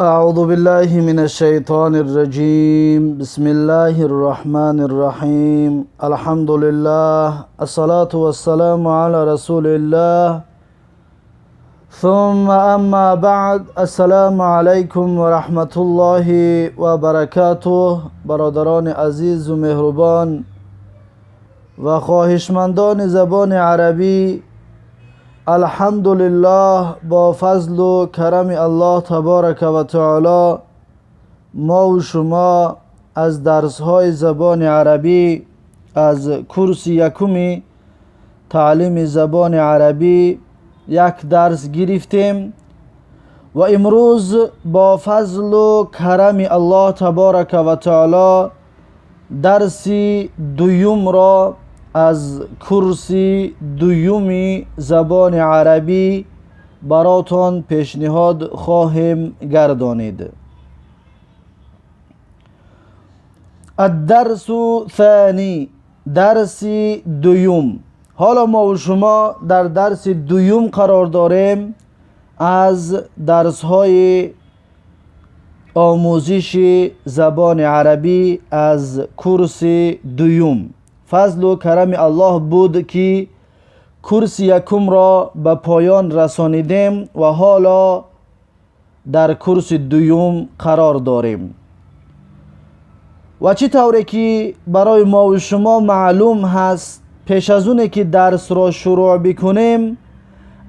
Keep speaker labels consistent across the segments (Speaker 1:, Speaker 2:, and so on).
Speaker 1: أعوذ بالله من الشيطان الرجيم. بسم الله الرحمن الرحيم. الحمد لله، الصلاة والسلام على رسول الله، ثم أما بعد. السلام عليكم ورحمة الله وبركاته. برادران عزیز و مهربان و خواهشمندان زبان عربی، الحمدلله با فضل و کرم الله تبارک و تعالی ما و شما از درس‌های زبان عربی، از کورس یکمی تعلیم زبان عربی یک درس گرفتیم و امروز با فضل و کرم الله تبارک و تعالی درس دوم را از کورس دومی زبان عربی براتون پیشنهاد خواهیم گردانید. الدرس ثانی، درس دوم. حالا ما و شما در درس دوم قرار داریم از درس های آموزش زبان عربی از کورس دوم. فضل و کرم الله بود که کورس یکم را به پایان رسانیدیم و حالا در کورس دوم قرار داریم. و چه طوری که برای ما و شما معلوم هست، پیش از اونه که درس را شروع بکنیم،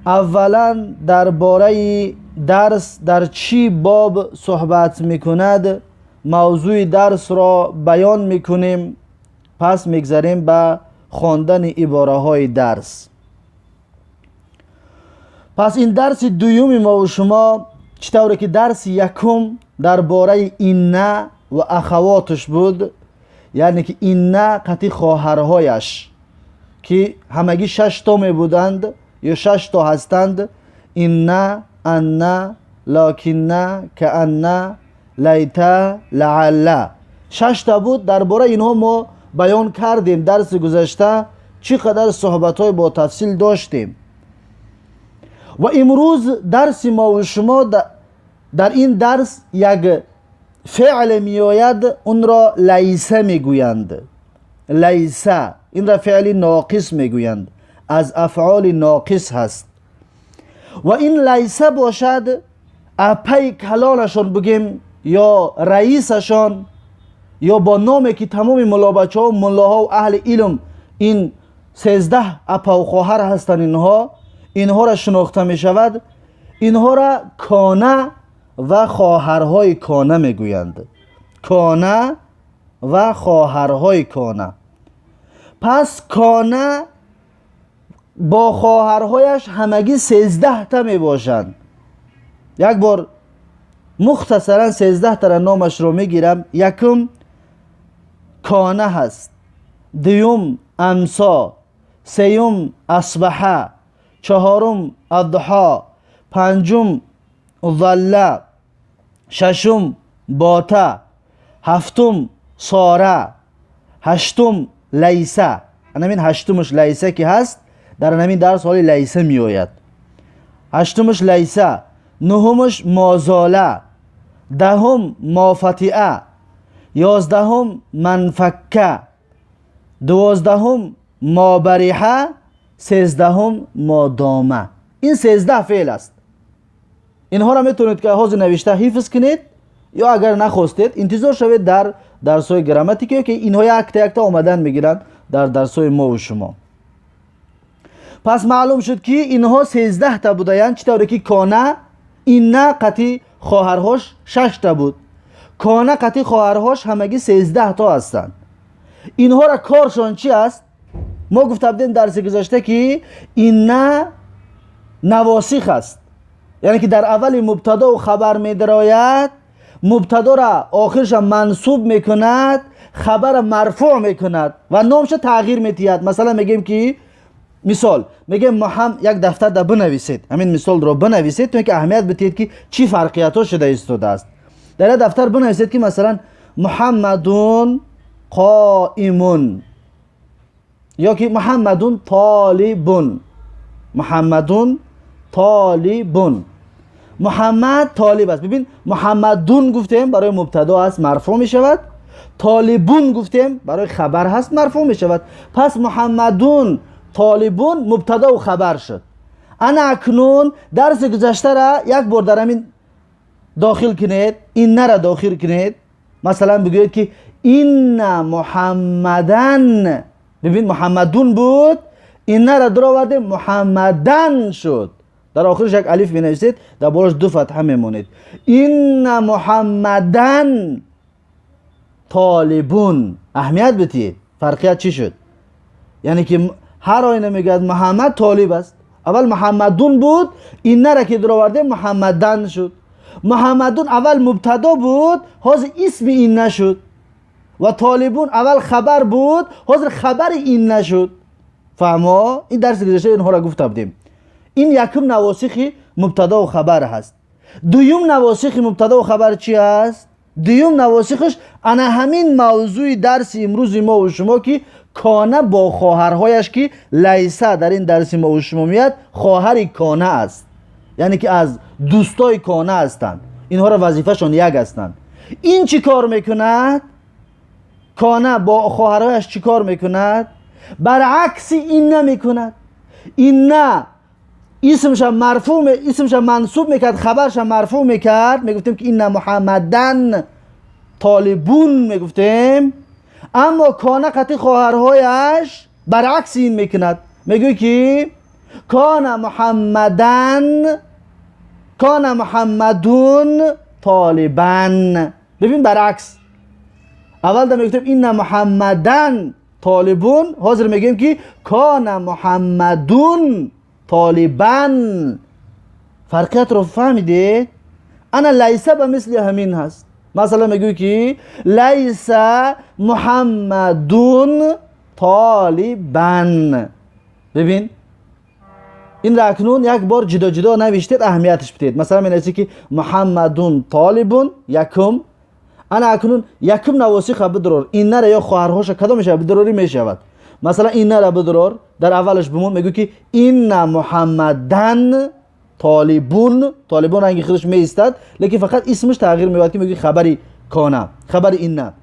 Speaker 1: اولا درباره درس در چی باب صحبت میکند، موضوع درس را بیان میکنیم، پس میگذریم به خواندن عباره های درس. پس این درس دوم ما و شما، چطوری که درس یکم درباره اینه و اخواتش بود، یعنی که اینه قطعی خواهرهایش که همگی 6 تا می بودند یا 6 تا هستند: اینه، انه، لکنه، کأنه، لیته، لعله، 6 تا بود. درباره اینها ما بیان کردیم درس گذشته، چقدر صحبت های با تفصیل داشتیم. و امروز درس ما و شما در این درس یک فعل میآید، اون را لیسه میگویند. لیسه، این را فعل ناقص میگویند، از افعال ناقص هست. و این لیسه باشد اپی کلانشان بگیم یا رئیسشان یا با نامی که تمام ملا بچه ها و ملاها و اهل علم، این 13 اپا و خواهر هستند، اینها را شناخته می شود. اینها را کانه و خواهرهای کانه می گویند. کانه و خواهرهای کانه. پس کانه با خواهرهایش همگی 13 تا می باشند. یک بار مختصرا 13 تا را نامش رو می گیرم. یکم کانه هست، دوم امسا، سیوم اصبحه، چهارم اضحا، پنجم ظله، ششم باته، هفتم ساره، هشتم لیسه. همین هشتمش لیسه که هست، در همین درس حالی لیسه می آید. هشتمش لیسه، نهمش مازاله، دهم مافتئه، 11 منفکه، 12 مابریحه، 13 مادامه. این 13 فعل است. اینها را میتونید که حاضر نوشته حفظ کنید یا اگر نخواستید انتظار شوید در درس‌های گراماتیکی که اینها یک تا یک تا آمدن میگیرند در درس‌های ما و شما. پس معلوم شد که اینها 13 تا بودند. چطوری که کانه اینه قطعی خواهرهاش 6 تا بود، کانه قطعی خواهرهاش همگی 13 تا هستند. اینها را کارشان چی است؟ ما گفته بودیم درس گذشته که اینه نواسخ است، یعنی که در اول مبتدا و خبر می درآید، مبتدا را آخرش منصوب میکند، خبر مرفوع میکند و نامش تغییر میدهد. مثلا میگیم که مثال میگیم محمد، یک دفتر در بنویسید، همین مثال رو بنویسید تا که اهمیت بدید که چی فرقیت ها شده ایستاده است. در دفتر بنویسید که مثلا محمدون قائمون یا که محمدون طالبون، محمدون طالبون. Муҳаммад толиб аст. Бибин, Муҳаммадун гуфтем барои мубтадо аст, марфӯъ мешавад. Толибун гуфтем барои хабар ҳаст, марфӯъ мешавад. Пас Муҳаммадун, толибун мубтадо ва хабар шуд. Ана акнун дарси гузаштара як бор дар ҳамин дохил кунед, иннара дохил кунед. Масалан бигӯед ки инна Муҳаммадан. Бибин, Муҳаммадун буд, иннара дуровардем, Муҳаммадан шуд. Дар охираш як алиф менависед, дар болош ду фатҳа мемонед. Инна Муҳаммадан толибун. Аҳамият бидиҳед, фарқият чӣ шуд? Яъне ки ҳар оина мегӯяд Муҳаммад толиб аст. Аввал Муҳаммадун буд, иннара ки дуровардем Муҳаммадан шуд. Муҳаммадун аввал мубтадо буд, ҳозир исми инна шуд. Ва толибун аввал хабар буд, ҳозир хабари инна шуд. Фаҳмо? Ин дарси гузашта инҳоро гуфта будем. Ин якум навосихи мубтадо ва хабар ҳаст. Дуюм навосихи мубтадо ва хабар чи аст? Дуюм навосихаш ана ҳамин мавзӯи дарси имрӯзи мо ва шумо, ки кона бо хоҳарҳояш, ки лайса дар ин дарси мо ва шумо меяд, хоҳари кона аст, яъне ки аз дӯстои кона ҳастанд. Инҳоро вазифашон як ҳастанд. Ин чӣ кор мекунад? Кона бо хоҳарҳояш чӣ кор мекунад? Баръакси инна мекунад. Инна исмша марфӯъ, исмша мансуб мекард, хабарша марфӯъ мекард. Мегуфтем ки инна Муҳаммадан толибун мегуфтем. Аммо кона қати хоҳарҳояш баръакси ин мекунад. Мегӯй ки кона Муҳаммадан, кона Муҳаммадун толибан. Бибин, баръакс. Аввал да мегуфтем инна Муҳаммадан толибун, ҳозир мегӯем ки кона Муҳаммадун толибан. Фарқиятро фаҳмидед? Ана лайса ба мисли ҳамин ҳаст. Масалан мегӯй ки лайса Муҳаммадун толибан. Бибин, инро акнун як бор ҷудо ҷудо навиштед, аҳамияташ бидиҳед. Масалан менависед ки Муҳаммадун толибун якум. Ана акнун якум навосиха бидурор, иннара ё хоҳарҳоша кадомеша бидурорӣ мешавад. Масалан иннара бидурор, дар аввалаш бимон, мегӯй ки инна Муҳаммадан толибун. Толибун ранги худаш меистад, лекин фақат исмаш тағйир меёбад, ки мегӯй хабари кона, хабари инна.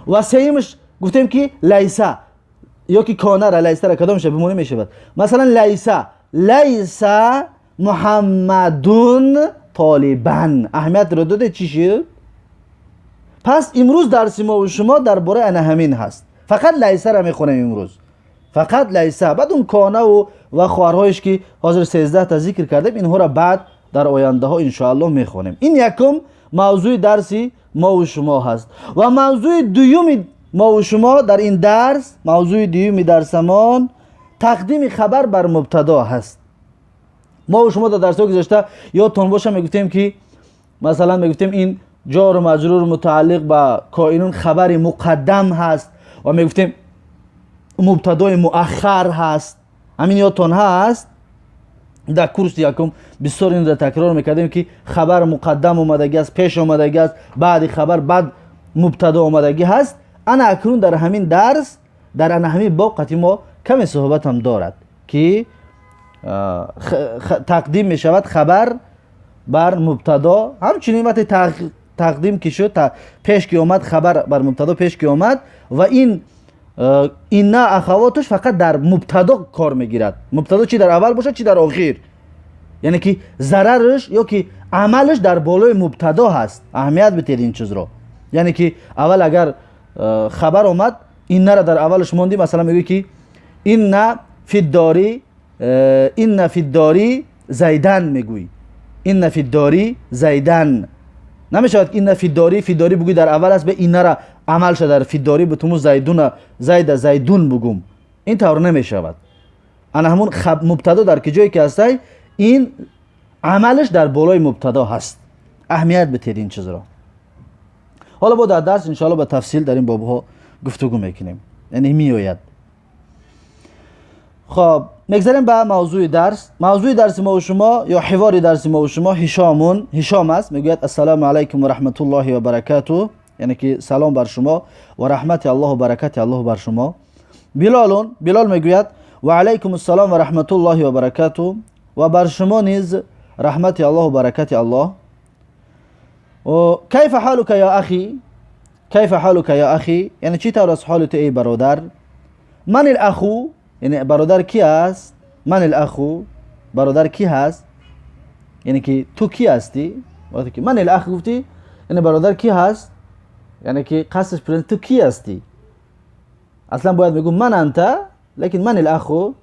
Speaker 1: Ва сеюмаш гуфтем ки лайса ё ки конара, лайсара кадомеша бимонӣ мешавад. Масалан лайса, лайса Муҳаммадун толибан. Аҳамиятро додед, чӣ шуд? Пас имрӯз дарси мо ва шумо дар бораи ана ҳамин ҳаст. Фақат лайсара мехонем имрӯз, фақат лайса. Баъд он конаву ва хоҳарҳоеш ки ҳозир 13 та зикр кардем, инҳоро баъд дар ояндаҳо иншоаллоҳ мехонем. Ин якум мавзӯи дарси мо ва шумо ҳаст. Ва мавзӯи дуюми мо ва шумо дар ин дарс, мавзӯи дуюми дарсамон тақдими хабар бар мубтадо ҳаст. Мо ва шумо дар дарсҳои гузашта ёдтон боша мегуфтем ки масалан мегуфтем ин ҷору маҷрур мутааллиқ ба коинун хабари муқаддам ҳаст ва мегуфтем мубтадои муаххар ҳаст. Ҳамин ёдтон ҳаст? Дар курси якум бисёр инро такрор мекардем ки хабар муқаддам омадагӣ аст, пеш омадагӣ аст, баъди хабар баъд мубтадо омадагӣ ҳаст. Ана акнун дар ҳамин дарс, дар ана ҳамин боб қати мо каме суҳбатам дорад ки тақдим мешавад хабар бар мубтадо. Ҳамчунин вақте тақдим ки шуд, пеш ки омад, хабар бар мубтадо пеш ки омад, ва ин инна ахавоташ фақат дар мубтадо кор мегирад. Мубтадо чи дар аввал бошад, чи дар охир, яъне ки зарараш ё ки амалаш дар болои мубтадо ҳаст. Аҳамият бидиҳед ин чизро. Яъне ки аввал агар хабар омад, иннара дар аввалаш мондӣ, масалан мегӯӣ ки инна фиддори, инна фиддори зайдан мегӯӣ. Инна фиддори зайдан намешавад инна фиддори, фиддори бугӯй дар аввал аст, бе иннара амалша дар фиддори бутуму зайдуна, зайда зайдун бугум, ин тавр намешавад. Ана ҳамун мубтадо дар ки ҷое ки ҳастай, ин амалаш дар болои мубтадо ҳаст. Аҳамият бидиҳед ин чизро. Ҳоло бо дар дарс иншоалло ба тафсил дар ин бобҳо гуфтугӯ мекунем, яъне меояд. Хоб, мегзарем ба мавзӯи дарс. Мавзӯи дарси мо ва шумо ё ҳивори дарси мо ва шумо ҳишомун, ҳишом аст. Мегӯяд ассалому алайкум ва раҳматуллоҳи ва баракату, яъне ки салом бар шумо ва раҳмати Аллоҳу баракати Аллоҳу бар шумо. Билолун, Билол мегӯяд ва алайкум ассалом ва раҳматуллоҳи ва баракату, ва бар шумо низ Раҳмати Аллоҳу баракати Аллоҳ. Кайфа ҳалука я ахи? Кайфа ҳалука я ахи? Яъне чӣ тавр аст ҳоли ту эй бародар? Ман ал-аху, яъне бародар ки аст? Ман ал-аху, бародар ки ҳаст? Яъне ки ту ки ҳастӣ? Вақте ки ман ал-ах гуфтӣ, яъне бародар ки ҳаст? Яъне ки қасдаш ту ки ҳастӣ? Аслан бояд мегӯ ман анта, лекин ман ал-аху,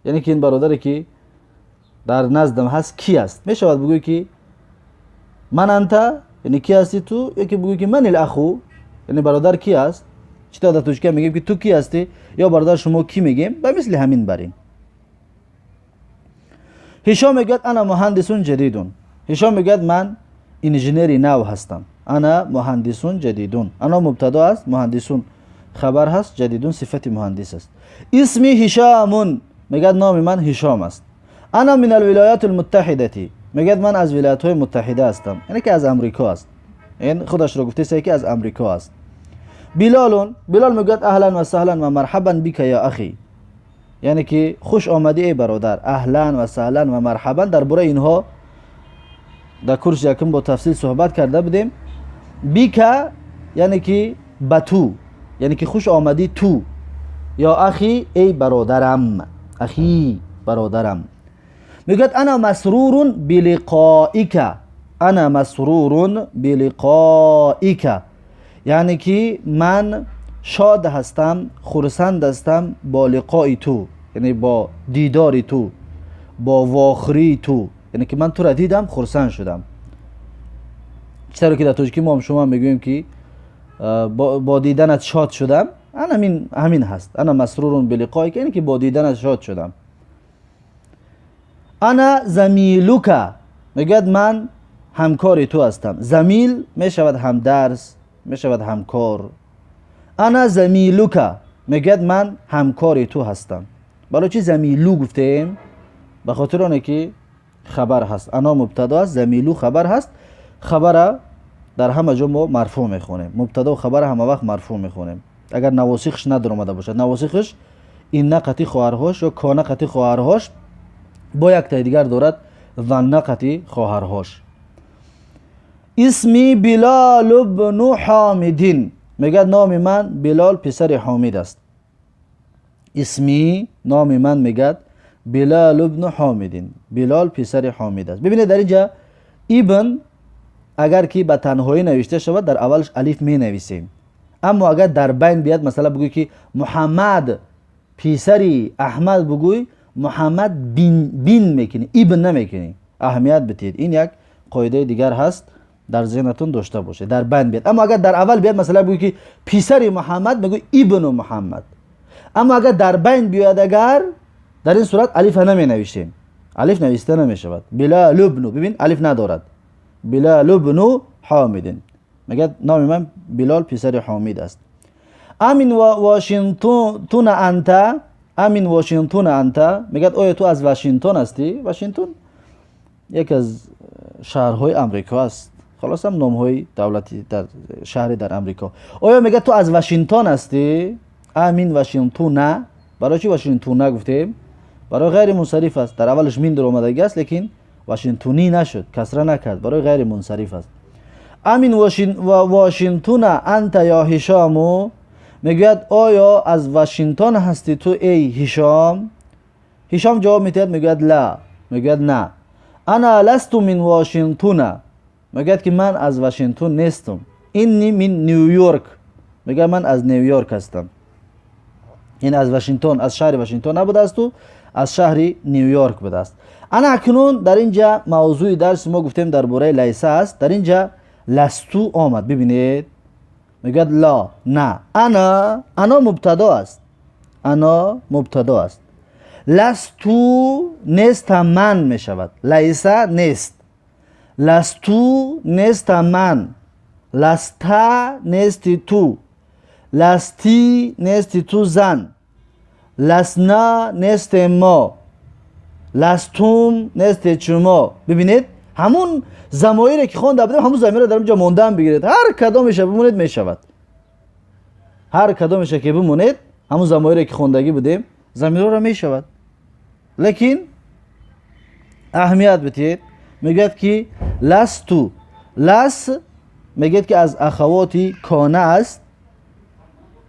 Speaker 1: яъне ки ин бародаре ки дар наздам ҳаст ки аст? Мешавад бигӯӣ ки ман анта, яъне ки ҳастӣ ту, ё ки бигӯӣ ки ман ал-аху, яъне бародар ки аст? Чӣ тавр дар тоҷикия мегӯем ки ту ки ҳастӣ ё бародар шумо кӣ мегӯем? Ба мисли ҳамин барин. Ҳишом мегӯяд ана муҳандисун ҷадидун. Ҳишом мегӯяд ман инженери нав ҳастам. Ана муҳандисун ҷадидун. Ана мубтадо аст, муҳандисун хабар ҳаст, ҷадидун сифати муҳандис аст. Исми Ҳишомун, мегӯяд номи ман Ҳишом аст. Ана мин алвилояти алмуттаҳидати, мегӯяд ман аз вилоятҳои муттаҳида ҳастам, яъне ки аз Амрико аст. Ин худашро гуфтеса ки аз Амрико аст. Билолун, Билол мегӯяд аҳлан ва саҳлан ва марҳабан бика я ахи, яъне ки хуш омадӣ эй бародар. Аҳлан ва саҳлан ва марҳабан, дар бораи инҳо дар курси якум бо тафсил суҳбат карда будем. Бика яъне ки ба ту, яъне ки хуш омадӣ ту, ё ахи эй бародарам, ахи бародарам. Мегӯяд ана масрурун билиқоика, ана масрурун билиқоика, яъне ки ман шод ҳастам, хурсанд ҳастам бо лиқои ту, яъне бо дидори ту, бо вохӯрии ту, яъне ки ман тура дидам, хурсанд шудам. Чӣ тавре ки дар тоҷикӣ мо шумо мегӯем ки бо диданат шод шудам, ана ҳамин ҳаст. Ана масрурун билиқоика, яъне ки бо диданат шод шудам. Ана замилука, мегӯяд ман ҳамкори ту ҳастам. Замил мешавад ҳамдарс, мешавад ҳамкор. Ана замилука, мегӯяд ман ҳамкори ту ҳастам. Барои чӣ замилу гуфтем? Ба хотир оне ки хабар ҳаст. Ана мубтадо аст, замилу хабар ҳаст. Хабара дар ҳама ҷо мо марфӯъ мехонем. Мубтадо хабара ҳама вақт марфӯъ мехонем. Агар навосихш надаромада бошад, навосихш инна қати хоҳарҳош ё кона қати хоҳарҳош бо яктаи дигар дорад занна қати хоҳарҳош. Исми Билол ибну Ҳомидин, мегӯяд номи ман Билол писари Ҳомид аст. Исми, номи ман мегӯяд Билол ибну Ҳомидин, Билол писари Ҳомид аст. Бибинед дар инҷа ибн агар ки ба танҳоӣ навишта шавад дар аввалаш алиф менависем. Аммо агар дар байн биёд, масалан бигӯй ки Муҳаммад писари Аҳмад бигӯй, Муҳаммад бин мекунӣ, ибн намекунӣ. Аҳамият бидиҳед, ин як қоидаи дигар ҳаст, дар зеҳнатон дошта бошед. Дар байн биёд. Аммо агар дар аввал биёд, масалан бигӯй ки писари Муҳаммад, мегӯй ибну Муҳаммад. Аммо агар дар байн биёяд, агар дар ин сурат алифа наменависем, алиф нависта намешавад. Билол ибну, бибин алиф надорад. Билол ибну Ҳомидин, мегӯяд номи ман Билол писари Ҳомид аст. Амин Вашингтона анта, амин Вашингтона анта, мегӯяд оё ту аз Вашингтон ҳастӣ? Вашингтон яке аз шаҳрҳои Амрико аст. Холосам номҳои давлати дар шаҳри дар Амрико. Оё мегӯяд ту аз Вашингтон ҳастӣ? Амин Вашингтона. Барои чӣ Вашингтона гуфтем? Барои ғайри мунсариф аст. Дар аввалаш мин даромадагӣ аст, лекин Вашингтонӣ нашуд, касра накард, барои ғайри мунсариф аст. Амин Вашингтона анта ё Ҳишому, мегӯяд оё аз Вашингтон ҳастӣ ту эй Ҳишом? Ҳишом ҷавоб медиҳад, мегӯяд ла, мегӯяд на. Ана ласту мин Вашингтона, мегӯяд ки ман аз Вашингтон нестам. Инни мин Нью-Йорк, мегӯяд ман аз Нью-Йорк ҳастам. Ин аз Вашингтон, аз шаҳри Вашингтон набудаасту аз шаҳри Нью-Йорк будааст. Ана акнун дар инҷа мавзӯи дарси мо гуфтем дар бораи лайса аст. Дар инҷа ласту омад. Бибинед, мегӯяд ла, на. Ана, ана мубтадо аст, ана мубтадо аст. Ласту нестам ман мешавад. Лайса нест, ласту нестам ман, ласта нести ту, ласти нести ту зан, ласна нестем мо, ластум несте шумо. Бибинед, ҳамун замоире ки хонда будем, ҳамун замиро дар онҷо мондаам бигиред. Ҳар кадомеша бимонед мешавад. Ҳар кадомеша ки бимонед, ҳамун замоире ки хондагӣ будем, замироро мешавад. Лекин аҳамият бидиҳед, мегӯяд ки ласту, лас мегӯяд ки аз ахавоти кона аст,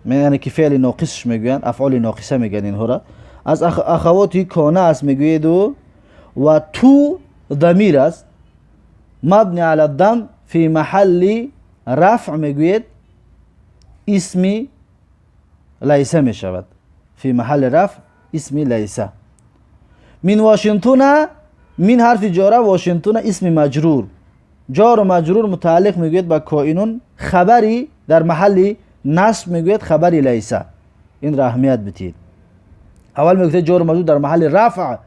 Speaker 1: яъне ки феъли ноқисш мегӯянд, афъоли ноқиса мегӯянд инҳоро, аз ахавоти кона аст мегӯеду ва ту дамир аст, мабни ала дам фи маҳалли рафъ мегӯед, исми лайса мешавад, фи маҳалли рафъ исми лайса. Мин Вашингтона, мин ҳарфи ҷора, Вашингтона исми маҷрур, ҷору маҷрур мутааллиқ мегӯяд ба коинун, хабари дар маҳалли насб мегӯяд хабари лайса. Инро аҳамият битиҳед. Аввал мегуфтед ҷору маҷрур дар маҳалли рафъ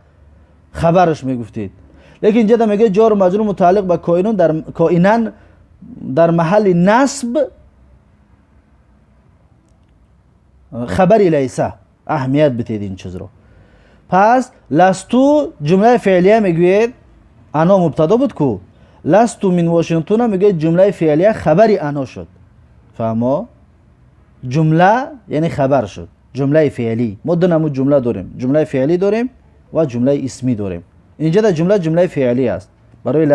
Speaker 1: хабараш мегуфтед, лекин инҷа мегӯяд ҷору маҷрур мутааллиқ ба коинун дар коинан дар маҳалли насб хабари лайса. Аҳамият битиҳед ин чизро. Пас ласту ҷумлаи феълия мегӯед, ано мубтадо буд ку, ласту мин Вашингтона мегӯяд ҷумлаи феълия хабари ано шуд. Фаҳмо? Ҷумла яъне хабар шуд, ҷумлаи феълӣ. Мо ду намуд ҷумла дорем, ҷумлаи феълӣ дорем ва ҷумлаи исмӣ дорем. Инҷа дар ҷумла ҷумлаи феълӣ аст. Барои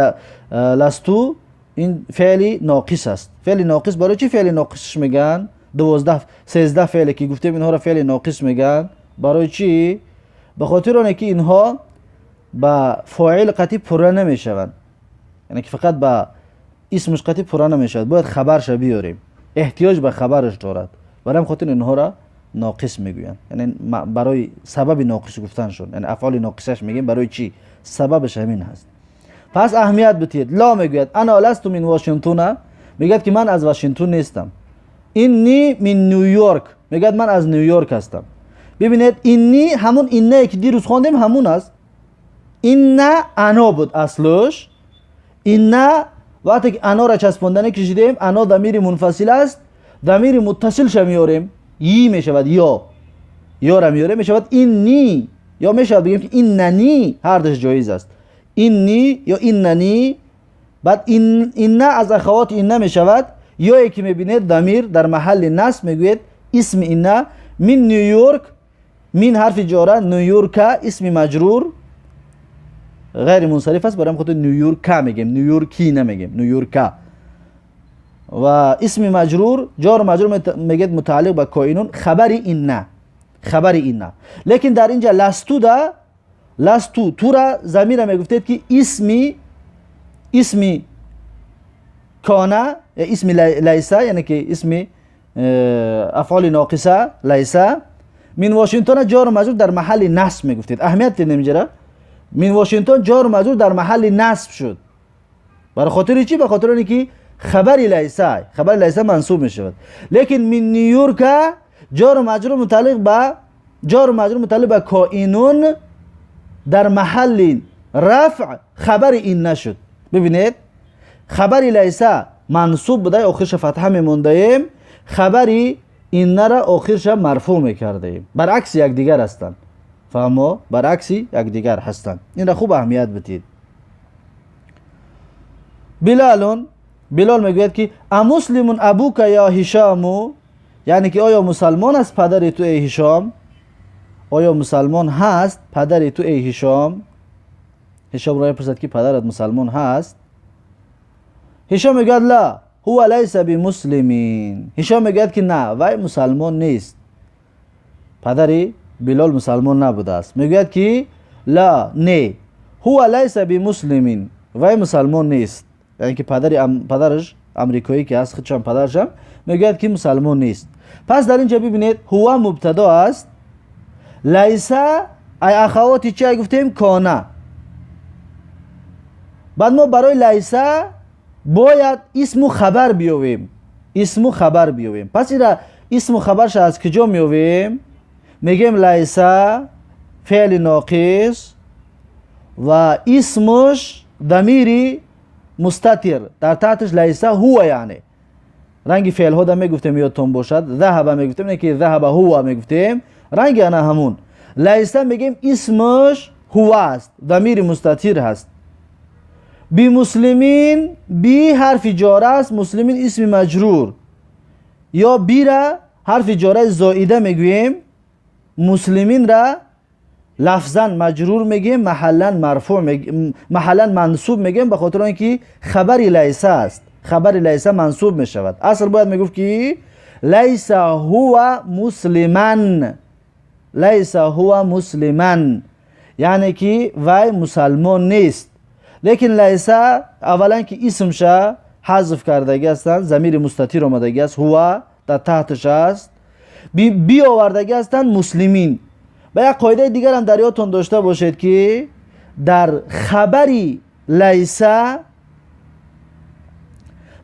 Speaker 1: ласту ин феъли ноқис аст. Феъли ноқис барои чӣ феъли ноқисш мегӯянд? 12 13 феъле ки гуфтем инҳоро феъли ноқис мегӯянд. Барои чӣ? Ба хотири оне ки инҳо ба фоил қатъӣ пурра намешаванд, яъне ки фақат ба исмаш қатъӣ пурра намешавад, бояд хабарша биёрем, эҳтиёҷ ба хабараш дорад. Барои ҳам хотир инҳоро ноқис мегӯянд, яъне барои сабаби ноқис гуфтаншон, яъне афъоли ноқисаш мегӯем. Барои чӣ? Сабабаш ҳамин ҳаст. Пас аҳамият битиҳед. Ло мегӯяд ана ласту мин Вашингтона, мегӯяд ки ман аз Вашингтон нестам. Инни мин Нью-Йорк, мегӯяд ман аз Нью-Йорк ҳастам. Бибинед, инни ҳамун иннае ки дирӯз хондем ҳамун аст. Инна ано буд аслш. Инна вақте ки анора часпондане кашидем, ано дамири мунфасил аст, дамири муттасилша меорем, йи мешавад, ё ёра меорем, мешавад инни, ё мешавад бигем ки иннани, ҳардаш ҷоиз аст. Инни ё иннани. Баъд инна аз ахавоти инна мешавад, ёе ки мебинед дамир дар маҳалли насб мегӯед исми инна. Мин Нью-Йорк, мин ҳарфи ҷора, Нью-Йорка исми маҷрур ғайри мунсариф аст, барои хотир Нью-Йорка мегем, Нью-Йорки намегем, Нью-Йорка. Ва исми маҷрур, ҷору маҷрур мегӯяд мутааллиқ ба коинун, хабари инна, хабари инна. Лекин дар инҷа ласту да, ласту тура замира мегуфтед ки исми кона, исми лайса, яъне ки исми афъоли ноқиса лайса. Мин Вашингтона ҷору маҷрур дар маҳалли насб мегуфтед. Аҳамият дидем инҷара? Мин Вашингтон ҷору маҷрур дар маҳалли насб шуд. Барои хотири чӣ? Ба хотири оне ки хабари лайса, хабари лайса мансуб мешавад. Лекин мин Нью-Йорка ҷору маҷрур мутааллиқ ба, ҷору маҷрур мутааллиқ ба коинун дар маҳалли рафъ хабари ин нашуд. Бибинед, хабари лайса мансуб буда, охирша фатҳа мемондаем, хабари иннара охирша марфӯъ мекардаем. Баръакси якдигар ҳастанд. Фаҳмо? Баръакси якдигар ҳастанд. Инра хуб аҳамият битиҳед. Билалун, Билол мегӯяд ки амуслимун абука ё Ҳишому, яъне ки оё мусалмон аст падари ту эй Ҳишом? Оё мусалмон ҳаст падари ту эй Ҳишом? Ҳишомро мепурсад ки падарат мусалмон ҳаст? Ҳишом мегӯяд ла ҳува лайса бимуслимин. Ҳишом мегӯяд ки на, вай мусалмон нест. Падари Билол мусалмон набудааст. Мегӯяд ки ла, не, ҳува лайса бимуслимин, вай мусалмон нест. Яъне ки падараш амрикоӣ ки аст, худшам падарашам мегӯяд ки мусалмон нест. Пас дар инҷа бибинед, ҳува мубтадо аст, лайса ай ахавоти чи гуфтем? Кона. Баъд мо барои лайса бояд исму хабар биёвем, исму хабар биёвем. Пас ира исму хабарша аз куҷо меёвем? Мегӯем лайса феъли ноқис ва исмуш дамири мустатир, дар таҳташ лайса ҳува, яъне ранги феълҳо да мегуфтем, ёдтон бошад, заҳаба мегуфтем, не ки заҳаба ҳува мегуфтем, ранги ана ҳамун. Лайса мегӯем исмуш ҳува аст, дамири мустатир ҳаст. Бимуслимин, би ҳарфи ҷора аст, муслимин исми маҷрур, ё бира ҳарфи ҷораи зоида мегӯем, муслиминра лафзан маҷрур мегӯем, маҳаллан марфӯъ, маҳаллан мансуб мегӯем, ба хотири он ки хабари лайса аст. Хабари лайса мансуб мешавад. Асл бояд мегуфт ки лайса ҳува муслиман, лайса ҳува муслиман, яъне ки вай мусалмон нест. Лекин лайса аввалан ки исмша ҳазф кардагӣ ҳастанд, замири мустатир омадагӣ аст, ҳува дар таҳташ аст, биовардагӣ ҳастанд муслимин. Ва як қоидаи дигарам дар ёдтон дошта бошед ки дар хабари лайса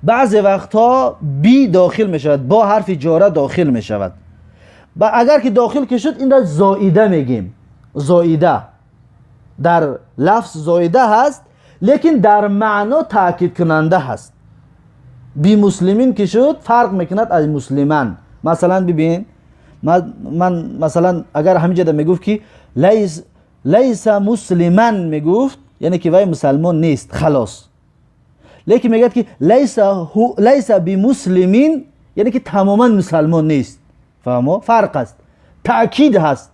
Speaker 1: баъзе вақтҳо би дохил мешавад, бо ҳарфи ҷора дохил мешавад. Ва агар ки дохил ки шуд, инро зоида мегӯем. Зоида дар лафз зоида ҳаст, лекин дар маъно таъкидкунанда ҳаст. Би муслимин ки шуд, фарқ мекунад аз муслиман. Масалан бибин, ман масалан агар ҳаминҷода мегуфт ки лайса муслиман мегуфт, яъне ки вай мусалмон нест, халос. Лекин мегӯяд ки лайса бимуслимин, яъне ки тамоман мусалмон нест. Фаҳмо? Фарқ аст, таъкид ҳаст.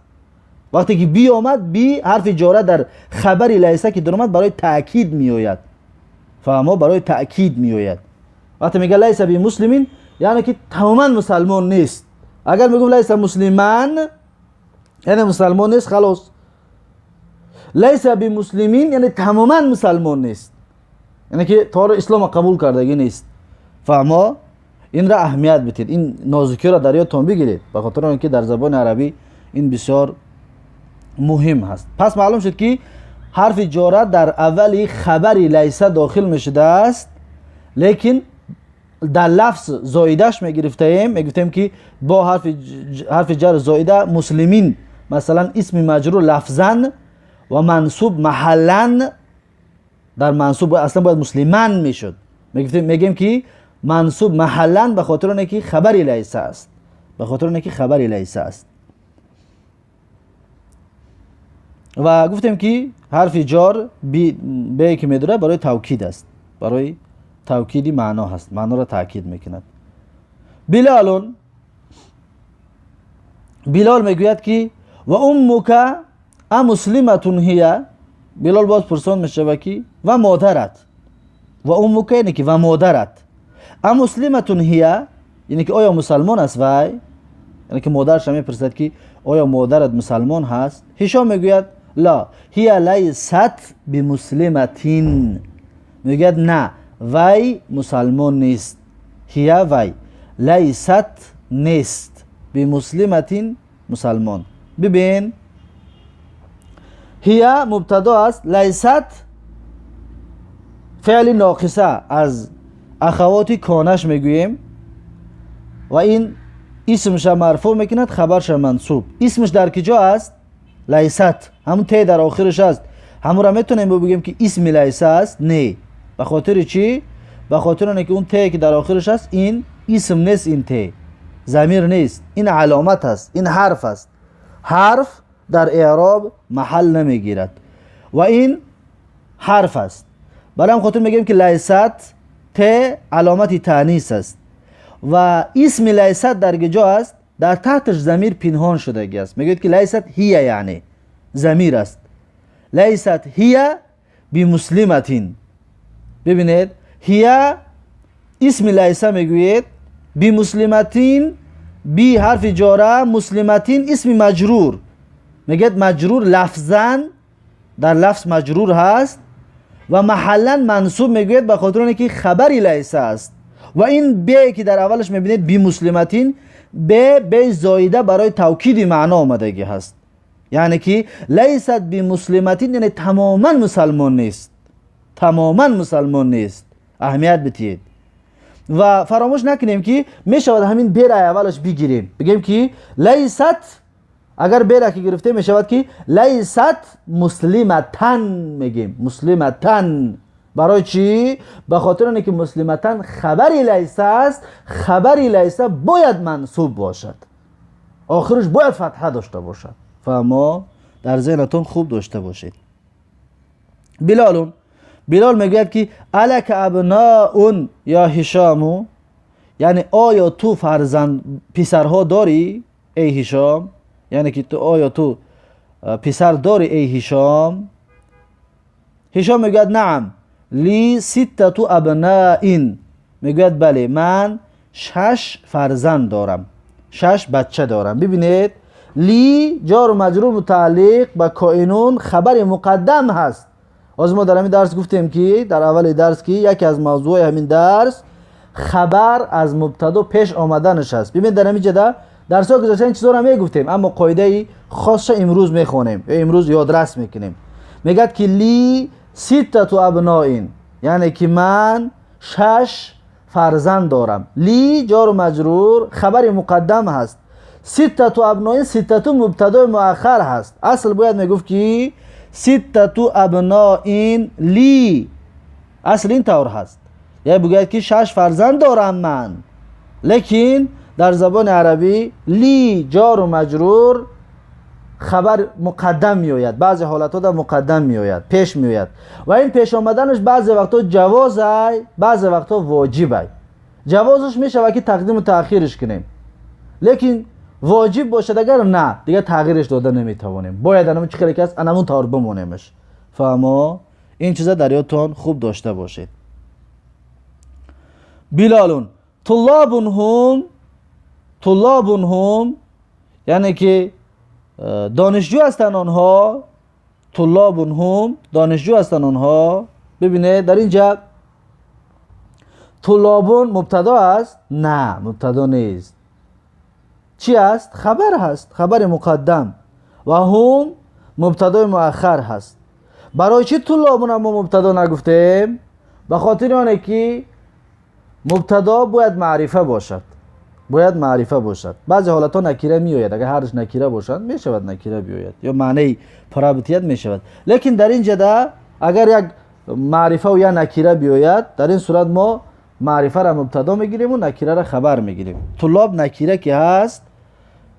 Speaker 1: Вақте ки би омад, би ҳарфи ҷора дар хабари лайса ки даромад, барои таъкид меояд. Фаҳмо? Барои таъкид меояд. Вақте мегӯяд лайса бимуслимин, яъне ки тамоман мусалмон нест. Агар мегуфт лайса муслиман, яъне мусалмон нест, халос. Лайса бимуслимин, яъне тамоман мусалмон нест, яъне ки то ислома қабул кардагӣ нест. Фаҳмо? Инро аҳамият бидиҳед, ин нозукиро дар ёдтон бигиред, ба хотири он ки дар забони арабӣ ин бисёр муҳим ҳаст. Пас маълум шуд ки ҳарфи ҷора дар аввали хабари лайса дохил мешудааст, лекин дар лафз зоидаш мегирифтаем, мегуфтем ки бо ҳарфи ҷар зоида муслимин, масалан исми маҷрур лафзан ва мансуб маҳаллан, дар мансуб аслан бояд муслиман мешуд. Мегуфтем, мегӯем ки мансуб маҳаллан ба хотири оне ки хабари лайса аст, ба хотири оне ки хабари лайса аст. Ва гуфтем ки ҳарфи ҷор бе ки медорад барои тавкид аст, барои тавкиди маъно ҳаст, маъноро таъкид мекунад. Билолун, Билол мегӯяд ки ва уммука амуслиматун ҳия. Билол боз пурсон мешавад ки ва модарат, ва уммука яъне ки ва модарат, амуслиматун ҳия, яъне ки оё мусалмон аст вай, яъне ки модараша мепурсад ки оё модарат мусалмон ҳаст. Ҳишом мегӯяд ла ҳия лайсат бимуслиматин, мегӯяд на, вай мусалмон нест. Ҳия вай, лайсат нест, бимуслиматин мусалмон. Бибин, ҳия мубтадо аст, лайсат феъли ноқиса аз ахавоти конаш мегӯем ва ин исмша марфӯъ мекунад, хабарша мансуб. Исмш дар киҷо аст? Лайсат, ҳамун те дар охираш аст. Ҳамонро метавонем бигӯем ки исми лайса аст? Не. Ба хотири чӣ? Ба хотири оне ки он те ки дар охираш аст, ин исм нест, ин те замир нест, ин аломат аст, ин ҳарф аст. Ҳарф дар эъроб маҳал намегирад ва ин ҳарф аст. Барои ҳам хотир мегӯем ки лайсат те аломати таънис аст ва исми лайсат дар киҷо аст? Дар таҳташ замир пинҳон шудагӣ аст. Мегӯяд ки лайсат ҳия, яъне замир аст. Лайсат ҳия бимуслиматин. Бибинед, ҳия исми лайса мегӯед, бимуслиматин, би ҳарфи ҷора, муслиматин исми маҷрур. Мегӯяд маҷрур лафзан, дар лафз маҷрур ҳаст ва маҳаллан мансуб мегӯяд ба хотири оне ки хабари лайса аст. Ва ин бе ки дар аввалаш мебинед бимуслиматин, бе зоида барои тавкиди маъно омадагӣ ҳаст. Яъне ки лайсат бимуслиматин, яъне тамоман мусалмон нест, тамоман мусалмон нест. Аҳамият бидиҳед ва фаромӯш накунем ки мешавад ҳамин бера аввалаш бигирем, бигем ки лайсат, агар бера ки гирифтем мешавад ки лайсат муслиматан мегем, муслиматан. Барои чӣ? Ба хотири оне ки муслиматан хабари лайса аст, хабари лайса бояд мансуб бошад, охираш бояд фатҳа дошта бошад. Фаҳмо? Дар зеҳнатон хуб дошта бошед. Билолун, Билол мегӯяд ки алака абнаун ё Ҳишому, яъне оё ту фарзанд писарҳо дорӣ эй Ҳишом, яъне ки ту оё ту писар дорӣ, эй Ҳишом? Ҳишом мегӯяд: наам, ли ситтату абнаин. Мегӯяд: бале, ман 6 фарзанд дорам, 6 бача дорам. Бибинед, ли ҷору маҷрур мутааллиқ ба коинун хабари муқаддам ҳаст. Ҳозир мо дар ҳамин дарс гуфтем, ки дар аввали дарс, ки яке аз мавзӯъҳои ҳамин дарс хабар аз мубтадо пеш омаданаш аст. Бибинед, дар ҳамин ҷода дарсҳои гузашта ин чизҳоро мегуфтем, аммо қоидаи хосша имрӯз мехонем ё имрӯз ёдрас мекунем. Мегӯяд, ки ли ситтату абноин, яъне ки ман 6 фарзанд дорам. Ли ҷору маҷрур хабари муқаддам ҳаст. Ситтату абноин, ситтату мубтадои муаххар ҳаст. Асл бояд мегуфт, ки ситтату абноин ли, асл ин тавр ҳаст, яъне бигӯяд, ки 6 фарзанд дорам ман. Лекин дар забони арабӣ ли ҷору маҷрур хабар муқаддам меояд, баъзе ҳолатҳо да муқаддам меояд, пеш меояд, ва ин пеш омаданаш баъзе вақтҳо ҷавозай, баъзе вақтҳо воҷибай. Ҷавозаш мешавад, ки тақдиму таъхирш кунем, лекин воҷиб бошад агар, на, дигар тағйирш дода наметавонем, бояд анамун чӣ хеле ки аст, анамун тавр бимонемаш. Фаҳмо? Ин чиза дар ёдтон хуб дошта бошед. Билолун туллобун ҳум, туллобун ҳум, яъне ки донишҷӯ ҳастанд онҳо. Туллобун ҳум, донишҷӯ ҳастанд онҳо. Бибинед, дар инҷа туллобун мубтадо аст? На, мубтадо нест. Чӣ аст? Хабар ҳаст, хабари муқаддам, ва ҳум мубтадои муаххар ҳаст. Барои чӣ туллобуна мо мубтадо нагуфтем? Ба хотири оне ки мубтадо бояд маърифа бошад, бояд маърифа бошад. Баъзе ҳолатҳо накира меояд, агар ҳардуш накира бошанд, мешавад накира биёяд ё маънаи пурабтият мешавад. Лекин дар ин ҷада агар як маърифаву як накира биёяд, дар ин сурат мо маърифаро мубтадо мегирему накираро хабар мегирем. Туллоб накира ки ҳаст,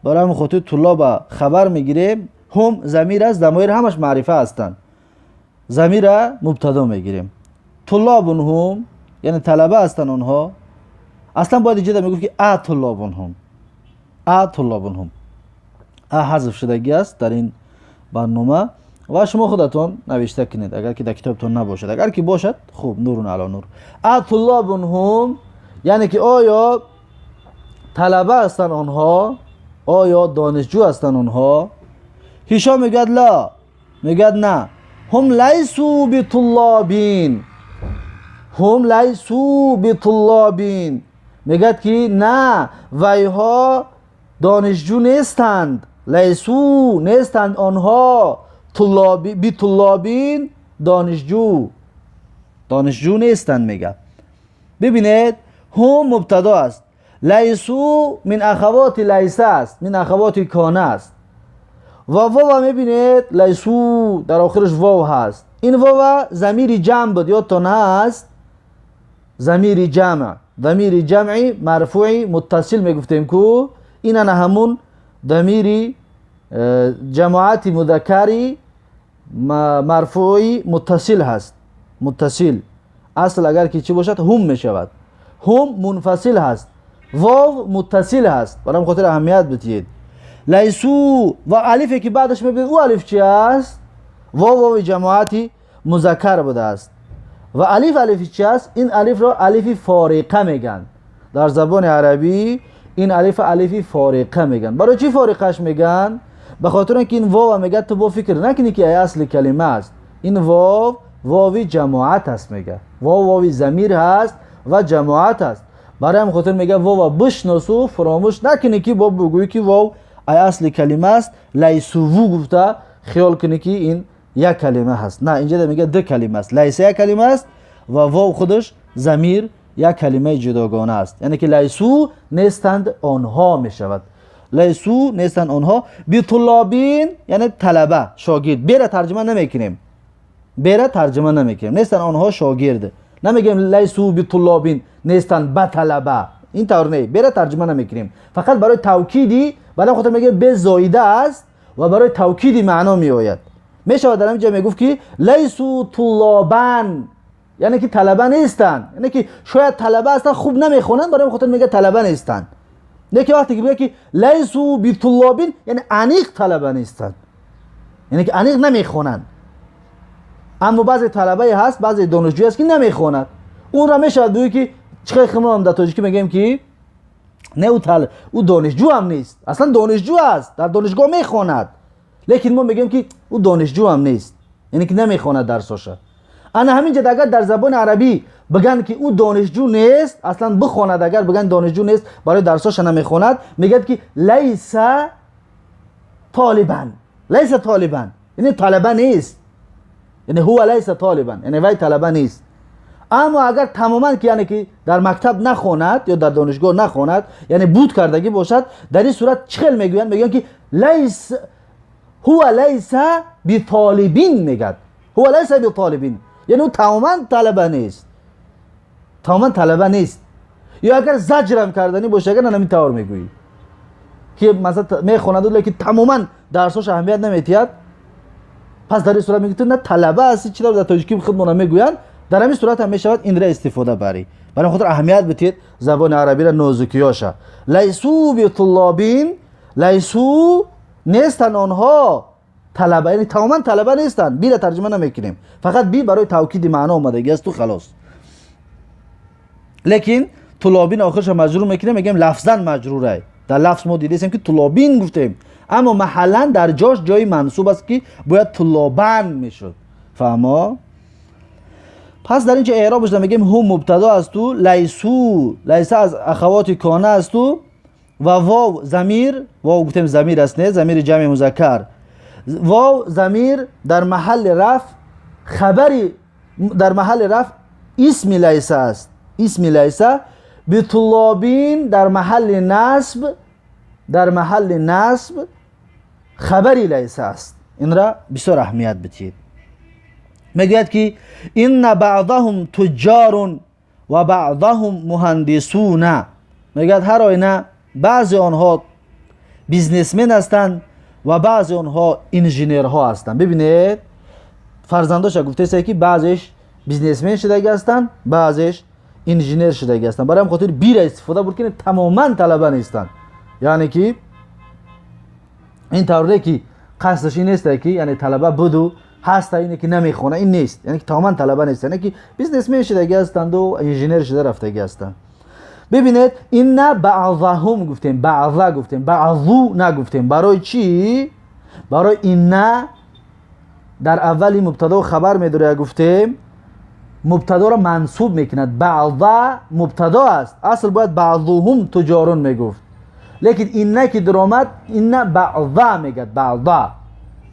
Speaker 1: барои ҳамин хотир туллоба хабар мегирем. Ҳум замир аст, замоир ҳамаш маърифа ҳастанд, замира мубтадо мегирем. Туллобун ҳум, яъне талаба ҳастанд онҳо. Аслан бояд иҷода мегуфт, ки а туллобун ҳум, а туллобун ҳум, а ҳазф шудагӣ аст дар ин барнома, ва шумо худатон навишта кунед, агар ки дар китобтон набошад. Агар ки бошад, хуб, нурун ало нур. А туллобун ҳум, яъне ки оё талаба ҳастанд онҳо, оё донишҷӯ ҳастанд онҳо? Ҳишом мегӯяд: ла, мегӯяд на, ҳум лайсу битуллобин, ҳум лайсу битуллобин. Мегӯяд, ки на, вайҳо донишҷӯ нестанд. Лайсу, нестанд онҳо, битуллобин, донишҷӯ, донишҷӯ нестанд, мегӯяд. Бибинед, ҳум мубтадо аст, лайсу мин ахавоти лайса аст, мин ахавоти кона аст, ва вова мебинед, лайсу дар охираш вов ҳаст. Ин вова замири ҷамъ буд, ёдтон ҳаст? Замири ҷамъ, дамири ҷамъи марфӯи муттасил мегуфтем ку. Ин ана ҳамун дамири ҷамоати мудаккари марфӯи муттасил ҳаст. Муттасил асл агар ки чӣ бошад, ҳум мешавад. Ҳум мунфасил ҳаст, вов муттасил ҳаст. Барои хотир аҳамият бидиҳед. Лайсу ва алифе ки баъдаш мебинед, ӯ алиф чи аст? Вов, вови ҷамоати музаккар будааст. Ва алиф, алифи чи аст? Ин алифро алифи фориқа мегӯянд. Дар забони арабӣ ин алифа алифи фориқа мегӯянд. Барои чӣ фориқаш мегӯянд? Ба хотир он ки ин вова мегӯяд, ту бо фикр накунӣ, ки ай асли калима аст. Ин вов вови ҷамоат аст, мегӯяд. Вов вови замир ҳаст ва ҷамоат аст. Барои ҳамин хотир мегӯяд, вова бишносу фуромӯш накунӣ, ки бо бигӯӣ, ки вов ай асли калима аст, лайсуву гуфта хиёл кунӣ, ки ин як калима ҳаст. На, инҷа мегӯяд, ду калима аст. Лайса як калима аст ва вов худаш замир як калимаи ҷудогона аст. Яъне ки лайсу, нестанд онҳо мешавад. Лайсу, нестанд онҳо, битуллобин, яъне талаба, шогирд. Бера тарҷима намекунем, бера тарҷима намекунем. Нестанд онҳо шогирд намегӯем. Лайсу битуллобин, нестанд ба талаба, ин тавр не, бера тарҷима намекунем. Фақат барои тавкиди, барои хотир мегӯем, бе зоида аст ва барои тавкиди маъно меояд. Мешавад дар ҳамин ҷо мегуфт, ки лайсу туллобан, яъне ки талаба нестанд. Яъне ки шояд талаба ҳастанд, хуб намехонанд, барои хотир мегӯяд талаба нестанд. Лекин вақте ки мегӯяд, ки лайсу битуллобин, яъне аниқ талаба нестанд. Яъне ки аниқ намехонанд. Аммо баъзе талабае ҳаст, баъзе донишҷӯе аст, ки намехонад. Онро мешавад гӯӣ, ки чӣ хел дар тоҷикӣ мегӯем, ки не, ӯ донишҷӯ ҳам нест. Аслан донишҷӯ аст, дар донишгоҳ мехонад, лекин мо мегӯем, ки ӯ донишҷӯ ҳам нест, яъне ки намехонад дарсоша. Ана ҳамин ҷо агар дар забони арабӣ бигӯянд, ки ӯ донишҷӯ нест, аслан бихонад, агар бигӯянд донишҷӯ нест, барои дарсоша намехонад, мегӯяд, ки ليس طالبا. ليس طالبا яъне талаба нест, яъне هو ليس طالبا, яъне вай талаба нест. Аммо агар тамоман ки, яъне ки дар мактаб нахонад ё дар донишгоҳ нахонад, яъне буд кардагӣ бошад, дар ин сурат чӣ хел мегӯянд? Мегӯянд, ки ليس هو ليس بطالب мегӯяд. هو ليس بطالب яъне ӯ тамоман талаба нест, тамоман талаба нест. Ё агар заҷрам карданӣ боша, агар ҳамин тавр мегӯӣ, ки масалан мехонаду, лекин тамоман дарсош аҳамият наметиҳад, пас дар ин сурат мегӯяд, ту на талаба ҳастӣ. Чӣ дар тоҷикӣ худмона мегӯянд, дар ҳамин сурат ҳам мешавад инра истифода барӣ. Барои хотир аҳамият битиҳед забони арабиро, нозукиёша. ليسوا بطلاب, ليسوا нестанд онҳо талаба, яъне тамоман талаба нестанд. Бира тарҷима намекунем, фақат би барои тавкиди маъно омадагӣ асту халос. Лекин طلاب охирша маҷрур мекунем, мегӯем лафзан маҷрурай. Дар лафз мо дидесем, ки طلاب гуфтем, аммо маҳаллан дар ҷош ҷои мансуб аст, ки бояд طلابا мешуд. Фаҳмо? Пас дар ин ҷо эъробш мегӯем: هم мубтадо асту, ليسوا, ليس аз ахавоти كان асту ва вов замир. Вов гуфтем замир аст, не, замири ҷамъи музаккар. Вов замир дар маҳалли рафъ хабари, дар маҳалли рафъ исми ليس аст, исми ليس. بطلاب дар маҳалли насб, дар маҳалли насб хабари ليس аст. Инра бисёр аҳамият бидиҳед. Мегӯяд, ки إن بعضهم تجار وبعضهم مهندسون. Мегӯяд, ҳар оина баъзе онҳо бизнесмен ҳастанд ва баъзе онҳо инженерҳо ҳастанд. Бибинед, фарзандоша гуфтеса, ки баъзеш бизнесмен шудагӣ ҳастанд, баъзеш инженер шудагӣ ҳастанд. Барои ҳам хотир бира истифода бурд, ки тамоман талаба нестанд. Яъне ки ин тавре ки қасдаш ин неста, ки яъне талаба буду ҳаста, ине ки намехона, ин нест, яъне ки тамоман талаба нест, яъне ки бизнесмен шудагӣ ҳастанду инженер шуда рафтагӣ ҳастанд. Бибинед, إن بعضهم гуфтем, بعض гуфтем, بعض нагуфтем. Барои чӣ? Барои إن дар аввали мубтадо хабар медоря гуфтем, мубтадоро мансуб мекунад. بعض мубтадо аст, асл бояд بعضهم تجار мегуфт, лекин إن ки даромад, إن بعض мегӯяд. بعض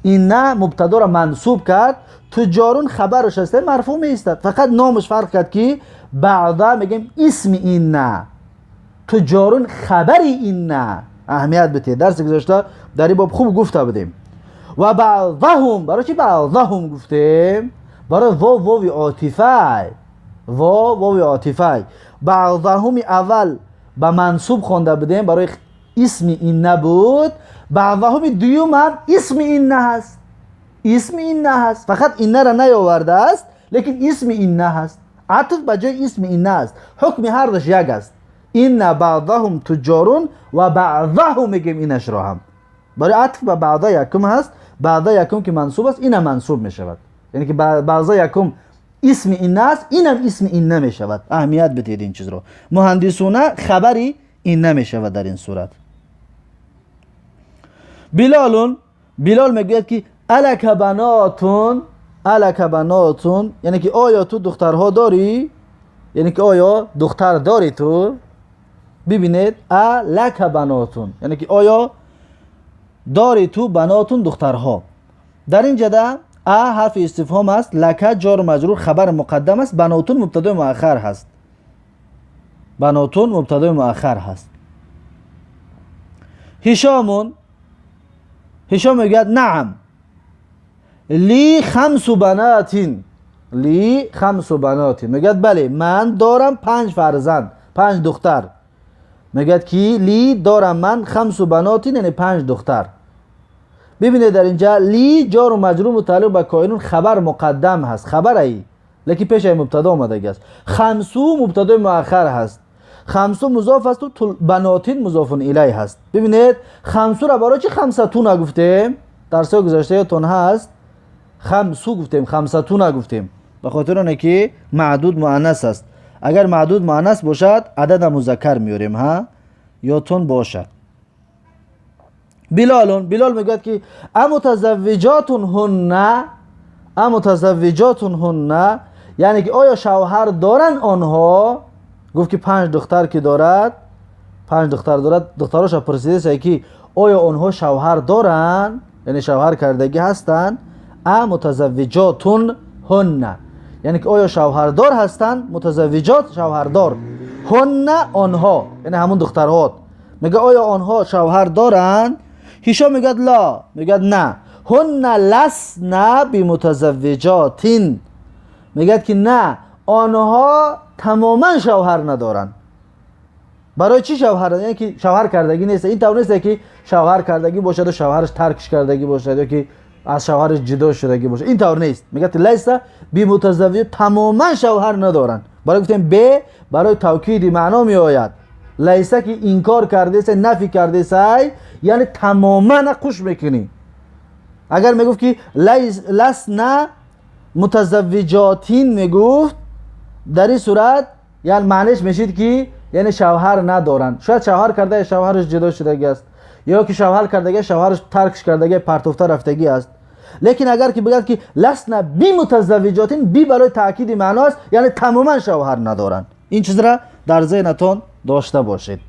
Speaker 1: إن мубтадоро мансуб кард, تجار хабараш аст, марфӯъ меистад. Фақат номаш фарқ кард, ки بعض мегӯем исми إن, تجار хабари إن. Аҳамият битед, дарси гузашта дар ин боб хуб гуфта будем. Ва بعضهم барои чи بعضهم гуфтем? Барои вов, вови отифай, вов, вови отифай. بعضهم аввал ба мансуб хонда будем, барои исми إن буд. بعضهم дуюм ҳам исми إن ҳаст, исми إن ҳаст, фақат إن ра наёвардааст, лекин исми إن ҳаст, атф ба ҷои исми إن аст. Ҳукми ҳардаш як аст. إن بعضهم تجار وبعضهم мегӯем инашро ҳам барои атф ба بعض якум ҳаст. بعض якум ки мансуб аст, инам мансуб мешавад, яъне ки بعض якум исми إن аст, инам исми إن мешавад. Аҳамият бидиҳед ин чизро. مهندسون хабари إن мешавад дар ин сурат. بلال, Билол мегӯяд, ки ألك بنات؟ ألك بنات яъне ки оё ту духтарҳо дорӣ, яъне ки оё духтар дорӣ ту? Бибинед, ألك بنات яъне ки оё дорӣ ту, بنات духтарҳо. Дар ин ҷада أ ҳарфи истифҳом аст, لك ҷору маҷрур хабари муқаддам аст, بنات мубтадои муаххар ҳаст, بنات мубтадои муаххар ҳаст. هشام, Ҳишом мегӯяд: نعم، لي خمس بنات. لي خمس بنات мегӯяд, бале, ман дорам панҷ фарзанд, панҷ духтар. Мегӯяд, ки لي дорам ман, خمس بنات яъне панҷ духтар. Бибинед, дар инҷа لي ҷору маҷрур мутааллиқ ба коинун хабар муқаддам ҳаст, хабараи, лекин пешаи мубтадо омадаги аст. خمس мубтадои муаххар ҳаст, خمس музоф асту بنات مضاف إليه ҳаст. Бибинед, خمس ра барои чи خمسة нагуфтем? Дарсҳои гузашта ёдтон ҳаст, хамсу гуфтем, хамсату нагуфтем, ба хотири оне ки маъдуд муаннас аст. Агар маъдуд муаннас бошад, адада музаккар меорем, ҳа, ёдтон бошад. Билолун, Билол мегӯяд ки амутазаввиҷотун ҳунна, амутазаввиҷотун ҳунна, яъне ки оё шавҳар доранд онҳо? Гуфт ки 5 духтар ки дорад, 5 духтар дорад. Духтароша пурсидааст ки оё онҳо шавҳар доранд, яъне шавҳар кардагӣ ҳастанд? Амутазаввиҷотун ҳунна, яъне ки оё шавҳардор ҳастанд? Мутазаввиҷот шавҳардор, ҳунна онҳо, яъне ҳамун духтарҳо. Мегӯяд оё онҳо шавҳар доранд? Ҳишом мегӯяд ла, мегӯяд на. Ҳунна ласна бимутазаввиҷотин, мегӯяд ки на, онҳо тамоман шавҳар надоранд. Барои чӣ шавҳар? Яъне ки шавҳар кардагӣ нест. Ин тавр нест ки шавҳар кардагӣ бошад ва шавҳараш таркш кардагӣ бошад ё ки аз шавҳараш ҷудо шудагӣ бошад. Ин тавр нест. Мегӯяд лайса бимутазаввиҷ, тамоман шавҳар надоранд. Барои гуфтем б барои тавкиди маъно меояд. Лайса ки инкор кардеса, нафи кардесай, яъне тамоман қуш мекунӣ. Агар мегуфт ки ласна мутазаввиҷотин мегуфт, дар ин сурат яъне маъниш мешид ки яъне шавҳар надоранд. Шояд шавҳар карда, шавҳараш ҷудо шудагӣ аст, ё ки шавҳар кардагӣ, шавҳараш таркш кардагӣ, партофта рафтагӣ аст. Лекин агар ки бигӯяд ки ласна бимутазаввиҷотин, би барои таъкиди маъно аст, яъне тамоман шавҳар надоранд. Ин чизра дар зеҳнатон дошта бошед.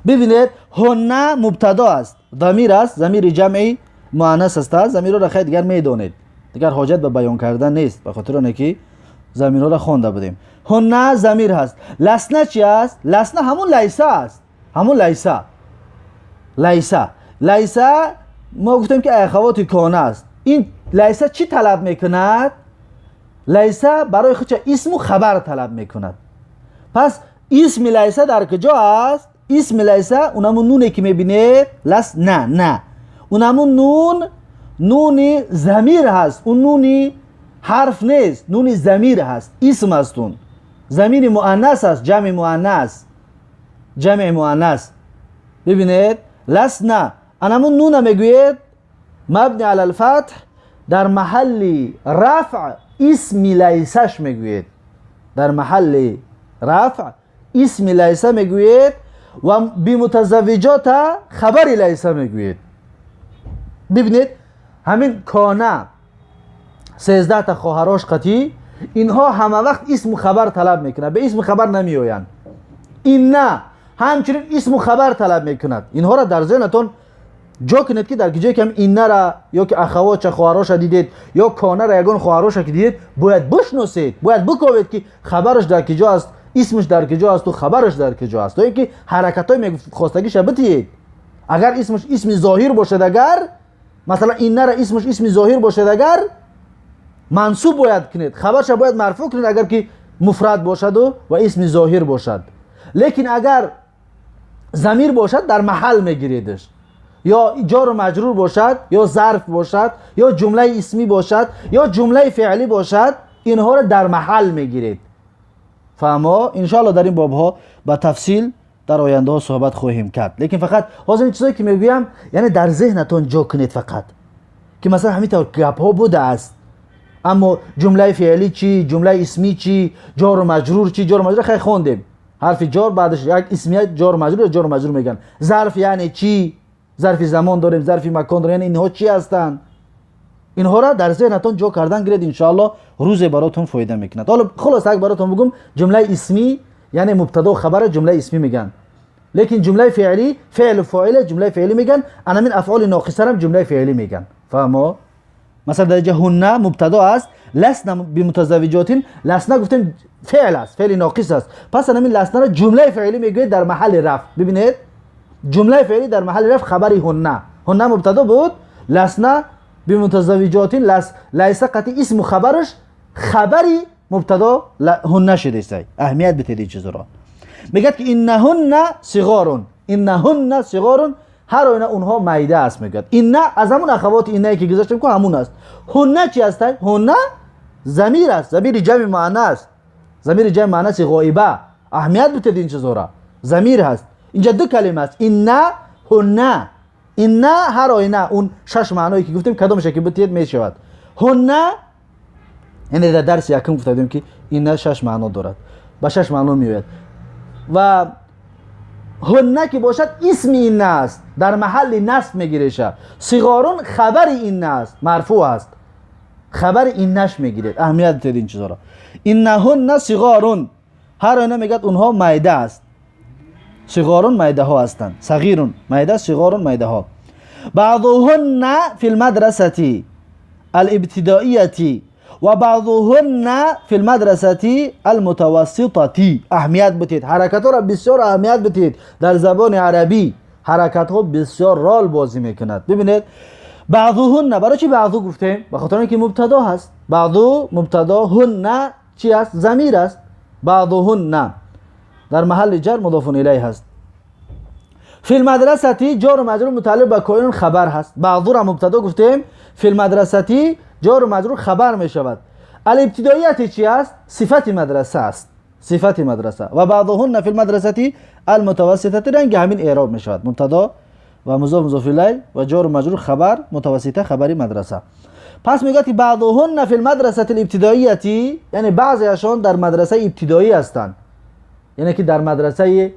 Speaker 1: Бибинед, ҳунна мубтадо аст, замир аст, замири ҷамъи муаннас аст. Замирро хай дигар медонед, дигар ҳоҷат ба баён кардан нест, ба хотири оне ки замирҳоро хонда будем. Ҳунна замир ҳаст. Ласна чи аст? Ласна ҳамун лайса аст, ҳамун лайса. Лайса, лайса мо гуфтем ки ахавоти кона аст. Ин лайса чӣ талаб мекунад? Лайса барои худша исму хабар талаб мекунад. Пас исми лайса дар куҷо аст? Исми лайса унамун нуне ки мебинед, лас на, на, унамун нун, нуни замир ҳаст, он нуни ҳарф нест, нуни замир ҳаст, исм аст, он замири муаннас аст, ҷамъи муаннас, ҷамъи муаннас. Бибинед, ласна анамун нуна мегӯед мабни ала алфатҳ, дар маҳалли рафъ исми лайсаш мегӯед, дар маҳалли рафъ исми лайса мегӯед ва бимутазаввиҷота хабари лайса мегӯед. Бибинед, ҳамин кона 13 та хоҳарош қатӣ, инҳо ҳама вақт исму хабар талаб мекунад, ба исму хабар намеоянд. Инна ҳамчунин исму хабар талаб мекунад. Инҳоро дар зеҳнатон ҷо кунед ки дар ҷое ки ҳам иннара ё ки ахавотша хоҳароша дидед ё конара ягон хоҳароша ки дидед, бояд бишносед, бояд биковед ки хабараш дар киҷо аст, исмаш дар киҷо асту хабараш дар киҷо аст, то ин ки ҳаракатҳои мехостагиша битиед. Агар исмаш исми зоҳир бошад, агар масалан иннара исмаш исми зоҳир бошад, агар мансуб бояд кунед, хабарша бояд марфӯъ кунед, агар ки муфрад бошаду ва исми зоҳир бошад. Лекин агар замир бошад, дар маҳал мегиредаш, ё ҷору маҷрур бошад, ё зарф бошад, ё ҷумлаи исмӣ бошад, ё ҷумлаи феълӣ бошад, инҳоро дар маҳал мегиред. Фаҳмо? Иншоалло дар ин бобҳо ба тафсил дар ояндаҳо суҳбат хоҳем кард. Лекин фақат ҳозир ин чизое ки мегӯям, яъне дар зеҳнатон ҷо кунед фақат ки масалан ҳамин тавр гапҳо будааст, аммо ҷумлаи феълӣ чӣ, ҷумлаи исмӣ чӣ, ҷору маҷрур чӣ? Ҷору маҷрур хай хондем, ҳарфи ҷор баъдаш як исмия ҷору маҷрур, ҷору маҷрур мегӯянд. Зарф яъне чӣ? Зарфи замон дорем, зарфи макон дорем, яъне инҳо чӣ ҳастанд? Инҳоро дар зеҳнатон ҷо кардан гиред, иншоалло рӯзе баротон фоида мекунад. Ҳоло хулоса як баротон бигӯм, ҷумлаи исмӣ яъне мубтадо хабара ҷумлаи исмӣ мегӯянд, лекин ҷумлаи феълӣ феълу фоила ҷумлаи феълӣ мегӯянд, анамин афъоли ноқисарам ҷумлаи феълӣ мегӯянд. Фаҳмо? Масалан дар инҷа ҳунна мубтадо аст, ласна бимутазаввиҷотин, ласна гуфтем феъл аст, феъли ноқис аст. Пас анамин ласнаро ҷумлаи феълӣ мегӯяд дар маҳалли рафъ. Бибинед, ҷумлаи феълӣ дар маҳалли рафъ хабари ҳунна. Ҳунна мубтадо буд, ласна бимутазаввиҷотин, лайса қатъи исму хабараш хабари мубтадо ҳунна шудааст. Аҳамият бидиҳед ин чизро. Мегӯяд ки иннаҳунна сиғорун, иннаҳунна сиғорун, ҳар оина онҳо майда аст. Мегӯяд инна аз ҳамун ахавоти иннае ки гузаштем ку ҳамун аст. Ҳунна чи аст? Ҳунна замир аст, замири ҷамъи маъна аст, замири ҷамъи маънаси ғоиба. Аҳамият бидиҳед ин чизҳоро. Замир ҳаст. Инҷа ду калима аст, инна, ҳунна. Инна ҳар оина он шаш маъное ки гуфтем, кадомша ки битиед, мешавад. Ҳунна, яъне дар дарси якум гуфта будем, ки инна шаш маъно дорад, ба шаш маъно меояд. Ва ҳунна ки бошад, исми инна аст, дар маҳалли насб мегиреша. Сиғорун хабари инна аст, марфӯъ аст, хабари иннаш мегиред. Аҳамият бидиҳед ин чизҳоро. Иннаҳунна сиғорун, ҳар оина мегӯяд, онҳо майда аст. Сиғорун майдаҳо ҳастанд, сағирун майда, сиғорун майдаҳо. Баъзуҳунна фи лмадрасати алибтидоияти ва баъзуҳунна фи лмадрасати алмутавасситати. Аҳамият бидиҳед, ҳаракатҳоро бисёр аҳамият бидиҳед. Дар забони арабӣ ҳаракатҳо бисёр рол бозӣ мекунад. Бибинед, баъзуҳунна, барои чӣ баъзу гуфтем? Ба хотир он ки мубтадо ҳаст. Баъзу мубтадо, ҳунна чи аст? Замир аст. Баъзуҳунна дар маҳалли ҷар мудофун илай ҳаст. Фи лмадрасати ҷору маҷрур мутааллиқ ба коинун хабар ҳаст. Баъзура мубтадо гуфтем, фи лмадрасати ҷору маҷрур хабар мешавад. Алибтидоияти чи аст? Сифати мадраса аст, сифати мадраса. Ва баъзуҳунна фи лмадрасати алмутавасситати, ранги ҳамин эъроб мешавад: мубтадо ва музоф, музоф илай ва ҷору маҷрур хабар, мутавассита хабари мадраса. Пас мегӯяд, ки баъзуҳунна фи лмадрасати алибтидоияти, яъне баъзеашон дар мадрасаи ибтидоӣ ҳастанд, яъне ки дар мадрасаи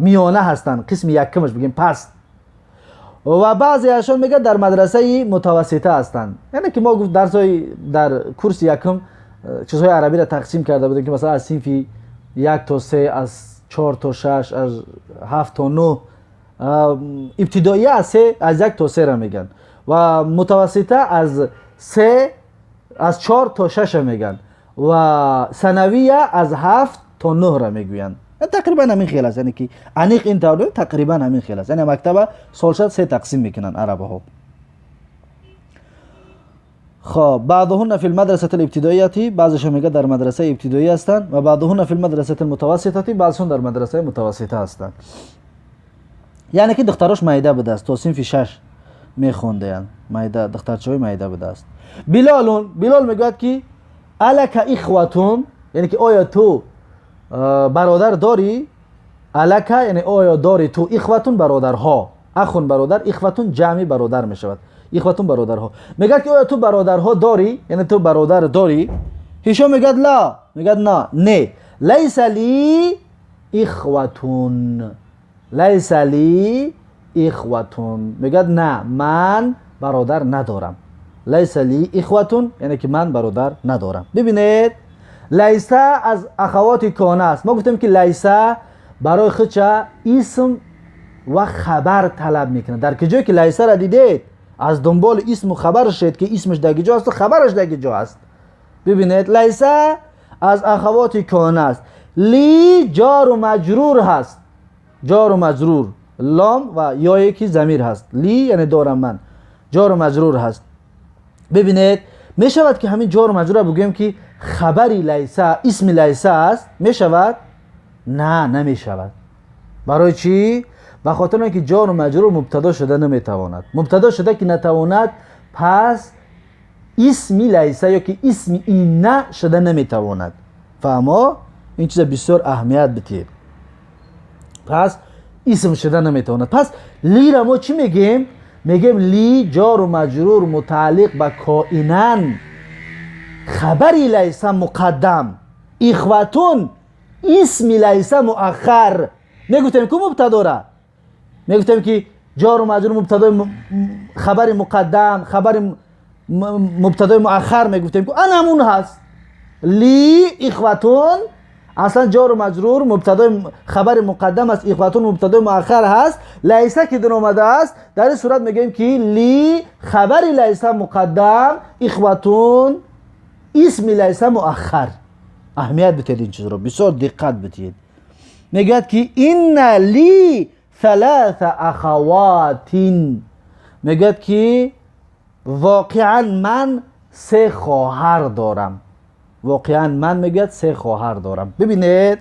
Speaker 1: миёна ҳастанд, қисми якумаш бигем паст. Ва баъзеашон мегӯяд, дар мадрасаи мутавассита ҳастанд. Яъне ки мо гуфт, дарсҳои дар курси якум чизҳои арабиро тақсим карда будем, ки масалан аз синфи як то се, аз чор то шаш, аз ҳафт то нӯҳ. Ибтидоия аз се, аз як то сера мегӯянд, ва мутавассита аз се, аз чор то шаша мегӯянд, ва санавия аз ҳафт то нӯҳра мегӯянд. Тақрибан ҳамин хел аст, яъне ки аниқ ин тавр, тақрибан ҳамин хел аст. Яъне мактаба солша се тақсим мекунанд арабаҳо. Хоб, баъдуҳунна фи лмадрасати либтидоияти, баъзешон мегӯяд, дар мадрасаи ибтидоӣ ҳастанд, ва баъдуҳунна фи лмадрасати лмутавасситати, баъзешон дар мадрасаи мутавассита ҳастанд. Яъне ки духтарош майда будааст, то синфи шаш мехондаянд, майда, духтарчаҳои майда будааст. Билолун, Билол мегӯяд, ки алака ихватун, яъне ки оё ту бародар дорӣ? Алака яъне оё дорӣ ту, ихватун бародарҳо, ахун бародар, ихватун ҷамъи бародар мешавад, ихватун бародарҳо. Мегӯяд, ки оё ту бародарҳо дорӣ, яъне ту бародар дорӣ? Ҳишом мегӯяд: ла, мегӯяд на, не, лайса ли ихватун, лайса ли ихватун, мегӯяд, на, ман бародар надорам. Лайса ли ихватун, яъне ки ман бародар надорам. Бибинед, лайса аз ахавоти кона аст. Мо гуфтем, ки лайса барои худша исм ва хабар талаб мекунад. Дар куҷое ки лайсара дидед, аз дунболи исму хабар шед, ки исмаш дар ҷо асту хабараш дар ҷо аст. Бибинед, лайса аз ахавоти кона аст. Ли ҷору маҷрур ҳаст, ҷору маҷрур, лом ва ёе ки замир ҳаст. Ли яъне дорам ман, ҷору маҷрур ҳаст. Бибинед, мешавад, ки ҳамин ҷору маҷрурро бигӯем, ки хабари лайса, исми лайса аст? Мешавад? На, намешавад. Барои чӣ? Ба хотир он ки ҷору маҷрур мубтадо шуда наметавонад. Мубтадо шуда ки натавонад, пас исми лайса ё ки исми инна шуда наметавонад. Фаҳмо? Ин чиза бисёр аҳамият бидиҳед. Пас исм шуда наметавонад. Пас лира мо чӣ мегӯем? Мегӯем, ли ҷору маҷрур мутааллиқ ба коинан, хабари лайса муқаддам, ихватун исми лайса муаххар. Мегуфтем ку мубтадора, мегуфтем, ки ҷору маҷрур мубтадои хабари муқаддам, хабари мубтадои муаххар мегуфтем ку, ана ҳамун ҳаст. Ли ихватун аслан ҷору маҷрур мубтадои хабари муқаддам аст, ихватун мубтадои муаххар ҳаст. Лайса ки дар омадааст, дар ин сурат мегӯем, ки ли хабари лайса муқаддам, ихватун исми лайса муаххар. Аҳамият бидиҳед, ин чизро бисёр диққат бидиҳед. Мегӯяд, ки инна ли саласа ахаватин, мегӯяд, ки воқеан ман се хоҳар дорам. Воқеан ман, мегӯяд, се хоҳар дорам. Бибинед,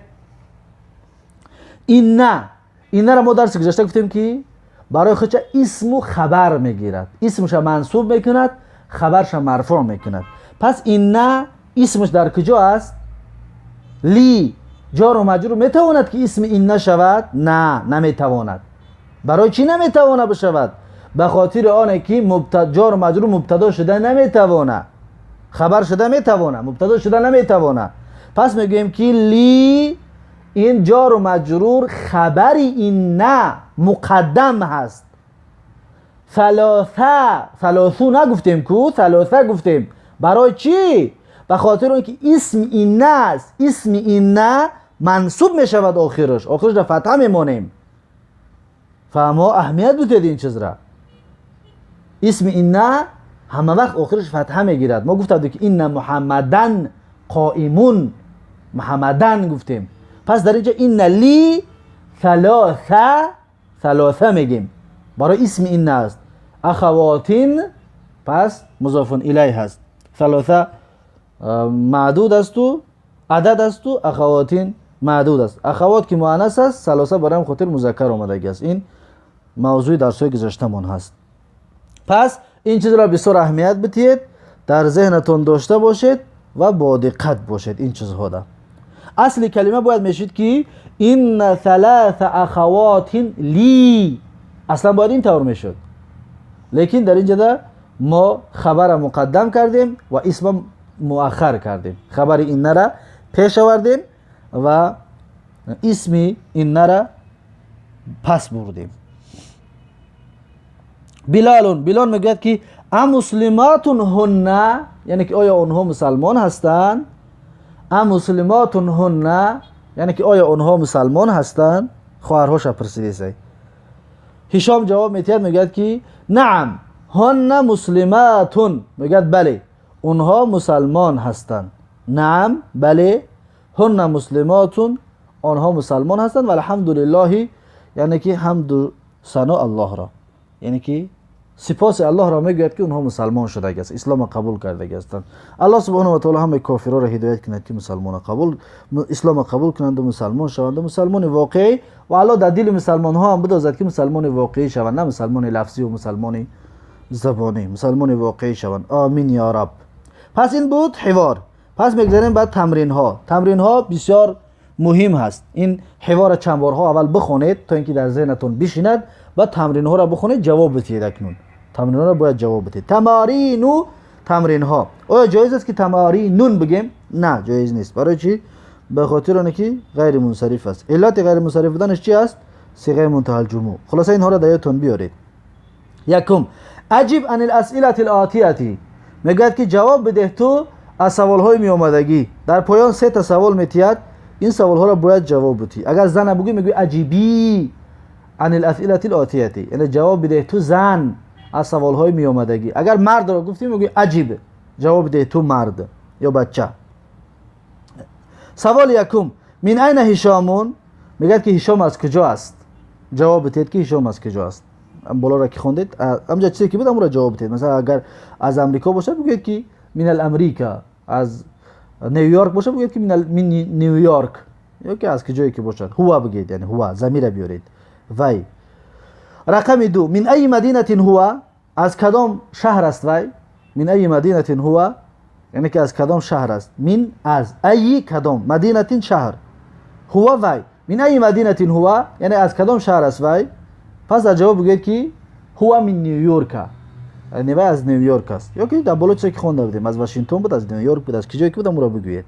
Speaker 1: инна, иннаро мо дарси гузашта гуфтем, ки барои худша исму хабар мегирад, исмша мансуб мекунад, хабарша марфӯъ мекунад. Пас инна исмаш дар куҷо аст? Ли ҷору маҷрур метавонад, ки исми инна шавад? На, наметавонад. Барои чӣ наметавона бишавад? Ба хотири оне ки ҷору маҷрур мубтадо шуда наметавона, хабар шуда метавона, мубтадо шуда наметавона. Пас мегӯем ки ли ин ҷору маҷрур хабари инна муқаддам ҳаст. Салоса, салосу нагуфтем ку, салоса гуфтем. Барои чӣ? Ба хотири он ки исми инна аст. Исми инна мансуб мешавад охираш, охирашро фатҳа мемонем. Фаҳмҳо аҳамият бидиҳед ин чизра. Исми инна ҳама вақт охираш фатҳа мегирад. Мо гуфта будем ки инна Муҳаммадан қоимун, Муҳаммадан гуфтем. Пас дар инҷо инна ли салоса, салоса мегем. Барои исми инна аст. Ахавотин пас музофун илай ҳаст. Салоса маъдуд асту адад асту ахавотин маъдуд аст. Ахавот ки муаннас аст, салоса барои хотир музаккар омадагӣ аст. Ин мавзӯи дарсҳои гузаштамон ҳаст. Пас ин чизро бисёр аҳамият бидиҳед, дар зеҳнатон дошта бошед ва бодиққат бошед ин чизҳода. Асли калима бояд мешид ки инна саласа ахавотин ли, аслан бояд ин тавр мешуд, лекин дар инҷода мо хабара муқаддам кардем ва исма муаххар кардем. Хабари иннара пеш овардем ва исми иннара пас бурдем. Билалун, Билол мегӯяд ки амуслиматун ҳунна, яъне ки оё онҳо мусалмон ҳастанд? Амуслиматун ҳунна, яъне ки оё онҳо мусалмон ҳастанд? Хоҳарҳоша пурсидесай. Ҳишом ҷавоб метиҳад, мегӯяд ки наам ҳунна муслиматун, мегӯяд бале онҳо мусалмон ҳастанд. Наам, бале, ҳунна муслиматун, онҳо мусалмон ҳастанд. Ва алҳамдулиллоҳи, яъне ки ҳамду сано Аллоҳро, яъне ки сипоси Аллоҳро мегӯяд ки онҳо мусалмон шудагӣ аст, исломро қабул кардагӣ ҳастанд. Аллоҳ субҳонаҳу ва таъоло ҳамаи кофирҳоро ҳидоят кунад ки мусалмонро қабул, исломро қабул кунанду мусалмон шаванду мусалмони воқеӣ, ва Аллоҳ дар дили мусалмонҳо ҳам бидозад ки мусалмони воқеӣ шаванд, на мусалмони лафзӣ ва мусалмони забонӣ, мусалмони воқеӣ шаванд. Омин ё раб. Пас ин буд ҳивор. Пас мегзарем ба тамринҳо. Тамринҳо бисёр муҳим ҳаст. Ин ҳиворро чанд борҳо аввал бихонед то ин ки дар зеҳнатон бишинад, баъд тамринҳоро бихонед, ҷавоб бидиҳед. Акнун тамринҳоро бояд ҷавоб бидиҳед. Тамарину, тамринҳо. Оё ҷоиз аст ки тамаринун бигем? На, ҷоиз нест. Барои чӣ? Ба хотири оне ки ғайри мунсариф аст. Иллати ғайри мунсариф буданаш чи аст? Сиғаи мунтаҳалҷумӯъ. Хулоса инҳоро дар ёдтон биёред. Якум, аҷиб ан аласъилати алотияти, мегӯяд ки ҷавоб бидеҳ ту аз саволҳои меомадагӣ. Дар поён се та савол метиҳад, ин саволҳоро бояд ҷавоб бидиҳӣ. Агар зана бугӯӣ мегӯӣ аҷибӣ ан аласъилати алотияти, яъне ҷавоб бидеҳ ту зан аз саволҳои меомадагӣ. Агар мардро гуфтӣ мегӯӣ аҷиб, ҷавоб бидеҳ ту мард ё бача. Саволи якум, мин айна ҳишомун, мегӯяд ки ҳишом аз куҷо аст? Ҷавоб бидиҳед ки ҳишом аз куҷо аст. Болоро ки хондед, ҳамҷа чизе ки буд ҳамонро ҷавоб бидиҳед. Масалан агар аз Амрико бошад бигӯед ки мин ал-Амрика, аз Нью-Йорк бошад бигӯед ки мин Нью-Йорк, ё ки аз куҷое ки бошад. Ҳува бигӯед, яъне ҳува замира биёред. Вай. Рақами ду, мин айи мадинатин ҳува, аз кадом шаҳр аст вай? Мин айи мадинатин ҳува, яъне ки аз кадом шаҳр аст? Мин аз, айи кадом, мадинатин шаҳр, ҳува вай. Мин айи мадинатин ҳува, яъне аз кадом шаҳр аст вай? Пас дар ҷавоб бигӯед ки ҳува мин Нью-Йорка, яъне вай аз Нью-Йорк аст. Ё ки дар боло чизе ки хонда будем, аз Вашингтон буд, аз Нью-Йорк буд, аз куҷое ки буд ҳамонро бигӯед.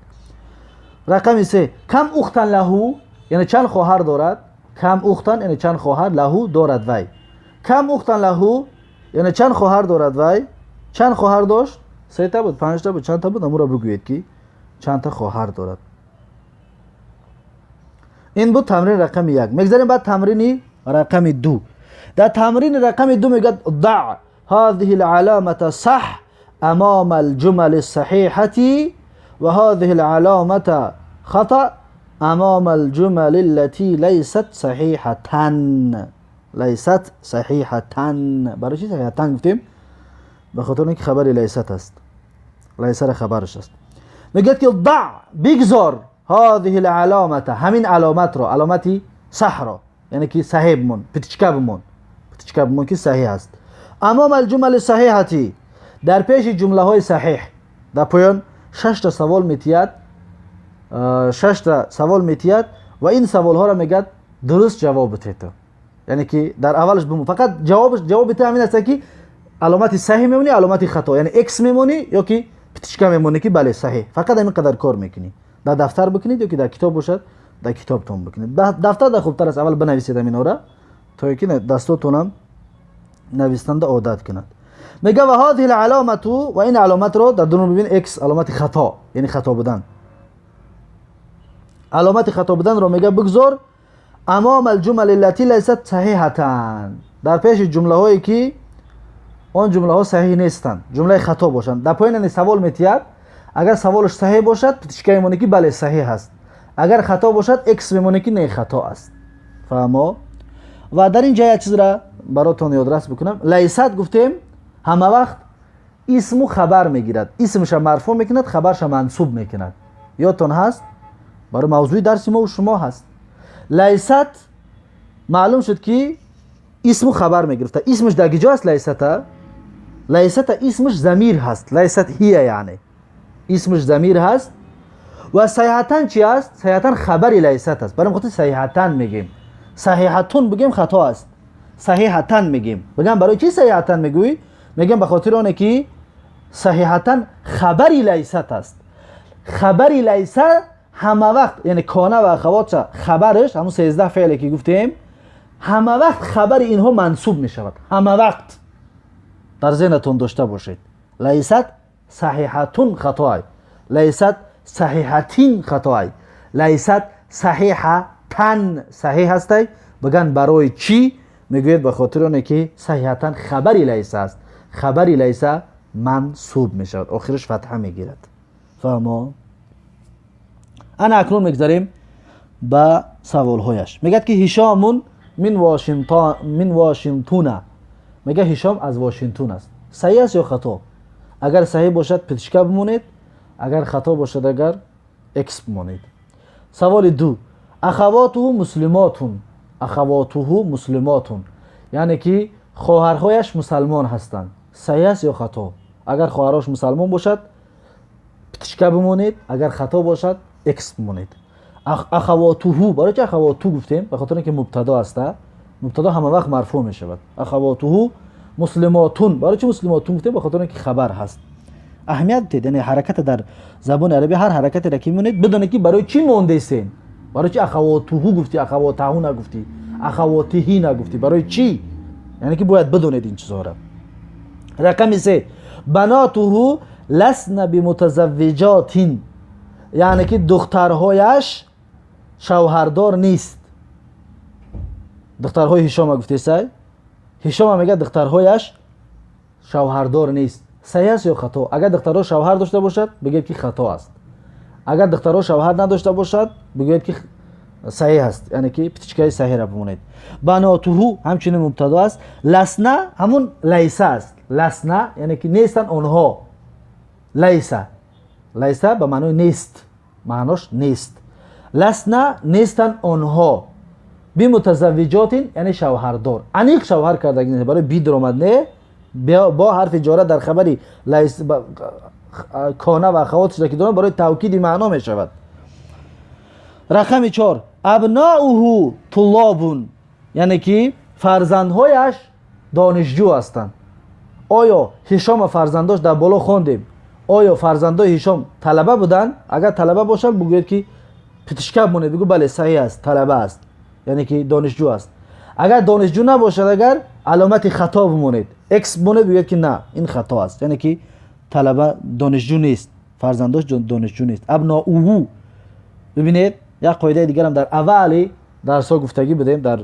Speaker 1: Рақами се, кам ухтан лаҳу, яъне чанд хоҳар дорад? Кам ухтан яъне чанд хоҳар, лаҳу дорад вай. Кам ухтан лаҳу яъне чанд хоҳар дорад вай? Чанд хоҳар дошт? Сета буд, панҷта буд, чандта буд? Ҳамонро бигӯед ки чандта хоҳар дорад. Ин буд тамрини рақами як. Мегзарем баъд тамрини рақами ду. Дар тамрини рақами ду мегӯяд даъ ҳазиҳи алаламата саҳ амама алҷумали алсаҳиҳати ва ҳазиҳи алаламата хата амама алҷумали аллати лайсат саҳиҳатан. Лайсат саҳиҳатан. Барои чӣ саҳиҳатан гуфтем? Ба хотири он ки хабари лайсат аст, лайсара хабараш аст. Мегӯяд ки даъ, бигзор ҳазиҳи алаламата, ҳамин аломатро, аломати саҳро, яъне ки саҳеҳ бимон, птичка бимон, птичка бимон ки саҳеҳ аст. Амама алҷумали саҳиҳати, дар пеши ҷумлаҳои саҳеҳ. Дар поён шашта савол метиҳад, шашта савол метиҳад ва ин саволҳоро мегӯяд дуруст ҷавоб бидиҳед ту. Яъне ки дар аввалаш бимон, фақат ҷавобаш, ҷавоби ту ҳамин аст, ки аломати саҳеҳ мемонӣ, аломати хато, яъне экс мемонӣ ё ки птичка мемонӣ, ки бале, саҳеҳ. Фақат ҳамин қадар кор мекунӣ. Дар дафтар бикунед ё ки дар китоб бошад, дар китобтон бикунед. Дафтар дар хубтар аст, аввал бинависед ҳаминҳоро, то ки дастотонам навистанда одат кунад. Мега: ва ҳазиҳи аломату, ва ин аломатро дар дунун бибин, экс, аломати хато, яъне хато будан, аломати хато буданро мега бигзор амом алҷумал аллати лайсат саҳиҳатан, дар пеши ҷумлаҳое ки он ҷумлаҳо саҳиҳ нестанд, ҷумлаи хато бошанд. Дар поён савол метиҳад, агар саволаш саҳиҳ бошад, птичка мемонӣ, ки бале, саҳиҳ аст, агар хато бошад, экс мемонӣ, ки не, хато аст. Фаҳмо? Ва дар ин ҷа як чизра баротон ёдрас бикунам. Лайсат гуфтем, ҳама вақт исму хабар мегирад, исмша марфӯъ мекунад, хабарша мансуб мекунад. Ёдтон ҳаст, барои мавзӯи дарси мо шумо ҳаст. Лайсат маълум шуд, ки исму хабар мегирифта. Исмаш дар киҷо аст? Лайсата, лайсата исмаш замир ҳаст, лайсат ҳия, яъне исмаш замир ҳаст. Ва саҳиҳатан чи аст? Саҳиҳатан хабари лайсат аст. Барои хотир саҳиҳатан мегем, саҳиҳатун бигем, хато аст, саҳиҳатан мегем. Бигам, барои чи саҳиҳатан мегӯӣ? Мегем, ба хотири оне ки саҳиҳатан хабари лайсат аст. Хабари лайса ҳама вақт, яъне кона ва ахавотша, хабараш, ҳамун 13 феъле ки гуфтем, ҳама вақт хабари инҳо мансуб мешавад. Ҳама вақт дар зеҳнатон дошта бошед. Лайсат саҳиҳатун хатоай, лайсат саҳиҳатин хатоай, лайсат саҳиҳатан саҳиҳ ҳастай. Биган, барои чӣ? Мегӯяд, ба хотири оне ки саҳиҳатан хабари лайса аст, хабари лайса мансуб мешавад, охираш фатҳа мегирад. Фаҳмо? Ана акнун мегзарем ба саволҳояш. Мегӯяд, ки ҳишомун мин Вашингтуна, мега Ҳишом аз Вашингтун аст. Саҳиҳ аст ё хато? Агар саҳиҳ бошад, птичка бимонед, агар хато бошад, агар экс бимонед. Саволи ду: ахавотуҳу муслимотун, ахавотуҳу муслимотун, яъне ки хоҳарҳояш мусалмон ҳастанд. Саҳиҳ аст ё хато? Агар хоҳарҳош мусалмон бошад, птичка бимонед, агар хато бошад, экс бимонед. Ахавотуҳу, барои чи ахавоту гуфтем? Ба хотире ки мубтадо аста, мубтадо ҳама вақт марфӯъ мешавад. Ахавотуҳу муслимотун, барои чи муслимотун гуфтем? Ба хотире ки хабар ҳаст. Аҳамият дед, яъне ҳараката дар забони арабӣ, ҳар ҳаракатеро ки мемонед, бидонед, ки барои чӣ мондесен, барои чи ахавотуҳу гуфтӣ, ахавотаҳу нагуфтӣ, ахавотиҳӣ нагуфтӣ, барои чӣ? Яъне ки бояд бидонед ин чизҳоро. Рақами се: банотуҳу ласна бимутазаввиҷотин, яъне ки духтарҳояш шавҳардор нест. Духтарҳои Ҳишома гуфтесай, Ҳишома мегӯяд, духтарҳояш шавҳардор нест. Саҳиҳ аст ё хато? Агар духтарҳо шавҳар дошта бошад, бигӯед, ки хато аст, агар духтарҳо шавҳар надошта бошад, бигӯед, ки саҳиҳ аст, яъне ки птичкаи саҳиҳра бимонед. Банотуҳу ҳамчунин мубтадо аст, ласна ҳамун лайса аст, ласна яъне ки нестанд онҳо, лайса, лайса ба маънои нест, маънош нест, ласна нестанд онҳо, бимутазаввиҷотин яъне шавҳардор, аниқ шавҳар кардаги нест, барои би даромад, не, бо ҳарфи ҷора дар хабари кона ва ахавот шуда ки дорам, барои тавкиди маъно мешавад. Рақами чор: абноуҳу туллобун, яъне ки фарзандҳояш донишҷӯ ҳастанд. Оё Ҳишома фарзандош дар боло хондем, оё фарзандои Ҳишом талаба буданд? Агар талаба бошанд, бигӯед, ки птичка бимонед, бигӯ, бале, саҳиҳ аст, талаба аст, яъне ки донишҷӯ аст. Агар донишҷӯ набошад, агар аломати хато бимонед, экс бимонед, бигӯед, ки на, ин хато аст, яъне ки талаба, донишҷӯ нест, фарзандош донишҷӯ нест. Абноуҳу, бибинед, як қоидаи дигарам дар аввали дарсҳо гуфтагӣ будем, дар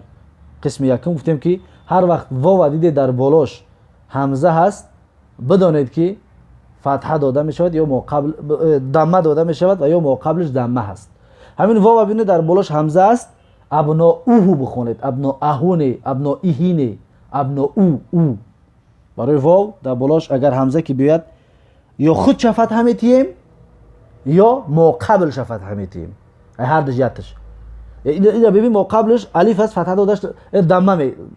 Speaker 1: қисми якум гуфтем, ки ҳар вақт вова дидед, дар болош ҳамза ҳаст, бидонед, ки фатҳа дода мешавад ё моқабл дамма дода мешавад ва ё моқаблиш дамма ҳаст. Ҳамин вова бинед, дар болош ҳамза аст, абноуҳу бихонед, абноаҳу не, абноиҳи не, абноу у. Барои вов дар болош агар ҳамза ки биёяд, ё худша фатҳа метиҳем, ё моқаблша фатҳа метиҳем, ҳар душ якташ. Ина бибин, моқаблиш алиф аст, фатҳа додаш, дамма,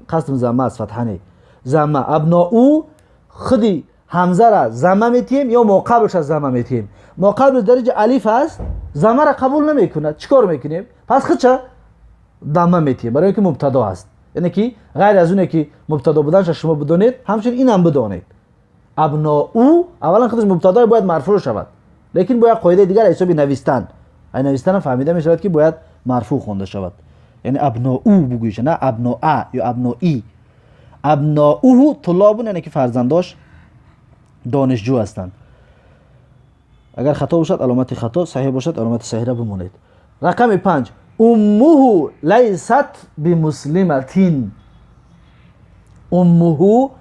Speaker 1: қасдм замма аст, фатҳа не, замма. Абноу худи ҳамзара замма метиҳем ё моқаблша замма метиҳем. Моқаблиш дар инҷа алиф аст, заммара қабул намекунад, чӣ кор мекунем? Пас худша дамма метиҳем, барои ин ки мубтадо аст. Яъне ки ғайр аз оне ки мубтадо буданша шумо бидонед, ҳамчунин инам бидонед. Абноу аввалан худаш мубтадо бояд марфӯъ шавад, лекин бояд қоидаи дигар ҳисоби навистан. Ай навистанам фаҳмида мешавад ки бояд марфӯъ хонда шавад. Яъне абноу бугӯиша, на абноа ё абнои. Абноуҳу туллобун, яъне ки фарзандош донишҷӯ ҳастанд. Агар хато бошад аломати хато, саҳеҳ бошад аломати саҳеҳро бимонед. Рақами 5. Уммуҳу лайсат бимуслиматин. Уммуҳу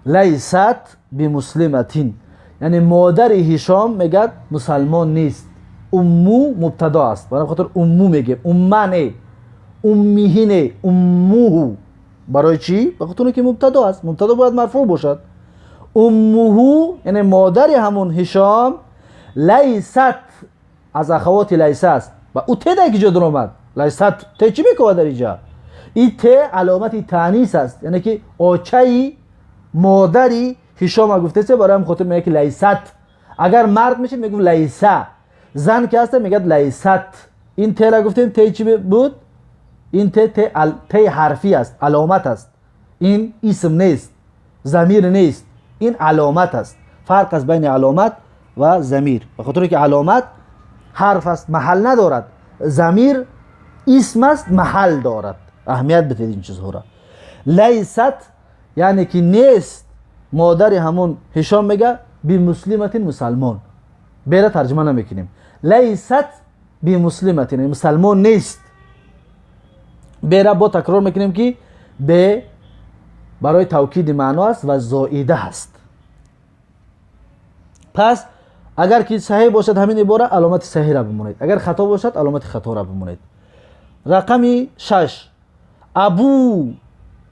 Speaker 1: лайсат бимуслиматин. Яъне модари Ҳишом мегӯяд мусалмон нест. Умму мубтадо аст. Барои хотир умму мегӯем. Умма не, уммиҳи не, уммуҳу. Барои чӣ? Ба хотире ки мубтадо аст. Мубтадо бояд марфӯъ бошад. Уммуҳу яъне модари ҳамон Ҳишом, лайсат аз ахавоти лайса аст. Ва ӯ те дар ки ҷо даромад? Лайсат те чӣ мекунад дар инҷа? Ин те аломати таънис аст, яъне ки очаи модари Ҳишома гуфтест, барои ҳам хотир мегӯяд ки лайсат. Агар мард мешид мегуфт лайса, зан ки ҳаста мегӯяд лайсат. Ин тера гуфтем, те чӣ буд? Ин те те ҳарфӣ аст, аломат аст. Ин исм нест, замир нест, ин аломат аст. Фарқ аст байни аломат ва замир. Ба хотире ки аломат ҳарф аст, маҳал надорад. Замир исм аст, маҳал дорад. Аҳамият бидиҳед ин чизҳоро. Лайсат яъне ки нест, модари ҳамон Ҳишом мега бимуслиматин мусалмон. Бера тарҷума намекунем. Лайсат бимуслиматин, яъне мусалмон нест. Бера бо такрор мекунем ки бе барои тавкиди маъно аст ва зоида аст. Пас агар ки саҳеҳ бошад ҳамин ибора, аломати саҳеҳро бимонед. Агар хато бошад аломати хаторо бимонед. Рақами 6. Абу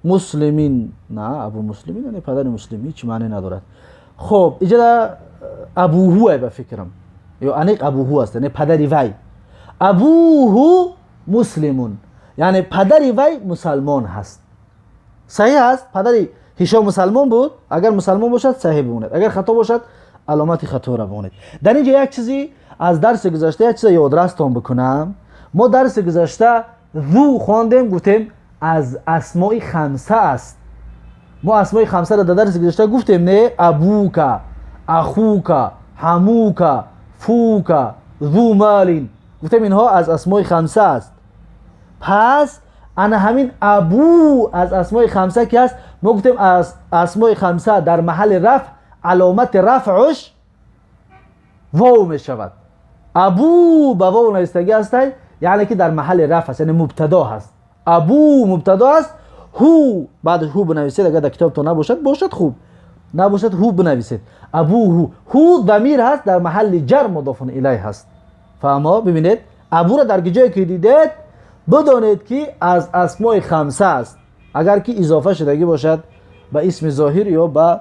Speaker 1: муслимин. На, абу муслимин яъне падари муслим, ҳеҷ маъне надорад. Хоб, иҷода абуҳу ба фикрам, ё аниқ абуҳу аст, яъне падари вай. Абуҳу муслимун, яъне падари вай мусалмон ҳаст. Саҳеҳ аст, падари Ҳишом мусалмон буд. Агар мусалмон бошад саҳеҳ бимонед, агар хато бошад аломати хаторо бимонед. Дар инҷа як чизи аз дарси гузашта, як чиза ёдрастон бикунам. Мо дарси гузашта зу хондем, гуфтем аз асмои хамса аст. Мо асмои хамсаро дар дарси гузашта гуфтем, не? Абука, ахука, ҳамука, фука, зу малин. Гуфтем инҳо аз асмои хамса аст. Пас ана ҳамин абу аз асмои хамса ки аст, мо гуфтем аз асмои хамса дар маҳалли рафъ аломати рафъуш вов мешавад. Абу ба вов навистагӣ ҳастай, яъне ки дар маҳалли рафъ аст, яъне мубтадо ҳаст. Абу мубтадо аст, ҳу баъд ҳу бинависед, агар дар китобтон набошад, бошад хуб, набошад ҳу бинависед. Абуҳу, ҳу дамир ҳаст, дар маҳалли ҷар мудофун илай ҳаст. Фаҳмо? Бибинед, абуро дар ҷое ки дидед, бидонед ки аз асмои хамса аст. Агар ки изофа шудагӣ бошад ба исми зоҳир ё ба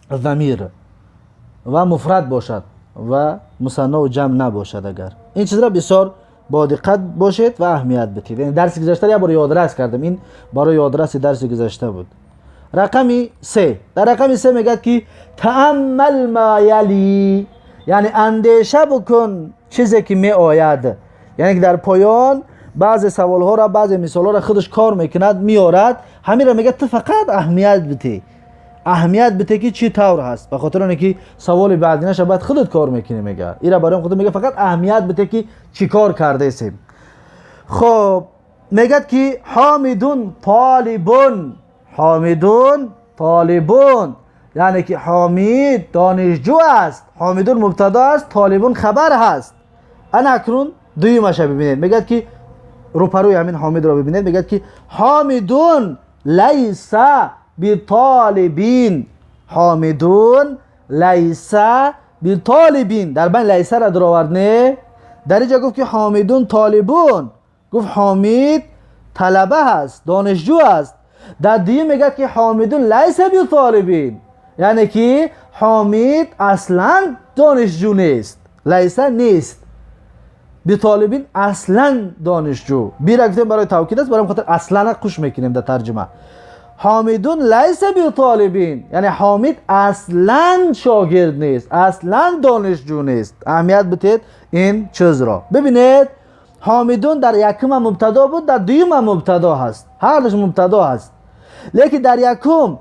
Speaker 1: замир ва муфрад бошад ва мусанно ҷамъ набошад. Агар ин чизро бисёр бо диққат бошед ва аҳамият бидиҳед. Яъне дарси гузаштаро як бор ёдрас кардам, ин барои ёдраси дарси гузашта буд. Рақами 3. Дар рақами 3 мегӯяд ки тааммал ма яли, яъне андеша бикун чизе ки меояд. Яъне ки дар поён баъзе саволҳоро, баъзе мисолҳоро худаш кор мекунад, меорад. Ҳаминро мегӯяд ту фақат аҳамият бидеҳ, аҳамият бидеҳ ки чӣ тавр ҳаст. Ба хотири оне ки саволи баъдинаша баъд худат кор мекунӣ, мегӯяд. Ира барои худ мегӯяд фақат аҳамият бидеҳ ки чӣ кор кардаесем. Хоб, мегӯяд ки ҳомидун толибун. Ҳомидун толибун, яъне ки ҳомид донишҷӯ аст. Ҳомидун мубтадо аст, толибун хабар ҳаст. Ана акнун дуюмаша бибинед. Мегӯяд ки рӯпарӯи ҳамин ҳомидро бибинед, мегӯяд ки ҳомидун лайса битолибин. Ҳомидун лайса битолибин. Дар байн лайсаро даровард, не? Дар инҷа гуфт ки ҳомидун толибун. Гуфт ҳомид талаба ҳаст, донишҷӯ аст. Дар дуюм мегӯяд ки ҳомидун лайса битолибин, яъне ки ҳомид аслан донишҷӯ нест, лайса нест, битолибин аслан донишҷӯ. Бира гуфтем барои тавкид аст, барои хотир аслана қуш мекунем дар тарҷума. Ҳомидун лайса битолибин, яъне ҳомид аслан шогирд нест, аслан донишҷӯ нест. Аҳамият бидиҳед ин чизро. Бибинед, Ҳомидун дар якум мубтадо буд, дар дуюм мубтадо ҳаст, ҳардуш мубтадо ҳаст. Лекин дар якум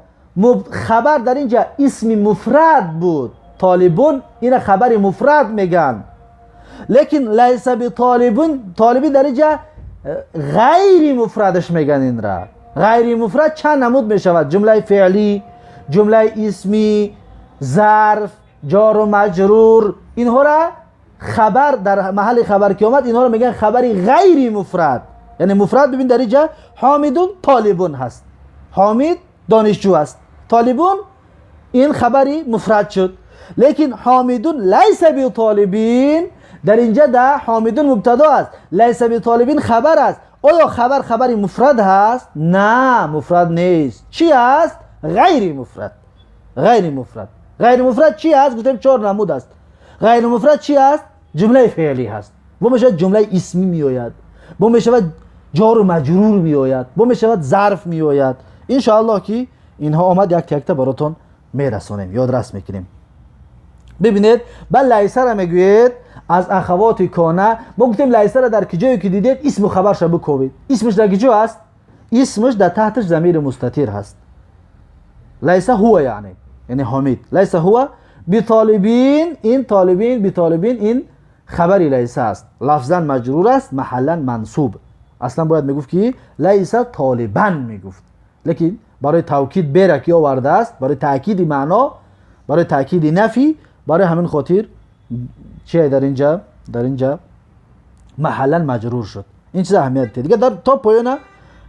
Speaker 1: хабар дар инҷа исми муфрад буд, толибун, ина хабари муфрад меган. Лекин лайса битолибун, толибин дар инҷа ғайри муфрадаш меган. Инра ғайри муфрад чанд намуд мешавад? Ҷумлаи феълӣ, ҷумлаи исмӣ, зарф, ҷору маҷрур. Инҳоро хабар дар маҳалли хабар ки омад, инҳоро мегӯянд хабари ғайри муфрад. Яъне муфрад, бибин, дар инҷа ҳомидун толибун ҳаст, ҳомид донишҷӯ аст, толибун ин хабари муфрад шуд. Лекин ҳомидун лайса битолибин, дар инҷа да ҳомидун мубтадо аст, лайса битолибин хабар аст. Оё хабар хабари муфрад ҳаст? На, муфрад нест. Чӣ аст? Ғайри муфрад. Ғайри муфрад, ғайри муфрад чӣ аст? Гуфтем, чор намуд аст. Ғайри муфрад чӣ аст? Ҷумлаи феълӣ ҳаст, бо мешавад ҷумлаи исмӣ меояд, бо мешавад ҷору маҷрур меояд, бо мешавад зарф меояд. Иншоаллоҳ, ки инҳо омад, якта якта баротон мерасонем, ёдрас мекунем. Бибинед, ба лайсара мегӯед аз ахавоти кона. Мо гуфтем, лайсара дар ки ҷое ки дидед, исму хабарша биковед. Исмаш дар ки ҷо аст? Исмаш дар таҳташ замири мустатир ҳаст. Лайса ҳува, яъне ҳомид, лайса ҳува битолибин. Ин толибин, битолибин, ин хабари лайса аст. Лафзан маҷрур аст, маҳаллан мансуб. Аслан бояд мегуфт, ки лайса толибан мегуфт, лекин барои тавкид бера ки овардааст, барои таъкиди маъно, барои таъкиди нафӣ, барои ҳамин хотир чи дар инҷа маҳаллан маҷрур шуд. Ин чиз аҳамият дига дар то поёна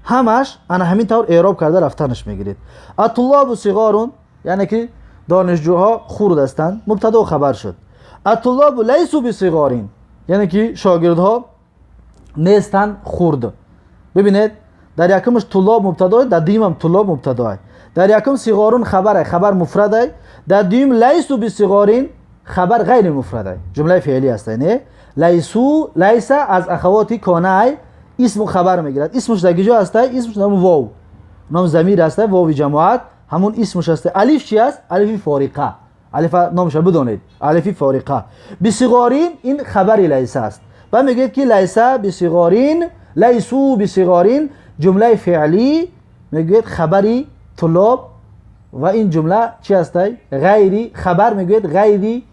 Speaker 1: ҳамаш ана ҳамин тавр эъроб карда рафтанаш мегиред. Аттуллобу сиғорун, яъне ки донишҷӯҳо хурд ҳастанд, мубтадо хабар шуд. Аттуллобу лайсу бисиғорин, яъне ки шогирдҳо нестанд хурд. Бибинед, дар якумаш туллоб мубтадо, дар дуюмам туллоб мубтадоай. Дар якум сиғорун хабарай, хабар муфрадай, дар дуюм лайсу бисиғорин хабар ғайри муфрадай, ҷумлаи феълӣ ҳастай. Не, лайсу, лайса аз ахавоти конаай, исму хабар мегирад. Исмуш дар киҷо ҳастай? Исмуш ном вов, ном замир ҳастай, вови ҷамоат, ҳамун исмуш ҳастай. Алиф чи аст? Алифи фориқа. Алифа номаша бидонед, алифи фориқа. Бисиғорин ин хабари лайса аст. Баъд мегӯяд, ки лайса бисиғорин, лайсу бисиғорин ҷумлаи феълӣ, мегӯяд, хабари туллоб, ва ин ҷумла чи ҳастай? Ғайри хабар, мегӯяд, ғайри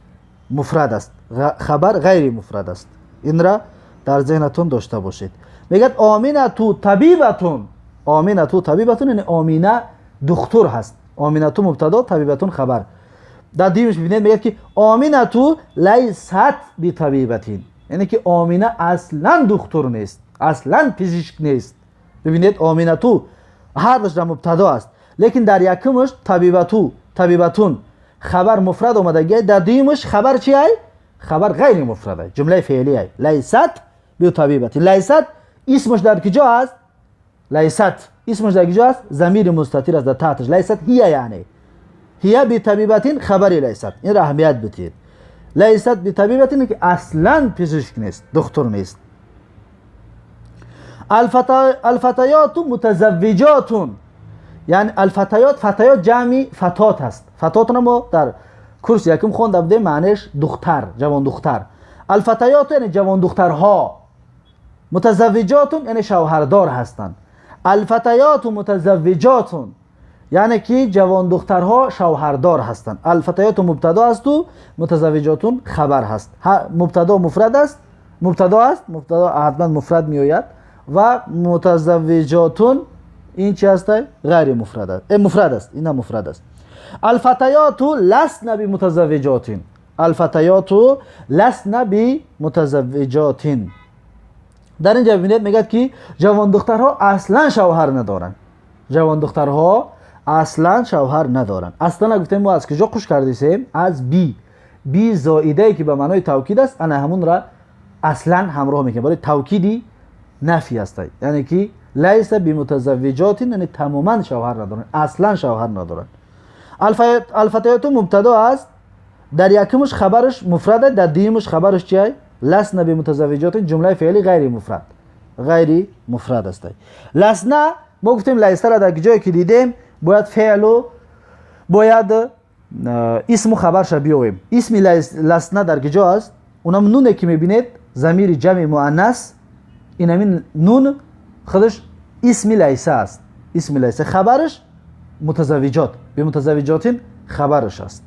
Speaker 1: муфрад аст, хабар ғайри муфрад аст. Инра дар зеҳнатон дошта бошед. Мегӯяд: оминату табибатун. Оминату табибатун, яъне Омина духтур ҳаст. Оминату мубтадо, табибатун хабар. Дар дуюмаш бибинед, мегӯяд, ки оминату лайсат битабибатин, яъне ки Омина аслан духтур нест, аслан пизишк нест. Бибинед, оминату ҳардаш дар мубтадо аст, лекин дар якумаш табибату, табибатун хабар муфрад омадагиай, дар дуюмаш хабар чи ай? Хабар ғайри муфрад ай, ҷумлаи феълӣ ай. Лайсат битабибатин. Лайсат исмаш дар киҷо аст? Лайсат исмаш дар киҷо аст? Замири мустатир аст дар таҳташ. Лайсат ҳия, яъне ҳия битабибатин хабари лайсат. Инро аҳамият бидиҳед. Лайсат битабибатин, ки аслан пизишк нест, духтур нест. Алфатаёту мутазаввиҷотун, яъне алфатаёт, фатаёт ҷамъи фатот аст. Фатотро мо дар курси якум хонда будем, маънеш духтар, ҷавондухтар. Алфатаёту яъне ҷавондухтарҳо, мутазаввиҷотун яъне шавҳардор ҳастанд. Алфатаёту мутазаввиҷотун, яъне ки ҷавондухтарҳо шавҳардор ҳастанд. Алфатаёту мубтадо асту мутазаввиҷотун хабар ҳаст. Мубтадо муфрад аст, мубтадо аст, мубтадо ҳатман муфрад меояд, ва мутазаввиҷотун ин чи ҳастай? Ғайри муфрад аст, муфрад аст, ина муфрад аст. Алфатаёту ласна бимутазаввиҷотин. Алфатаёту ласна бимутазаввиҷотин. Дар инҷа бибинед, мегӯяд, ки ҷавондухтарҳо аслан шавҳар надоранд. Ҷавондухтарҳо аслан шавҳар надоранд. Аслан гуфтем, мо аз куҷо қуш кардисем? Аз би, би зоидае, ки ба маънои тавкид аст, ана ҳамунра аслан ҳамроҳ мекунем, барои тавкиди нафи ҳастай. Яъне ки лайса бимутазаввиҷотин, яъне тамоман шавҳар надоранд, аслан шавҳар надоранд. Алфатаёту мубтадо аст, дар якумаш хабараш муфрад, дар дуюмаш хабараш чи? Ласна бимутазаввиҷотин ҷумлаи феъли ғайри муфрад, ғайри муфрад аст. Ласна, мо гуфтем, лайсара дар ҷое ки дидем, бояд феълу, бояд исму хабарша биёвем. Исми ласна дар киҷо аст? Унам нуне, ки мебинед, замири ҷамъи муаннас. ин ҳамин нун худаш исми лайса аст. Исми лайса хабараш мутазаввиҷот, бимутазаввиҷотин хабараш аст.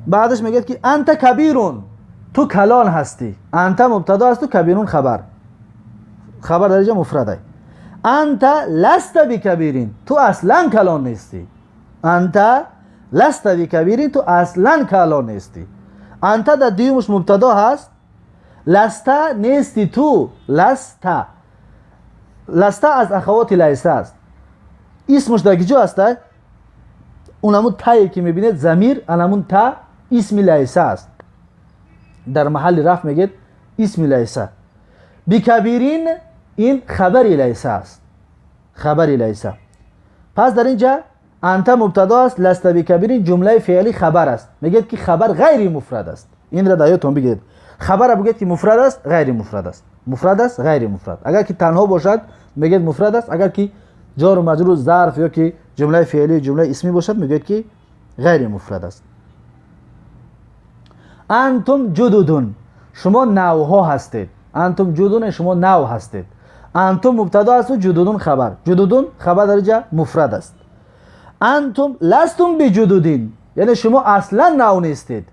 Speaker 1: Баъдаш мегӯяд ки анта кабирун, ту калон ҳастӣ. Анта мубтадо аст, ту кабирун хабар. Хабар дар инҷа муфрад аст. Анта ласта бикабирин, ту аслан калон нестӣ. Анта ласта бикабирин, ту аслан калон нестӣ. Анта дар дуюмаш мубтадо ҳаст, ласта нести ту, ласта. Ласта аз ахавоти лайса аст. Исмаш дар киҷо аст? Он ҳамун тае ки мебинед замир, ан ҳамун та исми лайса аст. Дар маҳалли раф мегӯяд исми лайса. Бикабирин ин хабари лайса аст. Хабари лайса. Пас дар инҷа анта мубтадо аст, ласта бикабирин ҷумлаи феълӣ хабар аст. Мегӯяд ки хабар ғайри муфрад аст. Инро дар ёдтон бигиред. Хабара бигӯяд ки муфрад аст, ғайри муфрад аст. Муфрад аст, ғайри муфрад. Агар ки танҳо бошад, мегӯяд муфрад аст. Агар ки ҷору маҷрур, зарф ё ки ҷумлаи феълӣ, ҷумлаи исмӣ бошад, мегӯяд ки ғайри муфрад аст. Антум ҷудудун, шумо навҳо ҳастед. Антум ҷудун, шумо нав ҳастед. Антум мубтадо аст, ҷудудун хабар. Ҷудудун хабар дар инҷа муфрад аст. Антум ластум биҷудудин, яъне шумо аслан нав нестед.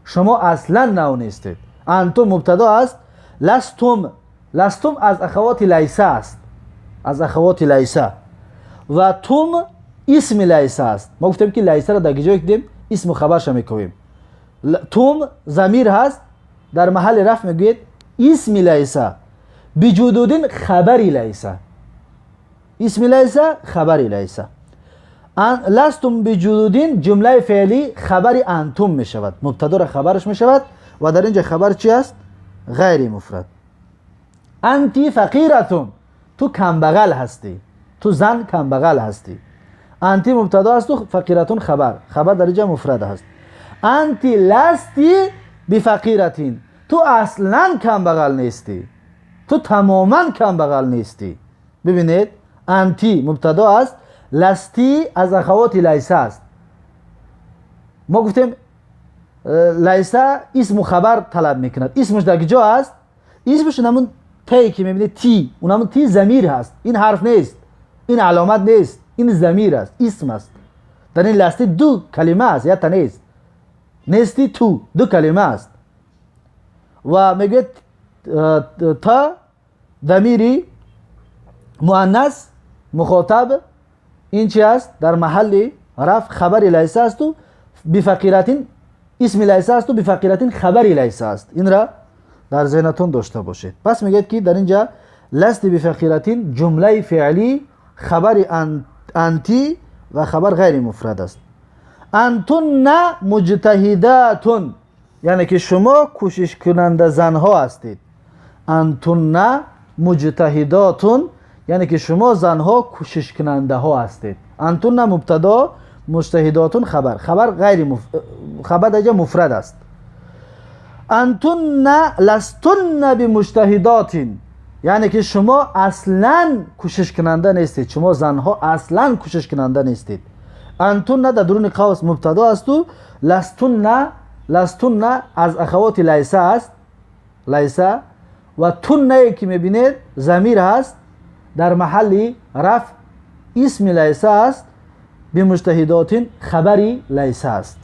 Speaker 1: Шумо аслан нав нестед. Антум мубтадо аст, ластум, ластум аз ахавоти лайса аст. Аз ахавоти лайса. Ва тум исми лайса аст. Мо гуфтем ки лайсаро дар ҷое дидем исму хабарша мекунем. Тум замир ҳаст, дар маҳалли раф мегӯяд исми лайса. Биҷудудин хабари лайса. Исми лайса хабари лайса. Ластум биҷудудин ҷумлаи феълӣ хабари антум мешавад. Мубтадоро хабараш мешавад ва дар инҷа хабар чи аст? Ғайри муфрад. Анти фақиратун, ту камбағал ҳастӣ. Ту зан камбағал ҳастӣ. Анти мубтадо аст, фақиратун хабар. Хабар дар инҷа муфрад аст. Анти ласти бифақиратин, ту аслан камбағал нестӣ. Ту тамоман камбағал нестӣ. Бибинед, анти мубтадо аст, ласти аз ахавоти лайса аст. Мо гуфтем лайса исму хабар талаб мекунад. Исмаш дар киҷо аст? Исмаш ҳамун те ки мебинед ти, он ҳамун ти замир ҳаст. Ин ҳарф нест, ин аломат нест, ин замир аст, исм аст. Дар ин ласти ду калима аст, якта нест. Нести ту ду калима аст. Ва мегӯяд та дамири муаннас мухотаб ин чи аст? Дар маҳалли раф хабари лайса асту бифақиратин исми лайса асту бифақиратин хабари лайса аст. Инра дар зеҳнатон дошта бошед. Пас мегӯяд ки дар инҷа ласти бифақиратин ҷумлаи феълӣ хабари анти ва хабар ғайри муфрад аст. Антунна муҷтаҳидатун, яъне ки шумо кӯшишкунанда занҳо ҳастед. Антунна муҷтаҳидотун, яъне ки шумо занҳо кӯшишкунандаҳо ҳастед. Антунна мубтадо, муҷтаҳидотун хабар. Хабар ғайри хабар дар инҷа муфрад аст. Антунна ластунна бимуҷтаҳидотин, яъне ки шумо аслан кӯшишкунанда нестед. Шумо занҳо аслан кӯшишкунанда нестед. Антунна дар дуруни қавс мубтадо асту ластунна, ластунна аз ахавоти лайса аст, лайса ва туннае ки мебинед замир ҳаст, дар маҳалли раф исми лайса аст, бимуҷтаҳидотин хабари лайса аст.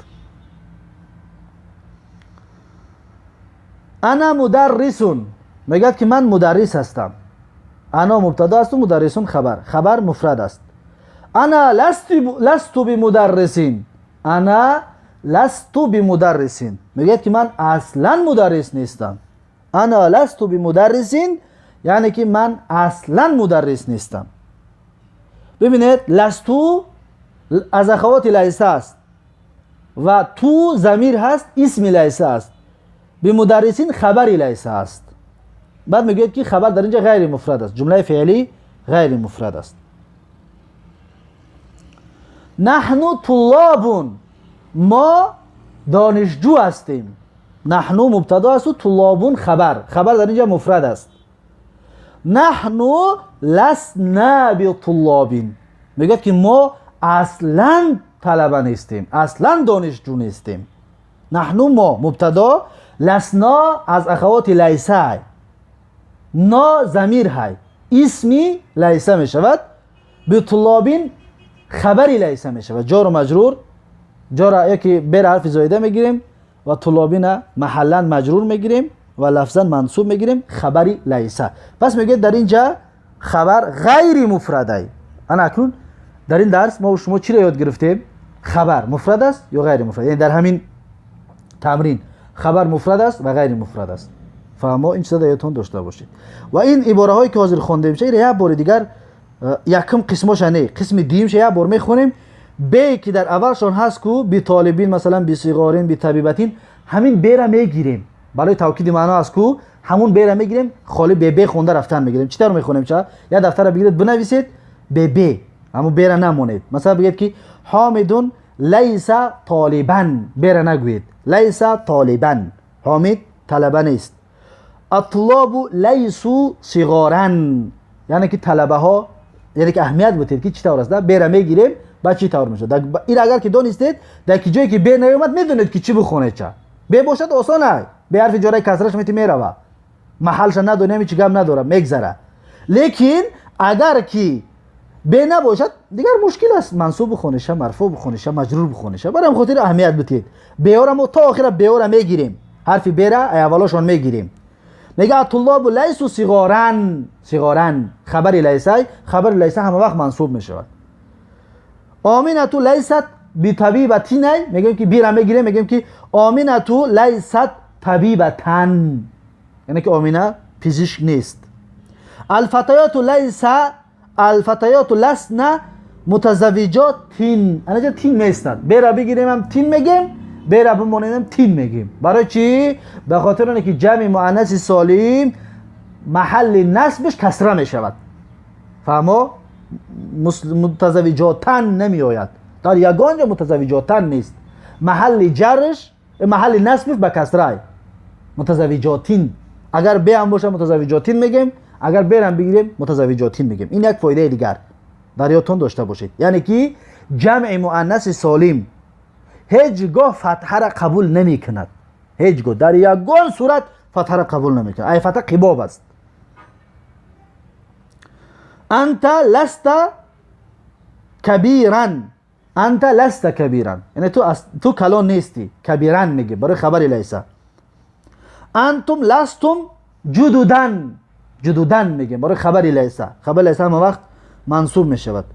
Speaker 1: Ана мударрисун, мегӯяд ки ман мударрис ҳастам. Ана мубтадо асту мударрисун хабар. Хабар муфрад аст. Ана ласту бимударрисин, ана ласту бимударрисин, мегӯяд ки ман аслан мударрис нестам. Ана ласту бимударрисин, яъне ки ман аслан мударрис нестам. Бибинед, ласту аз ахавоти лайса аст ва ту замир ҳаст, исми лайса аст. Бимударрисин хабари лайса аст. Баъд мегӯяд ки хабар дар инҷа ғайри муфрад аст. Ҷумлаи феълӣ ғайри муфрад аст. Наҳну туллобун, мо донишҷӯ ҳастем. Наҳну мубтадо асту туллобун хабар. Хабар дар инҷа муфрад аст. Наҳну ласна битуллобин, мегӯяд ки мо аслан талаба нестем, аслан донишҷӯ нестем. Наҳну мо мубтадо, ласна аз ахавоти лайса. На замир ҳай, исми лайса мешавад, битуллобин хабари лайса мешавад. Ҷору маҷрур, ҷора яки бера ҳарфи зоида мегирем ва туллобина маҳаллан маҷрур мегирем ва лафзан мансуб мегирем, хабари лайса. Пас мегӯяд, дар ин ҷа хабар ғайри муфрадай. Ана акнун дар ин дарс мо шумо чиро ёд гирифтем? Хабар муфрад аст ё ғайри муфрад? Яъне дар ҳамин тамрин хабар муфрад аст ва ғайри муфрад аст. Фаҳмо, ин чиза дар ёдтон дошта бошед. Ва ин ибораҳое ки ҳозир хондем, ира як бори дигар, якум қисмоша не, қисми дуюмша як бор мехонем. Бе ки дар аввалшон ҳаст ку, битолибин, масалан, бисиғорин, битабибатин, ҳамин бера мегирем барои тавкиди маъно аст ку, ҳамун бера мегирем, холи бебе хонда рафтан мегирем. Чӣ тавр мехонем? Ча як дафтара бигиред, бинависед бебе, ҳамун бера намонед. Масалан, бигӯед ки ҳомидун лайса толибан, бера нагӯед, лайса толибан, ҳомид талаба нест. Атлобу лайсу сиғоран, яъне ки талабаҳо, яъне ки аҳамият бутед ки чӣ тавр аст, бера мегирем, баъд чӣ тавр мешавад. Ин агар ки донистед, дар ки ҷое ки бе наёмад, медонед ки чӣ бихонед. Ча бе бошад, осон ай, бе ҳарфи ҷораи касраш мети мерава, маҳалша надонем, ҳеҷ гап надора, мегзара. Лекин агар ки бе набошад, дигар мушкил аст, мансуб бихониша, марфӯъ бихониша, маҷрур бихониша. Барои ҳам хотир аҳамият битед. Беора мо то охира беора мегирем, ҳарфи бера аввалошон мегирем. Мега атуллобу лайсу сиғоран, сиғоран хабари лайсай, хабари лайса ҳама вақт мансуб мешавад. Оминату лайсат битабибатинай, мегӯем ки бира мегирем, мегӯем ки оминату лайсат табибатан, яъне ки омина пизишк нест. Алфатаёту лайса, алфатаёту ласна мутазаввиҷотин, анаҷа тин меистад, бера бигиремам тин мегем, бера бимонем тин мегем. Барои чӣ? Ба хотир оне ки ҷамъи муаннаси солим маҳалли насбаш касра мешавад. Фаҳмо, мутазаввиҷотан намеояд, дар ягон ҷо мутазаввиҷотан нест, маҳалли ҷарш, маҳалли насбаш ба касрай, мутазаввиҷотин. Агар бе ҳам бошад, мутазаввиҷотин мегем, агар берам бигирем, мутазаввиҷотин мегем. Ин як фоидаи дигар дар ёдтон дошта бошед, яъне ки ҷамъи муаннаси солим ҳеҷ гоҳ фатҳара қабул намекунад, ҳеҷ гоҳ дар ягон сурат фатҳара қабул намекунад, ай фатҳа қибоб аст. Анта ласта кабиран, анта ласта кабиран, яъне ту калон нестӣ, кабиран мегӣ барои хабари лайса. Антум ластум ҷудудан, ҷудудан мегем барои хабари лайса, хабари лайса ҳама вақт мансуб мешавад.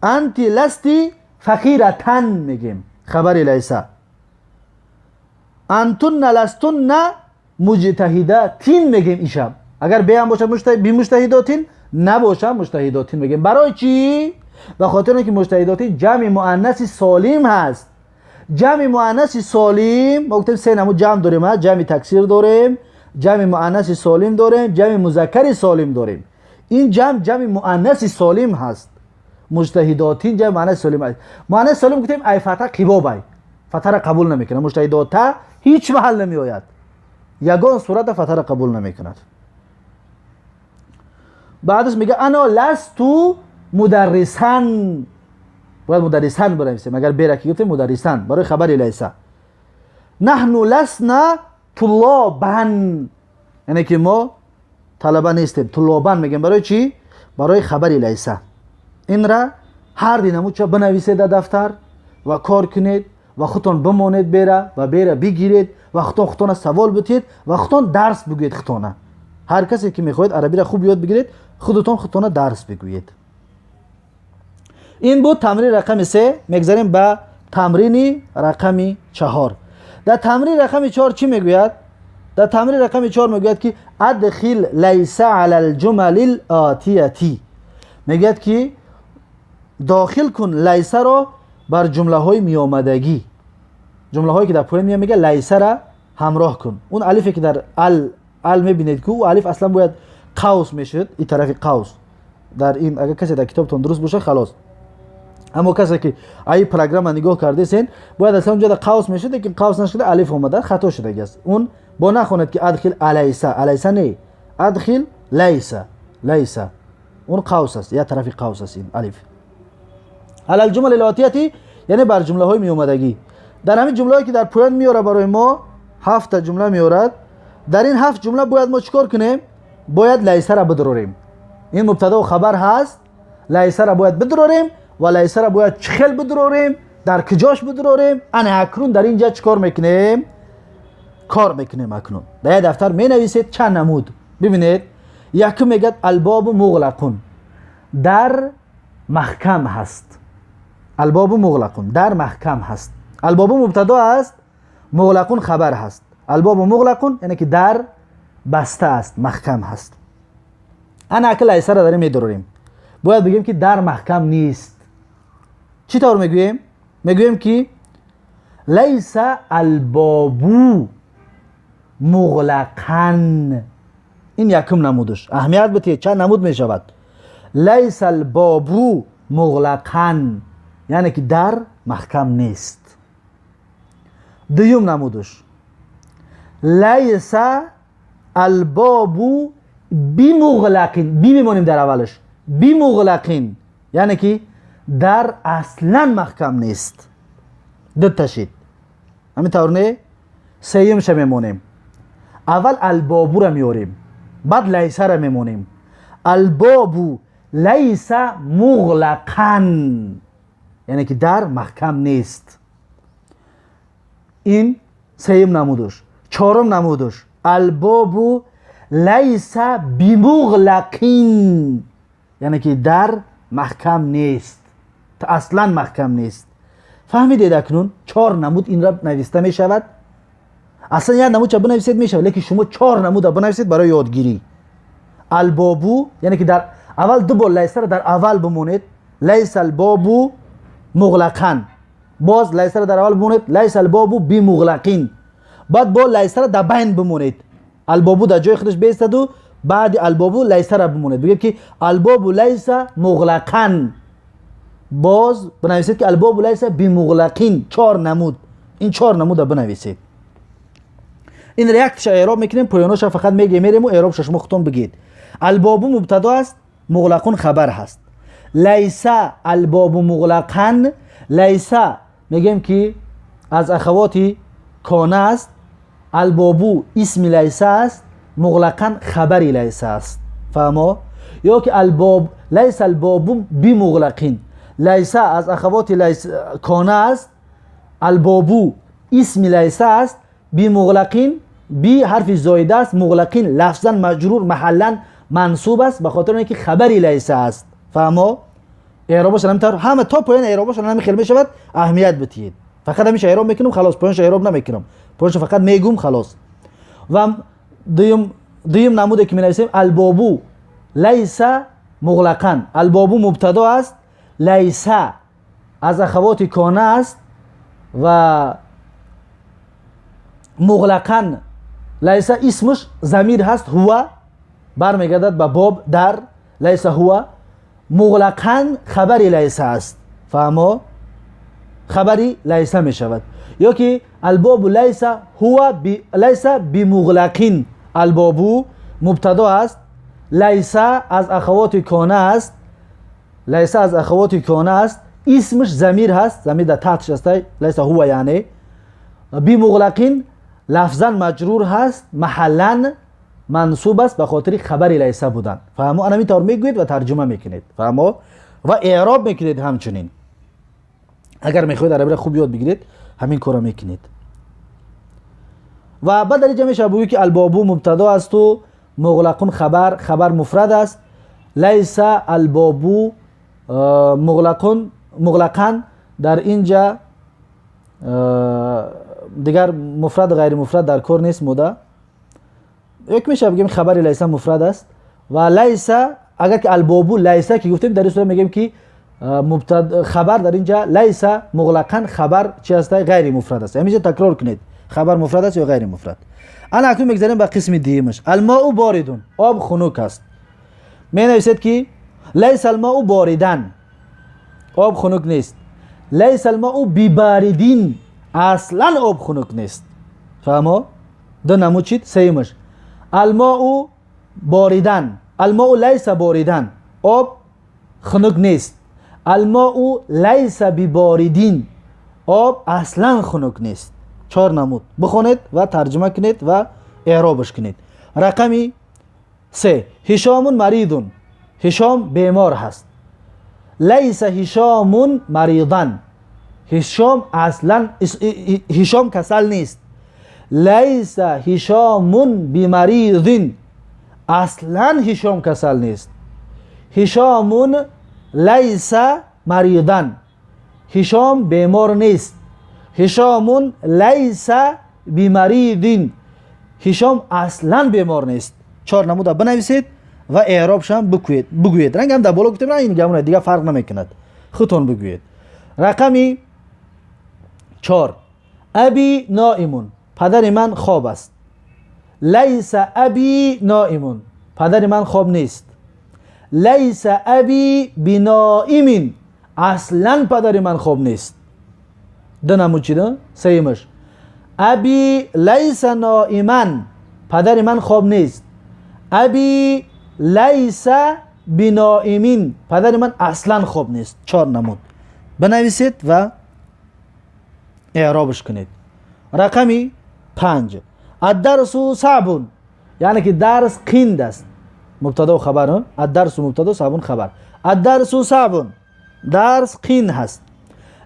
Speaker 1: Анти ласти фақиратан мегем, хабари лайса. Антунна ластунна муҷтаҳидатин мегем ишаб, агар беам бошад бимуҷтаҳидотин, набошад муҷтаҳидотин мегем. Барои чӣ? Ба хотир он ки муҷтаҳидотин ҷамъи муаннаси солим ҳаст. Ҷамъи муаннаси солим, мо гуфтем се намуд ҷамъ дорем, ҷамъи таксир дорем, ҷамъи муаннаси солим дорем, ҷамъи музаккари солим дорем. Ин ҷамъ ҷамъи муаннаси солим ҳаст. Муҷтаҳидотин ҷамъи муаннаси солим аст. Муаннаси солим гуфтем ай фатҳа қибоб ай, фатҳара қабул намекунад, муҷтаҳидота ҳеҷ маҳал намеояд, ягон сурата фатҳара қабул намекунад. Баъдаш мега ана ласту мударрисан, бояд мударрисан бинависем, агар бера ки гуфтем мударрисан барои хабари лайса. Наҳну ласна туллобан, яъне ки мо талаба нестем, туллобан мегем барои чӣ? Барои хабари лайса. Инра ҳар ди намудча бинависед дар дафтар ва кор кунед ва худтон бимонед бера ва бера бигиред ва худтон худтона савол битиҳед ва худтон дарс бигӯед худтона. Ҳар касе ки мехоҳед арабиро хуб ёд бигиред, худатон худтона дарс бигӯед. Ин буд тамрини рақами 3. Мегзарем ба тамрини рақами 4. Дар тамрини рақами 4 чӣ мегӯяд? Дар тамрини рақами 4 мегӯяд ки адхил лайса ала алҷумали лотияти, мегӯяд ки дохил кун лайсаро бар ҷумлаҳои меомадагӣ, ҷумлаҳое ки дар поён меояд, мегӯяд лайсара ҳамроҳ кун. Он алифе ки дар ал мебинед ку, ӯ алиф аслан бояд қавс мешуд, ин тарафи қавс дар ин, агар касе дар китобтон дуруст боша, халос. Аммо касе ки аи программа нигоҳ кардесен, бояд аслан унҷода қавс мешуд, лекин қавс нашуда алиф омада, хато шудаги аст. Он бо нахонед ки адхил алайса, алайса не, адхил лайса, лайса, он қавс аст, як тарафи қавс аст ин алиф. Алал ҷумали лотияти, яъне бар ҷумлаҳои меомадагӣ. Дар ҳамин ҷумлаҳое ки дар поён меорад, барои мо ҳафта ҷумла меорад. Дар ин ҳафт ҷумла бояд мо чӣ кор кунем? Бояд лайсара бидурорем. Ин мубтадо хабар ҳаст, лайсара бояд бидурорем ва лайсара бояд чӣ хел бидурорем, дар куҷош бидурорем. Ана акнун дар ин ҷа чӣ кор мекунем? Кор мекунем. Акнун дар як дафтар менависед чанд намуд. Бибинед, якум мегӯяд албобу муғлақун, дар маҳкам ҳаст. Албобу муғлақун, дар маҳкам ҳаст. Албобу мубтадо аст, муғлақун хабар ҳаст. Албобу муғлақун яъне ки дар баста аст, маҳкам ҳаст. Ана ака лайсара дарем медорем, бояд бигӯем ки дар маҳкам нест. Чӣ тавр мегӯем? Мегӯем ки лайса албобу муғлақан. Ин якум намудаш. Аҳамият битиҳед, чанд намуд мешавад. Лайса албобу муғлақан яъне ки дар маҳкам нест. Дуюм намудаш лайса албобу бимуғлақин. Би мемонем дар аввалаш, бимуғлақин яъне ки дар аслан маҳкам нест. Дута шид, ҳамин тавр не? Сеюмша мемонем. Аввал албобура меорем, баъд лайсара мемонем. Албобу лайса муғлақан яъне ки дар маҳкам нест. Ин сеюм намудаш. Чорум намудаш албобу лайса бимуғлақин яъне ки дар маҳкам нест, аслан маҳкам нест. Фаҳмидед? Акнун чор намуд инра нависта мешавад. Аслан як намудча бинависед мешавад, лекин шумо чор намуда бинависед барои ёдгирӣ. Албобу яъне ки дар аввал ду бор лайсара дар аввал бимонед, лайса албобу муғлақан. Боз лайсара дар аввал бимонед, лайса албобу бимуғлақин. Баъд бо лайсара дар байн бимонед, албобу дар ҷои худаш беистаду баъди албобу лайсара бимонед, бигӯед ки албобу лайса муғлақан. Боз бинависед ки албобу лайса бимуғлақин. Чор намуд, ин чор намуда бинависед. Ин якташа эъроб мекунем, поёноша фақат мегем мерему эъробша шумо худтон бигед. Албобу мубтадо аст, муғлақун хабар ҳаст. Лайса албобу муғлақан, лайса мегем ки аз ахавоти кона аст, албобу исми лайса аст, муғлақан хабари лайса аст. Фаҳмо? Ё ки албоб лайса албобу бимуғлақин, лайса аз ахавоти кона аст, албобу исми лайса аст, бимуғлақин би ҳарфи зоида аст, муғлақин лафзан маҷрур маҳаллан мансуб аст ба хотири он ки хабари лайса аст. Фаҳмо? Эъробаш ҳамин тавр, ҳама то поён эъробаш ҳамин хел мешавад. Аҳамият битиҳед, фақат ҳамиша эъроб мекунам, халос, поёнша эъроб намекунам, поёнша фақат мегум, халос. Ва дуюм намуде ки менависем албобу лайса муғлақан. Албобу мубтадо аст, лайса аз ахавоти кона аст ва муғлақан лайса исмаш замир ҳаст, ҳува бармегардад ба боб дар, лайса ҳува муғлақан хабари лайса аст. Фаҳмо? Хабари лайса мешавад. Ё ки албобу лайса ҳува лайса бимуғлақин. Албобу мубтадо аст, лайса аз ахавоти кона аст, лайса аз ахавоти кона аст, исмаш замир ҳаст, замир дар таҳташ аст, лайса ҳува яъне бимуғлақин лафзан маҷрур ҳаст, маҳаллан мансуб аст ба хотири хабари лайса будан. Фаҳмо? Ана ҳамин тавр мегӯед ва тарҷума мекунед. Фаҳмо? Ва эъроб мекунед ҳамчунин. Агар мехоҳед арабиро хуб ёд бигиред, ҳамин корро мекунед. Ва баъд дар инҷа мешавад бигӯед ки албобу мубтадо асту муғлақун хабар, хабар муфрад аст, лайса албобу муғлақун, муғлақан дар инҷа дигар муфрад ғайри муфрад дар кор нест муда. Як мешавад бигӯем хабари лайса муфрад аст ва лайса агар ки албобу лайса ки гуфтем дар ин сурат мегӯем ки хабар дар инҷа лайса муғлақан хабар чи аст? Ғайри муфрад аст. Ҳаминҷа такрор кунед, хабар муфрад аст ё ғайри муфрад. Ана акнун мегзарем ба қисми дуюмаш. Алмоу боридун, об хунук аст. Менависед ки лайса алмоу боридан, об хунук нест. Лайса алмоу бибаридин, аслан об хунук нест. Фаҳмо? Ду намуд чид. Сеюмаш алмоу боридан, алмоу лайса боридан, об хунук нест. Алмоу лайса биборидин, об аслан хунук нест. Чор намуд бихонед ва тарҷума кунед ва эъробаш кунед. Рақами سه، هشام مریض، هشام بیمار هست. لیس هشام مریضا، هشام اصلا هشام کسل نیست. لیس هشام بمریض، اصلا هشام کسل نیست. هشام لیس مریضا، هشام بیمار نیست. هشام لیس بمریض، هشام اصلا بیمار نیست. چهار نموده بنویسید و اعرابش هم بگویید. رنگ هم در بالا گفتیم، نه این گمونه دیگه فرق نمیکند، خودتون بگویید. رقمی 4، ابی نائمون، پدر من خواب است. لیس ابی نائمون، پدر من خواب نیست. لیس ابی بنائم، اصلا پدر من خواب نیست. دو نمود چی ده؟ سیمش ابی لیس نائما، پدر من خواب نیست. ابی لیس بنائمین، پدر من اصلا خواب نیست. چهار نمود بنویسید و اعرابش کنید. رقمی 5، الدرس صعب، یعنی که درس قیند است. مبتدا و خبر، الدرس مبتدا، صعب خبر. الدرس صعب، درس قین هست.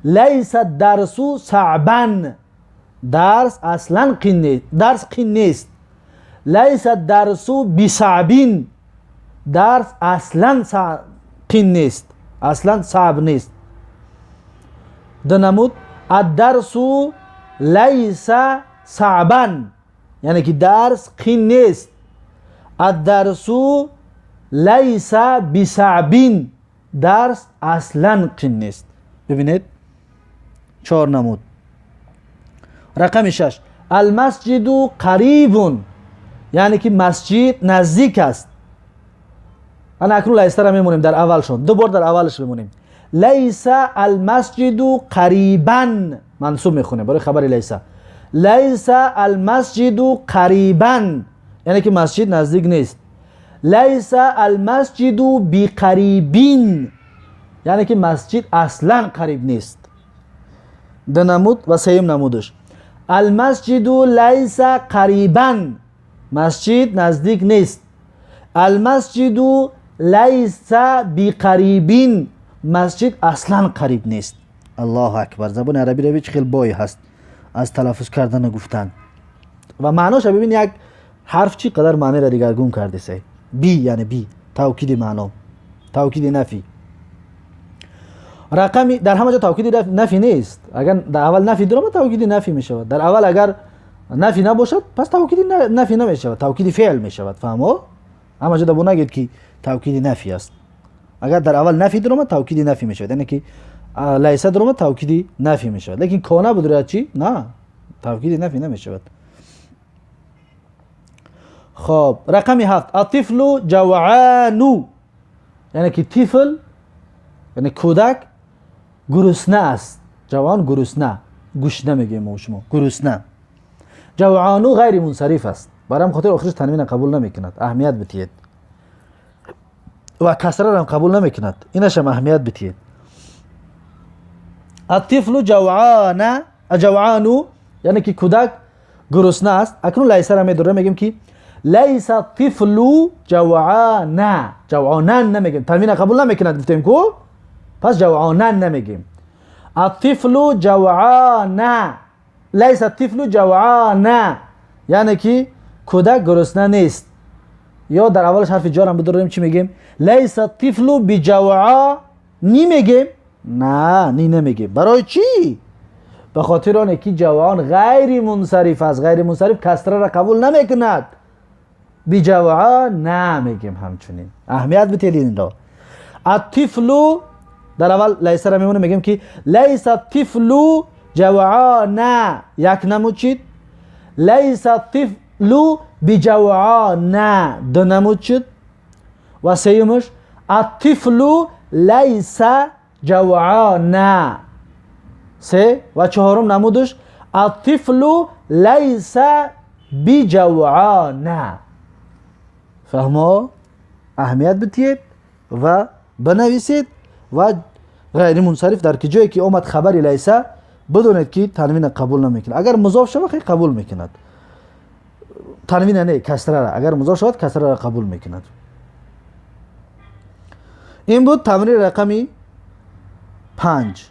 Speaker 1: لیس الدرس صعبا، درس اصلا قین نیست، درس قین نیست. لیس الدرس بصعب، درس اصلا قین نیست، اصلا صعب نیست. دو نمود الدرس لیس صعبا، یعنی که درس قین نیست. الدرس لیس بصعب، درس اصلا قین نیست. ببینید چهار نمود. رقم 6، المسجد قریب، یعنی که مسجد نزدیک است. انا اکنون لیس را میمونیم در اولشون، دو بار در اولش میمونیم. لیس المسجد قریبا، منصوب میخونه برای خبر لیس. لیس المسجد قریبا، یعنی که مسجد نزدیک نیست. لیس المسجد بقریبین، یعنی که مسجد اصلا قریب نیست. دو نمود و سیم نمودش المسجد لیس قریبا، مسجد نزدیک نیست. المسجد لیس بقریبین، مسجد اصلا قریب نیست. الله اکبر، زبان عربی رو خیلی بای هست از تلفظ کردن و گفتن و معناش ببین یک حرف چی قدر معنی را دیگرگون کرده. سه بی یعنی بی توکید معنا، توکید نفی. رقمی در همه جا توکید نفی نیست. اگر در اول نفی درآمد توکید نفی می شود، در اول اگر نفی نباشد پس توکید نفی نمی شود، توکید فعل می شود. فهمو؟ همه جا دبو نگید که توکید نفی است. اگر در اول نفی درآمد توکید نفی می شود، یعنی که لیس درآمد توکید نفی می شود. لیکن کانه بود چی؟ نه، توکید نفی نمی شود. خب رقم 7، الطفل جوعان، یعنی که طفل یعنی کودک گرسنه است. جوان گرسنه، گشنه میگیم ما شما، گرسنه. جوعانو غیر منصرف است، برام خاطر آخرش تنوین قبول نمیکند، اهمیت بدهید. و کسره را قبول نمیکند، اینش هم اهمیت بدهید. الطفل جوعان، جوعانو یعنی که کودک گرسنه است. اکنون لیس را میدورم، میگیم که لیس الطفل جوعانا، جوعانا نمیگیم، تنوین قبول نمیکند گفتیم کو، پس جوعانا نمیگیم. الطفل جوعانا، لیس الطفل جوعانا یعنی که کودک گرسنه نیست. یا در اولش حرف جار هم بدوریم چی میگیم؟ لیس الطفل بجوعا نی میگیم؟ نه، نی نمیگیم. برای چی؟ به خاطر آن که جوعان غیر منصرف است، غیر منصرف کسره را قبول نمیکند. بجوعا نمیگیم. همچنین اهمیت بدید این را. الطفل در اول لیس را میمونه، میگیم که لیس الطفل جوعانا یک نمود شد. لیس الطفل بجوعانا دو نمود شد. و سیمش الطفل لیس جوعانا سه. و چهارم نمودش الطفل لیس بجوعانا. فهمو؟ اهمیت بدید و بنویسید. و غیر منصرف در که جایی که اومد خبری لیس بدونید که تنوین قبول نمیکنه. اگر مضاف شود خیلی قبول میکند. Танвина не, касрара. Агар музоф шавад, касрара қабул мекунад. Ин буд тамрин рақами 5,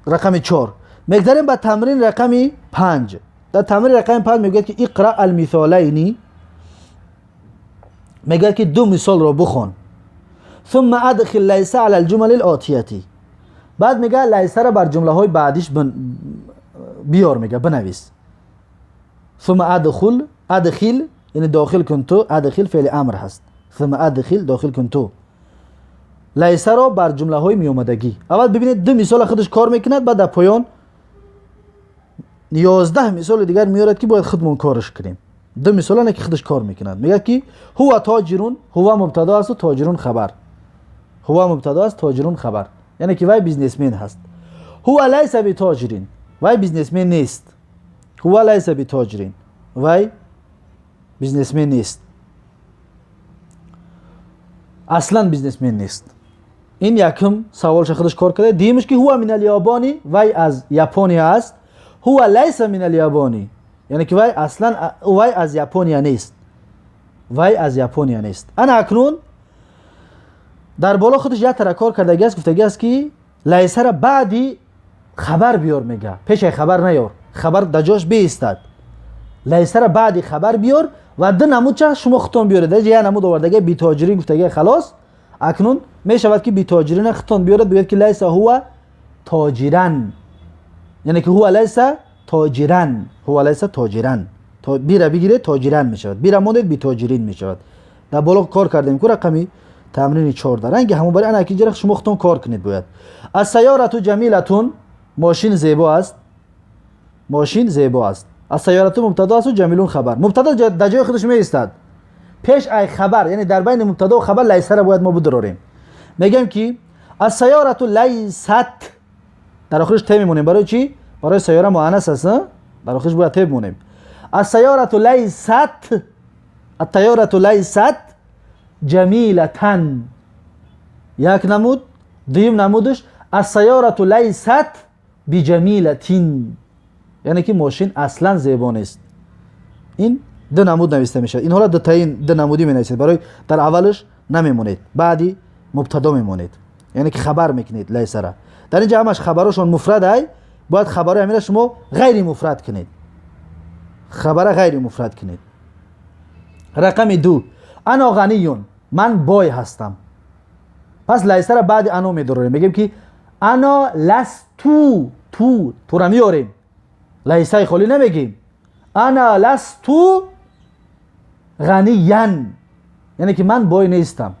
Speaker 1: рақами 4. Мегзарем ба тамрин рақами 5. Дар тамрин рақами 5 мегӯяд ки иқра алмисолайни, мегӯяд ки ду мисолро бихон. ثم ادخل ليس على الجمل الآتية. بعد میگه لیسه را بر جمله های بعدیش بیار، میگه بنویس. ثم ادخل، ادخل یعنی داخل کن تو، ادخل فعل امر هست. ثم ادخل داخل کن تو لیسه را بر جمله های میومدگی. اول ببینید دو مثال خودش کار میکند، بعد در پایان 11 مثال دیگر میارد که باید خودمون کارش کنیم. دو مثال نه که خودش کار میکند. میگه که هو تاجرون، هو مبتدا است و تاجرون خبر. هو مبتدا است، تاجرون خبر، یعنی که وی businessman هست. هو لیس بتاجرین، وی businessman نیست. هو لیس بتاجرین، وی businessman نیست، اصلا businessman نیست. این یکم سوالش خودش کار کرده. دیمش که هو من الیابانی، وی از یاپونیا است. هو لیس من الیابانی، یعنی که وی اصلا وی از یاپونیا نیست، وی از یاپونیا نیست. انا اکنون در بالا خودش یک تره کار کردگی است، گفتگی است که لیسه را بعدی خبر بیار، میگه پیش خبر نیار، خبر در جاش بیستد. لیسه را بعدی خبر بیار و دو نمود چه شما خودتون بیارید. در یه نمود آوردگی بی تاجرین، گفتگی خلاص. اکنون میشود که بی تاجرین خودتون بیارید، بگید که لیسه هو تاجرن، یعنی که هو لیس تاجرن، هو لیس تاجرن، تا بیره بگیره تاجرن میشود، بیره ماندید بی تاجرین میشود. در بالا کار کردیم که رقمی تمرین 14 رنگ همون برای انا که شما خودتون کار کنید باید. السیاره جمیلتون، ماشین زیبا است، ماشین زیبا است. السیاره مبتدا است و جمیلون خبر. مبتدا در جای خودش می ایستد، پیش ای خبر، یعنی در بین مبتدا و خبر لیس را باید ما بدراریم. میگم که السیاره لیست، در آخرش ت میمونیم. برای چی؟ برای سیاره مؤنث است، در آخرش باید ت بمونیم. السیاره لیست، الطیاره لیست جمیلتن، یک نمود. دویم نمودش السیاره لیست بجمیلتین، یعنی که ماشین اصلا زیبا نیست. این دو نمود نوشته میشه. این حالا دو تاین دو نمودی می نویسید، برای در اولش نمیمونید، بعدی مبتدا میمونید، یعنی که خبر میکنید لیس را. در اینجا همش خبرشون مفرد ای، باید خبرای همین شما غیر مفرد کنید، خبر غیر مفرد کنید. رقم 2، انا غنیون، من بای هستم. پس لیس را بعد انا میداریم، میگیم که انا لستو، تو تو را میاریم، لیسه خالی نمیگیم. انا لستو غنیان، یعنی که من بای نیستم.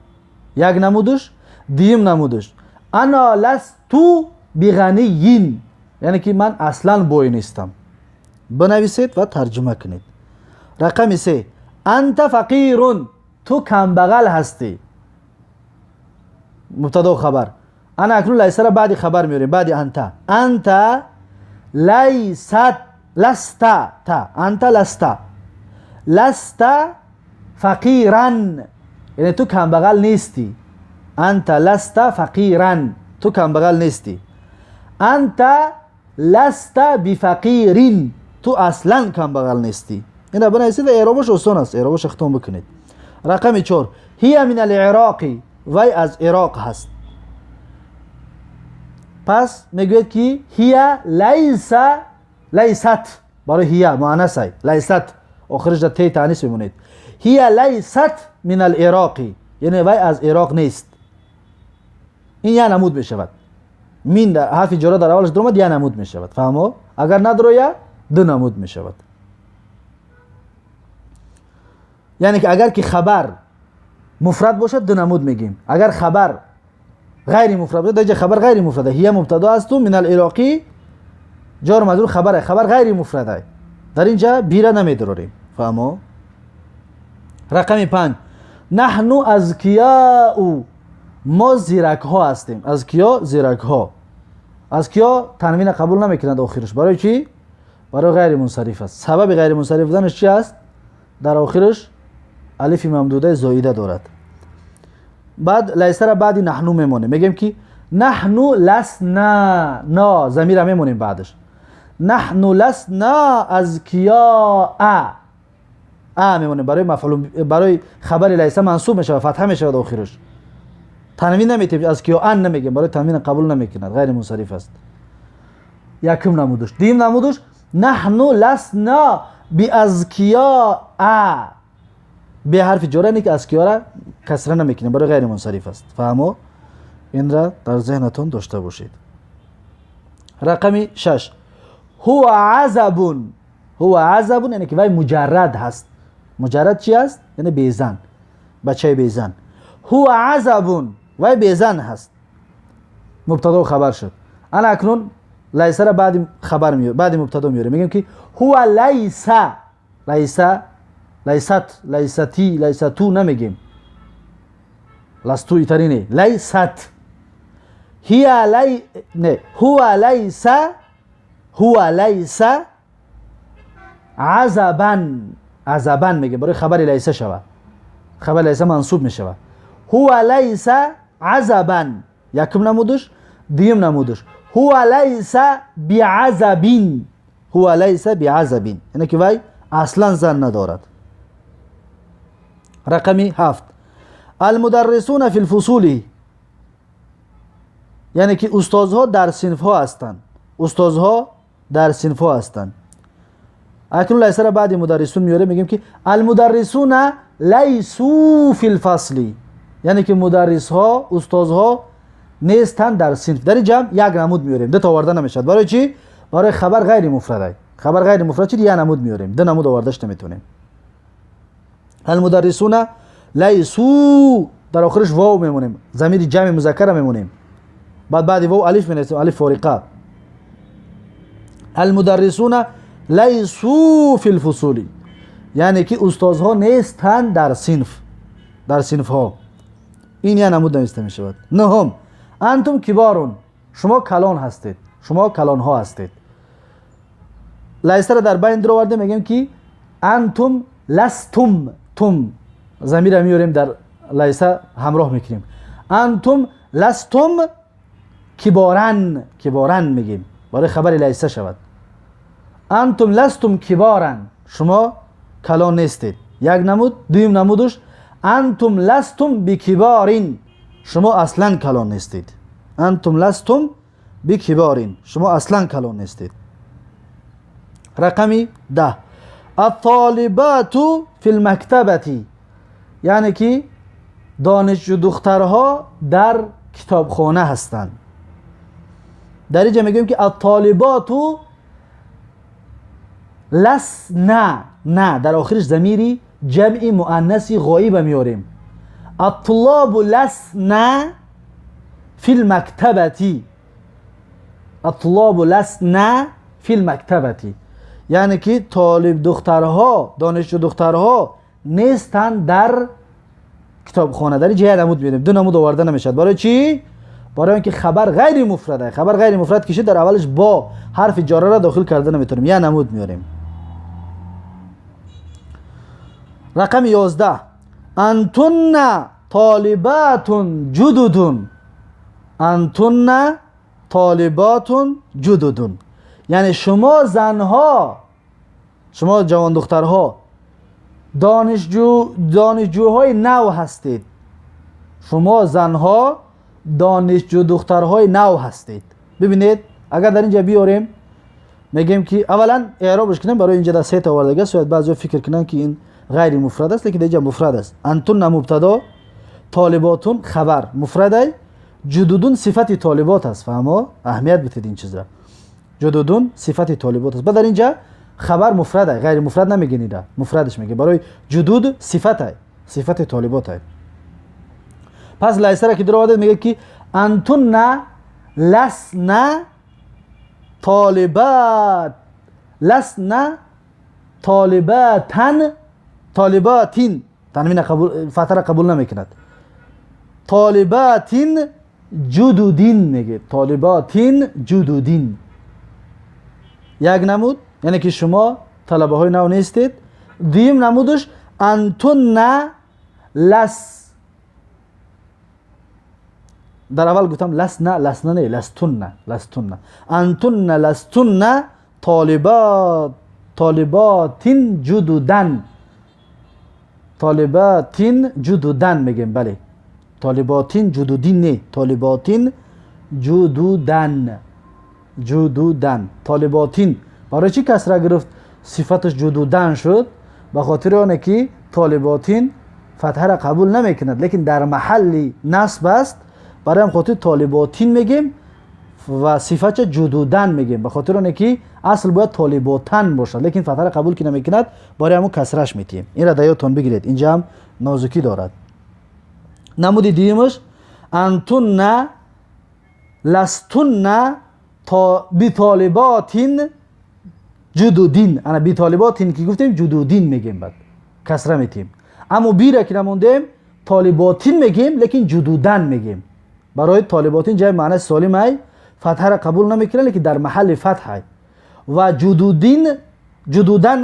Speaker 1: یک نمودش. دیم نمودش انا لستو بغنیین، یعنی که من اصلا بای نیستم. بنویسید و ترجمه کنید. رقم 3، انت فقیرون، تو کمبغل هستی. مبتدا و خبر. انا اکنون لیس را بعد خبر میاریم، بعد انت. انت لیست، لست، تا انت لست، لست فقیرا، یعنی تو کمبغل نیستی. انت لست فقیرا، تو کمبغل نیستی. انت لست بفقیرین، تو اصلا کمبغل نیستی. این بنویسید و اعرابش آسان است، اعرابش ختم بکنید. رقم 4، هی من العراق، وی از عراق هست. پس میگوید که هی لیس، لیست، برای هی مؤنث لیست، آخرش در تی تانیث میمونید. هی لیست من العراق، یعنی وی از عراق نیست. این یه نمود میشود. من در حرف جرا در اولش درآمد، یه نمود میشود. فهمو؟ اگر ندرویه دو نمود میشود. یعنی که اگر که خبر مفرد باشد دو نمود میگیم، اگر خبر غیر مفرد باشد، در خبر غیر مفرده، هی مبتدا است و من العراقی جار مجرور خبره، خبر غیر مفرده، در اینجا بیره نمیدراریم. فهمو؟ رقم 5، نحن اذکیاء، ما زیرک ها هستیم. اذکیا زیرک ها. اذکیا تنوین قبول نمیکنند آخرش. برای چی؟ برای غیر منصرف است. سبب غیر منصرف بودنش چی است؟ در آخرش الف ممدوده زایده دارد. بعد لیس را بعد نحنو میمونه، میگیم که نحنو لسنا، نا ضمیر میمونیم بعدش. نحن لسنا اذکیاء، а мемонем барои мафъул, барои хабари лайса мансуб мешавад, фатҳа мешавад охираш. Танвин наметем, азкиёан намегем, барои танвин қабул намекунад, ғайри мунсариф аст. Якум намудаш. Дуюм намудаш наҳну ласна биазкиёа, бе ҳарфи ҷора не ки азкиёра касра намекунем, барои ғайри мунсариф аст. Фаҳмо? Инра дар зеҳнатон дошта бошед. Рақами 6 ҳува азабун. Ҳува азабун яъне ки вай муҷаррад ҳаст. Муҷаррад чи аст? Яъне безан, бачаи безан. Ҳува азабун, вай безан ҳаст. Мубтадо хабар шуд. Ана акнун лайсара баъди хабар меорем, баъди мубтадо меорем. Мегӯем ки ҳува лайса, лайса, лайсат, лайсати, лайсату намегем. Ласту итари не, лайсат. Ҳия лай не, ҳува лайса, ҳува лайса азабан, азабан мегем барои хабари лайса шава. Хабари лайса мансуб мешава. Ҳува лайса азабан. Якум намудуш, дуюм намудуш. Ҳува лайса биазабин. Ҳува лайса биазабин. Яъне ки вай аслан зан надорад. Рақами 7 алмударрисуна фил фусули. Яъне ки устозҳо дар синфҳо ҳастанд. Устозҳо дар синфҳо ҳастанд. Акнун лайсара баъди мударрисун меорем, мегӯем ки алмударрисуна лайсу фил фасли. Яъне ки мударрисҳо, устозҳо нестанд дар синф. Дар ин ҷамъ як намуд меорем, ду та оварда намешавад. Барои чӣ? Барои хабар ғайри муфрад. Хабар ғайри муфрад чи? Як намуд меорем, ду намуд овардаш наметавонем. Алмударрисуна лайсу, дар охираш вов мемонем, замири ҷамъи музаккара мемонем. Баъд баъди вов алиф менависем, алиф фориқа. Алмударрисуна лайсу фил фусули. Яъне ки устозҳо нестанд дар синф, дар синфҳо. Ин як намуд нависта мешавад. Нуҳум антум киборун. Шумо калон ҳастед, шумо калонҳо ҳастед. Лайсара дар байн дароварда мегӯем ки антум ластум, тум замира меорем, дар лайса ҳамроҳ мекунем. Антум ластум киборан, киборан мегӯем барои хабари лайса шавад. Антум ластум киборан, шумо калон нестед. Як намуд. Дуюм намудуш антум ластум бикиборин, шумо аслан калон нестед. Антум ластум бикиборин, шумо аслан калон нестед. Рақами 10 ат-толибату фил мактабати. Яъне ки донишҷӯ духтарҳо дар китобхона ҳастанд. Дар инҷа мегӯем ки ат-толибату ласна, на дар охириш замири ҷамъи муаннаси ғоиба меорем. Ат-туллобу ласна фил мактабати. Ат-туллобу ласна фил мактабати. Яъне ки толиб духтарҳо, донишҷӯ духтарҳо нестанд дар китобхона. Дар инҷа як намуд меорем, ду намуд оварда намешавад. Барои чӣ? Барои он ки хабар ғайри муфрад аст. Хабар ғайри муфрад кишид, дар аввалаш бо ҳарфи ҷораро дохил карда наметавонем, як намуд меорем. Рақами 11 антунна толибатун ҷудудун. Антунна толибатун ҷудудун. Яъне шумо занҳо, шумо ҷавон духтарҳо донишҷӯҳои нав ҳастед. Шумо занҳо донишҷӯ духтарҳои нав ҳастед. Бибинед, агар дар инҷа биёрем, мегӯем ки аввалан эъробш кунем, барои инҷа дар се та овардага, шояд баъзеҳо фикр кунанд ки ин ғайри муфрад аст, лекин дар инҷа муфрад аст. Антунна мубтадо, толиботун хабар муфрадай, ҷудудун сифати толибот аст. Фаҳмо? Аҳамият бидед ин чизра. Ҷудудун сифати толибот аст. Баъд дар инҷа хабар муфрадай, ғайри муфрад намегӯем, муфрадаш мегӯем. Барои ҷудуд сифатай, сифати толиботай. Пас лайсара ки даровардед мегӯяд ки антунна ласна толибат, ласна толибатан, толибатин, танвина қабул, фатҳара қабул намекунад. Толибатин ҷудудин мегӯяд. Толибатин ҷудудин. Як намуд, яъне ки шумо талабаҳои нав нестед. Дуюм намудаш антунна лас, дар аввал гуфтам ласна, ласна не, ластунна, ластунна. Антунна ластунна толибат, толиботин ҷудудан. طالباتین جدودن میگیم. بله، طالباتین جدودین نه، طالباتین جدودن، جدودن. طالباتین برای چی کسره گرفت صفتش جدودن شد؟ به خاطر آنه که طالباتین فتحه را قبول نمیکند، لیکن در محل نصب است، برای هم خاطر طالباتین میگیم و صفت جدودن میگیم، به خاطر آنه که اصل باید طالباتن باشد، لیکن فتحه را قبول که نمیکند برای همون کسرش میتیم. این را دیاتون بگیرید، اینجا هم نازکی دارد. نمود دیمش انتن لستن تا بطالباتین جدودین. انا بطالباتین که گفتیم جدودین میگیم، بعد کسره میتیم. اما بی را که نموندیم طالباتین میگیم، لیکن جدودن میگیم. برای طالباتین جای معنی سالم ای، فتحه را قبول نمیکنه، لیکن در محل فتح. و جدودین جدودن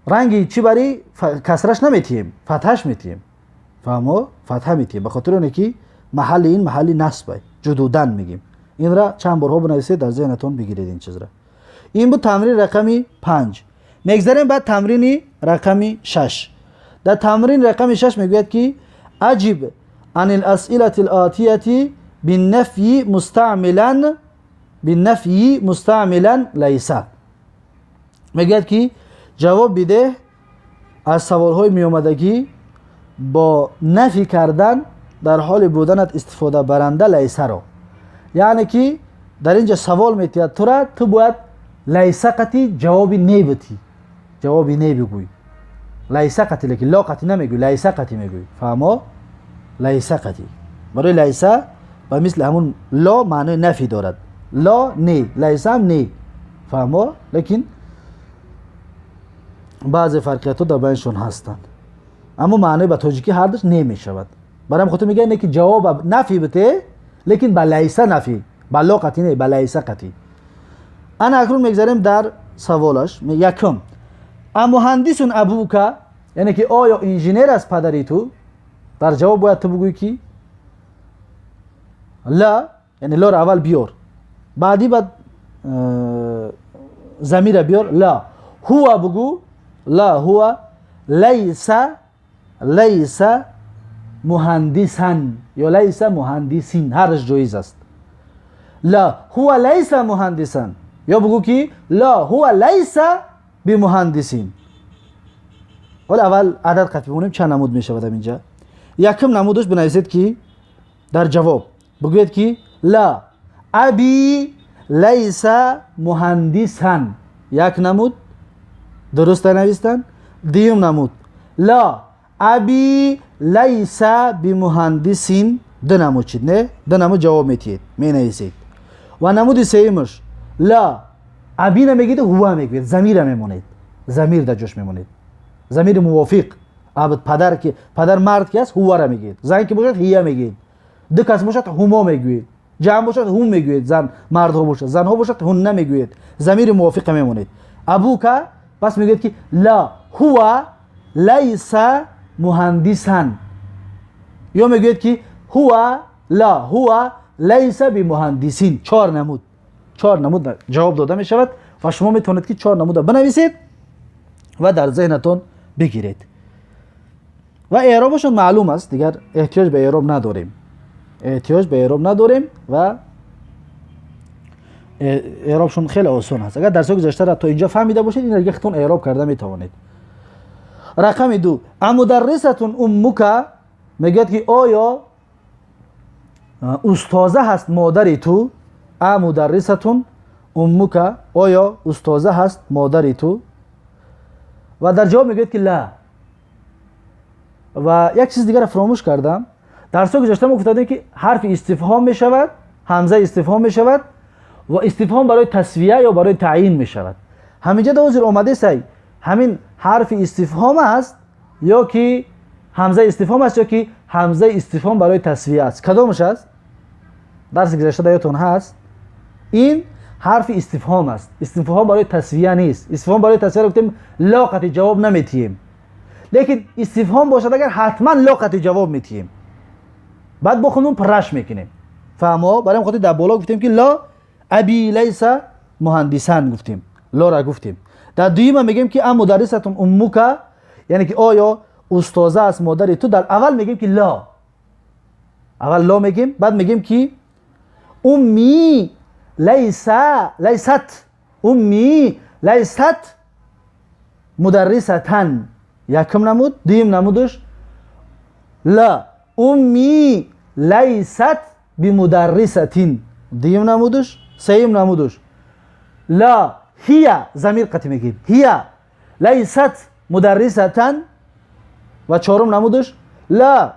Speaker 1: رنگی چی بری کسرش نمیتیم، فتحش میتیم. فهمو؟ فتحه میتیم به خاطر اونه که محل این محل نصب جدودن میگیم. این را چند بارها بنویسید در ذهنتون بگیرید این چیز را. این بود تمرین رقمی 5. میگذریم بعد تمرین رقمی 6. در تمرین رقم 6 میگوید که اجب عن الاسئله الاتیه بالنفی مستعملا، بالنفی مستعملا لیس. میگوید که جواب بده از سوالهای میومدگی با نفی کردن در حال بودنت استفاده برنده لیس را. یعنی که در اینجا سوال میتید تو را، تو باید لیس قطی جوابی نبتی، جوابی نبگوی. لیس قطی، لیکن لا قطی نمیگوی، لیس قطی میگوی. فهمو؟ لیس قطی. برای لیس و مثل همون لا معنی نفی دارد، لا نی، لیس هم نی. فهمو؟ لیکن بعضی فرقیت ها در بینشون هستند، اما معنی به تاجیکی هر دوش نمیشود. برای خاطر میگه نه که جواب نفی بده، لیکن با لیس نفی، با لا قطی نه، با لیس قطی. انا اکنون میگذاریم در سوالش. یکم مهندس ابوک، یعنی که آیا انجینر است پدری تو؟ در جواب باید تو بگویی که لا، یعنی لا را اول بیار، بعدی بعد ضمیر بیار. لا هو بگو، لا هو لیس، لیس مهندسا یا لیس مهندسین، هرش جایز است. لا هو لیس مهندسا، یا بگو که لا هو لیس بمهندسین. حالا اول عدد قطعی بمونیم چند نمود می شود اینجا. یکم نمودش بنویسید که در جواب بگوید که لا ابی لیس مهندسا، یک نمود درست نویستن. دیوم نمود لا ابی لیس بمهندسین، دو نمود چید نه، دو نمود جواب میتید می نویسید. و نمود سیمش لا ابی نمیگید، هو میگید، ضمیر میمونید، ضمیر در جوش میمونید، ضمیر موافق. اب پدر که پدر مرد که است هو را میگید، زن که باشد هیا میگید، دو کس باشد هما میگوید، جمع باشد هم میگوید، زن مردها باشد زنها باشد هن نمیگوید، ضمیر موافق میمونید. ابوک پس میگوید که لا هو لیس مهندسا، یا میگوید که هو لا هو لیس بمهندسین. چهار نمود، چهار نمود جواب داده می شود و شما میتونید که چهار نمود بنویسید و در ذهنتون بگیرید. و اعرابشون معلوم است دیگر، احتیاج به اعراب نداریم، احتیاج به اعراب نداریم و اعرابشون خیلی آسان هست. اگر درس گذشته را تا اینجا فهمیده باشید این دیگه خودتون اعراب کرده میتوانید. رقم 2 امدرستون امک، میگه که آیا استاذه هست مادری تو؟ امدرستون امک، آیا استاذه هست مادری تو؟ و در جواب میگه که لا. و یک چیز دیگر را فراموش کردم، درس گذشته ما گفتیم که حرف استفهام میشود، همزه استفهام میشود و استفهام برای تسویه یا برای تعیین میشود. همینجا در حضور آمده سعی همین حرف استفهام است یا که همزه استفهام است یا که همزه استفهام برای تسویه است، کدامش است؟ درس گذشته در یادتون هست این حرف استفهام است، استفهام برای تسویه نیست. استفهام برای تسویه رو گفتیم لا قطعی جواب نمیتیم، لیکن استفهام باشد اگر حتما لا قطعی جواب میتیم، بعد با خودمون پرش میکنیم. فهمو؟ برای خاطر در بالا گفتیم که لا ابی لیس مهندسان گفتیم، لا را گفتیم. در دویم میگیم که ام مدرستون امک، یعنی که آیا устоза аст модари ту? Дар аввал мегӯем ки ла, аввал ла мегӯем, баъд мегӯем ки умми лайса лайсат, умми лайсат мударрисатан. Якум намуд. Дуюм намудаш ла умми лайсат бимударрисатин. Дуюм намудаш. Сеюм намудаш ла ҳия, замир қатӣ мегӯем, ҳия лайсат мударрисатан. Ва чорум намудаш ла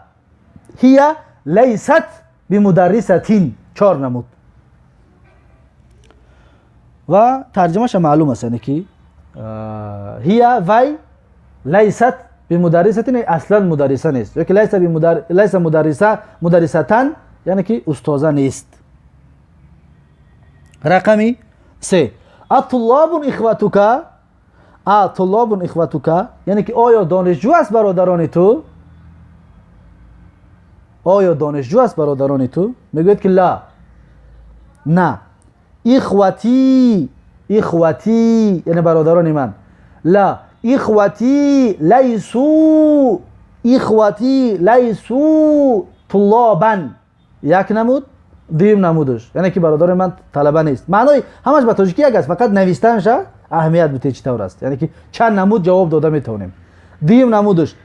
Speaker 1: ҳия лайсат бимударрисатин. Чор намуд. Ва тарҷумаша маълум аст, яъне ки ҳия вай, лайсат бимударрисатин аслан мударриса нест, ёки лайса мударриса мударрисатан, яъне ки устоза нест. Рақами се: атуллобун ихватука, атуллобун ихватука, яъне ки оё донишҷӯ аст бародарони ту? Оё донишҷӯ аст бародарони ту? Мегӯяд ки ла, на, ихвати, ихвати яъне бародарони ман, ла ихвати лайсу, ихвати лайсу туллобан. Як намуд. Дуюм намудаш, яъне ки бародари ман талаба нест. Маънои ҳамаш ба тоҷикӣ як аст, фақат навистанаша аҳамият бутед чӣ тавр аст, яъне ки чанд намуд ҷавоб дода метавонем. Дуюм намудаш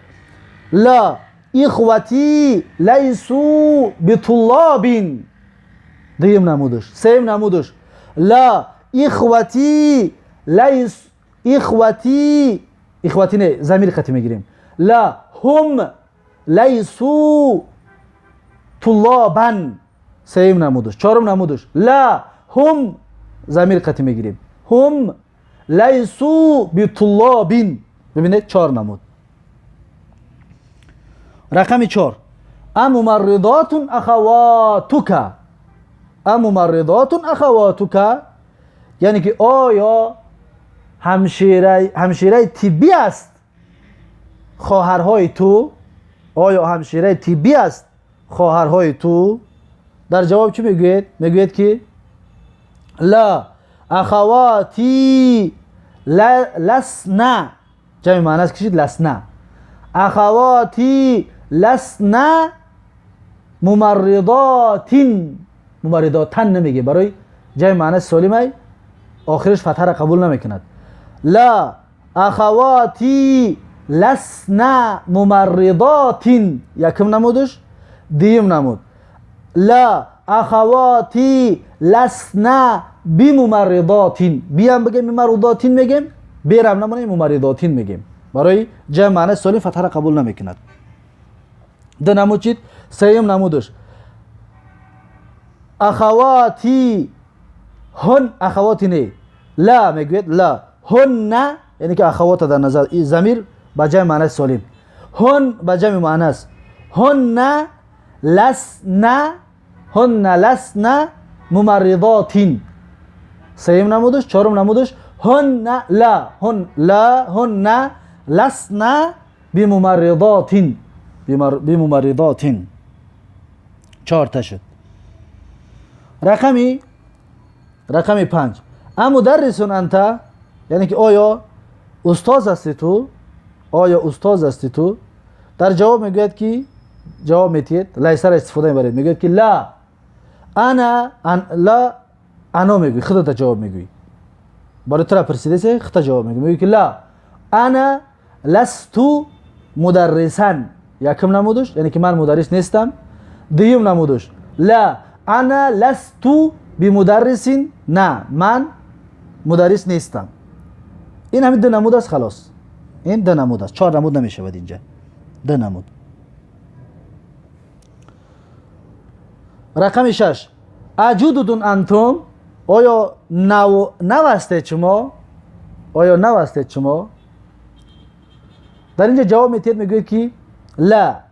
Speaker 1: ла ихвати лайсу битуллобин. Дуюм намудаш. Сеюм намудаш ла ихвати лайс, ихвати, ихвати не, замир қатӣ мегирем, ла ҳум лайсу туллобан. Сеюм намудаш. Чорум намудаш ла ҳум, замир қатӣ мегирем, ҳум лайсу битуллобин. Бибинед, чор намуд. Рақами чор: амумарридотун ахаватука, амумарридотун ахаватука, яъне ки оё ҳамшираи тиббӣ аст хоҳарҳои ту? Оё ҳамшираи тиббӣ аст хоҳарҳои ту? Дар ҷавоб чӣ мегӯед? Мегӯед ки ла ахавати ласна, ҷамъи маънас кишид, ласна, ахавати ласна мумарридотин. Мумарридотан намегӯем, барои ҷамъи маънас солимай охираш фатҳаро қабул намекунад. Ла ахавати ласна мумарридотин. Якум намудаш. Дуюм намуд ла ахавати ласна бимумарридотин. Биам бигем мумарридотин мегем, берам намонем мумарридотин мегем. Барои ҷамъ маънас солим фатҳаро қабул намекунад. Ду намуд чид. Сеюм намудаш ахавати ҳун, ахавати не, ла мегӯяд, ла ҳунна, яъне ки ахавота дар назар, замир ба ҷамъи маънас солим, ҳун ба ҷамъи муаннас, ҳунна ласна, ҳунна ласна мумарридотин. Сеюм намудаш. Чорум намудаш ҳунна ла, ҳун ла, ҳунна ласна бимумарридотин, бимумарридотин. Чорта шуд. Рақами панҷ: амударрисун анта, яъне ки оё устоз ҳасти ту? Оё устоз ҳасти ту? Дар ҷавоб мегӯяд ки, ҷавоб метиҳед, лайсаро истифода мебаред, мегӯяд ки ла ана, ла ано мегӯӣ, худата ҷавоб мегӯӣ, барои тура пурсидасе, хута ҷавоб мегӯӣ, мегӯӣ ки ла ана ласту мударрисан. Якум намудаш, яъне ки ман мударрис нестам. Дуюм намудаш ла ана ласту бимударрисин, на ман мударрис нестам. Ин ҳамин ду намуд аст, халос. Ин ду намуд аст, чор намуд намешавад инҷа, ду намуд. Рақами шаш: аҷудудун антум, оё нав ҳастед шумо? Оё нав ҳастед шумо? Дар инҷа ҷавоб метиҳед, мегӯед ки ла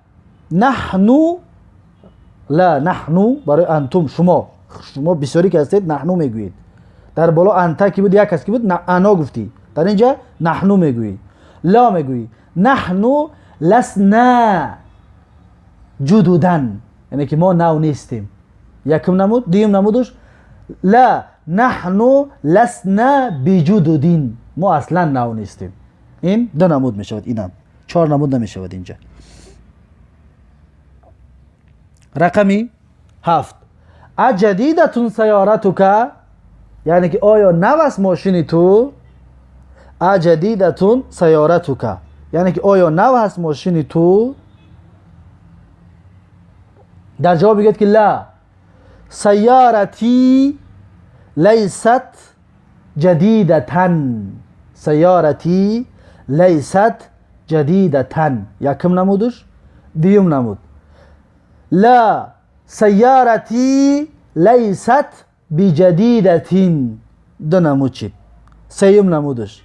Speaker 1: наҳну, ла наҳну барои антум, шумо, шумо бисёре ки ҳастед наҳну мегӯед. Дар боло анта ки буд, як кас ки буд, ано гуфтӣ, дар инҷа наҳну мегӯӣ, ла мегӯӣ, наҳну ласна ҷудудан, яъне ки мо нав нестем. Якум намуд. Дуюм намудаш ла наҳну ласна биҷудудин, мо аслан нав нестем. Ин ду намуд мешавад. Инам Чор намуд намешавад инҷа. Рақами 7. Аҷадидатун сайёратука, яъне ки оё нав аст мошини ту? Аҷадидатун сайёратука, яъне ки оё нав аст мошини ту? Дар ҷавоб мегӯяд ки ла сайёрати лайсат ҷадидатан. Сайёрати лайсат ҷадидатан. Якум намудаш. Дуюм намуд ла сайёрати лайсат биҷадидатин. Ду намуд чид. Сеюм намудаш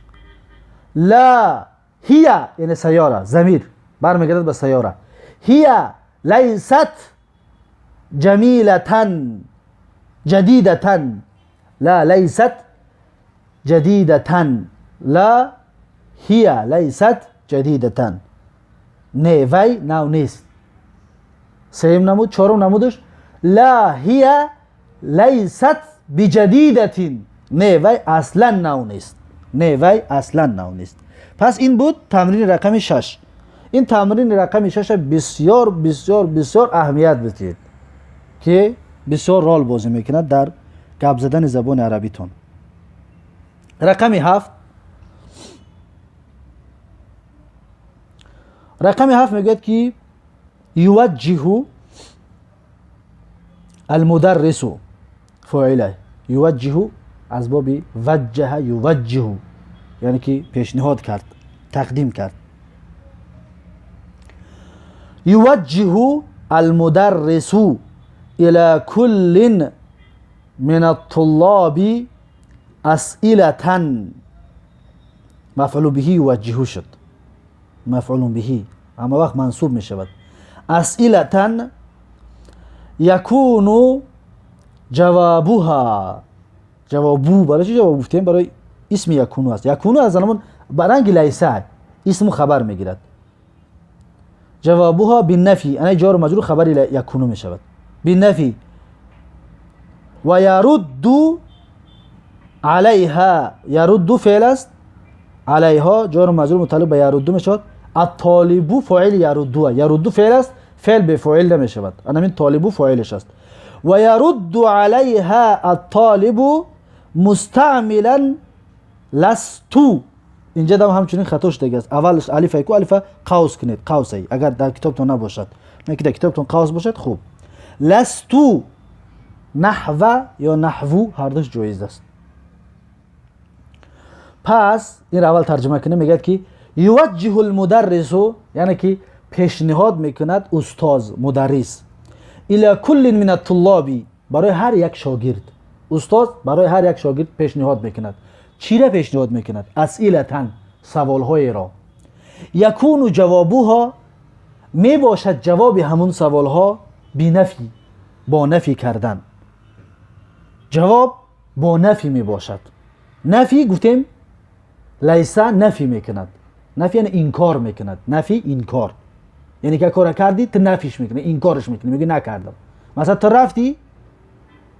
Speaker 1: ла ҳия, яъне сайёра, замир бармегардад ба сайёра. Ҳия лайсат ҷамилатан ҷадидатан. Ла лайсат ҷадидатан. Ла ҳия лайсат ҷадидатан. Не, вай нав нест. Сеюм намуд. Чорум намудаш ла ҳия лайсат биҷадидатин. Не, вай аслан нав нест. Не, вай аслан нав нест. Пас ин буд тамрини рақами 6. Ин тамрини рақами 6 бисёр бисёр бисёр аҳамият бидиҳед, ки бисёр рол бозӣ мекунад дар гап задани забони арабитон. Рақами 7. Рақами 7 мегӯяд ки юваҷҷиҳу алмударрису фоила. Юваҷҷиҳу аз боби ваҷҷаҳа юваҷҷиҳу, яъне ки пешниҳод кард, тақдим кард. Юваҷҷиҳу алмударрису ила куллин мин аттуллоби асъилатан. Мафъулу биҳи юваҷҷиҳу шуд. Мафъулун биҳи ҳама вақт мансуб мешавад. Асъилатан якуну ҷавобуҳа. Ҷавобу барои чӣ ҷавоб гуфтем? Барои исми якуну аст. Якуну аз замон ба ранги лайса исму хабар мегирад. Ҷавобуҳа биннафи, ана ҷору маҷрур хабари якуну мешавад. Биннафи ва ярудду алайҳа. Ярудду феъл аст, алайҳо ҷору маҷрур мутааллиқ ба ярудду мешавад. Аттолибу фоили яруддуа. Ярудду феъл аст, феъл бефоил намешавад. Анамин толибу фоилаш аст. Ва ярудду алайҳа аттолибу мустаъмилан ласту. Инҷа дам ҳамчунин хато шудагӣ аст. Аввалаш алифай ку, алифа қавс кунед, қавсай, агар дар китобтон набошад. Не ки дар китобтон қавс бошад, хуб. Ласту наҳва ё наҳву ҳардуш ҷоиз аст. Пас инро аввал тарҷума кунем. Мегӯяд ки юваҷҷиҳу лмударрису, яъне ки пешниҳод мекунад устоз, мударрис, ила куллин мин аттуллоби, барои ҳар як шогирд. Устоз барои ҳар як шогирд пешниҳод мекунад. Чиро пешниҳод мекунад? Асъилатан, саволҳоеро. Якуну ҷавобуҳо, мебошад ҷавоби ҳамун саволҳо бинафи, бо нафи кардан. Ҷавоб бо нафи мебошад. Нафи гуфтем лайса нафи мекунад. Нафи яъне инкор мекунад. Нафи инкор, яъне ки кора кардӣ, ту нафиш мекунӣ, инкораш мекунӣ, мегӯӣ накардам. Масалан ту рафтӣ,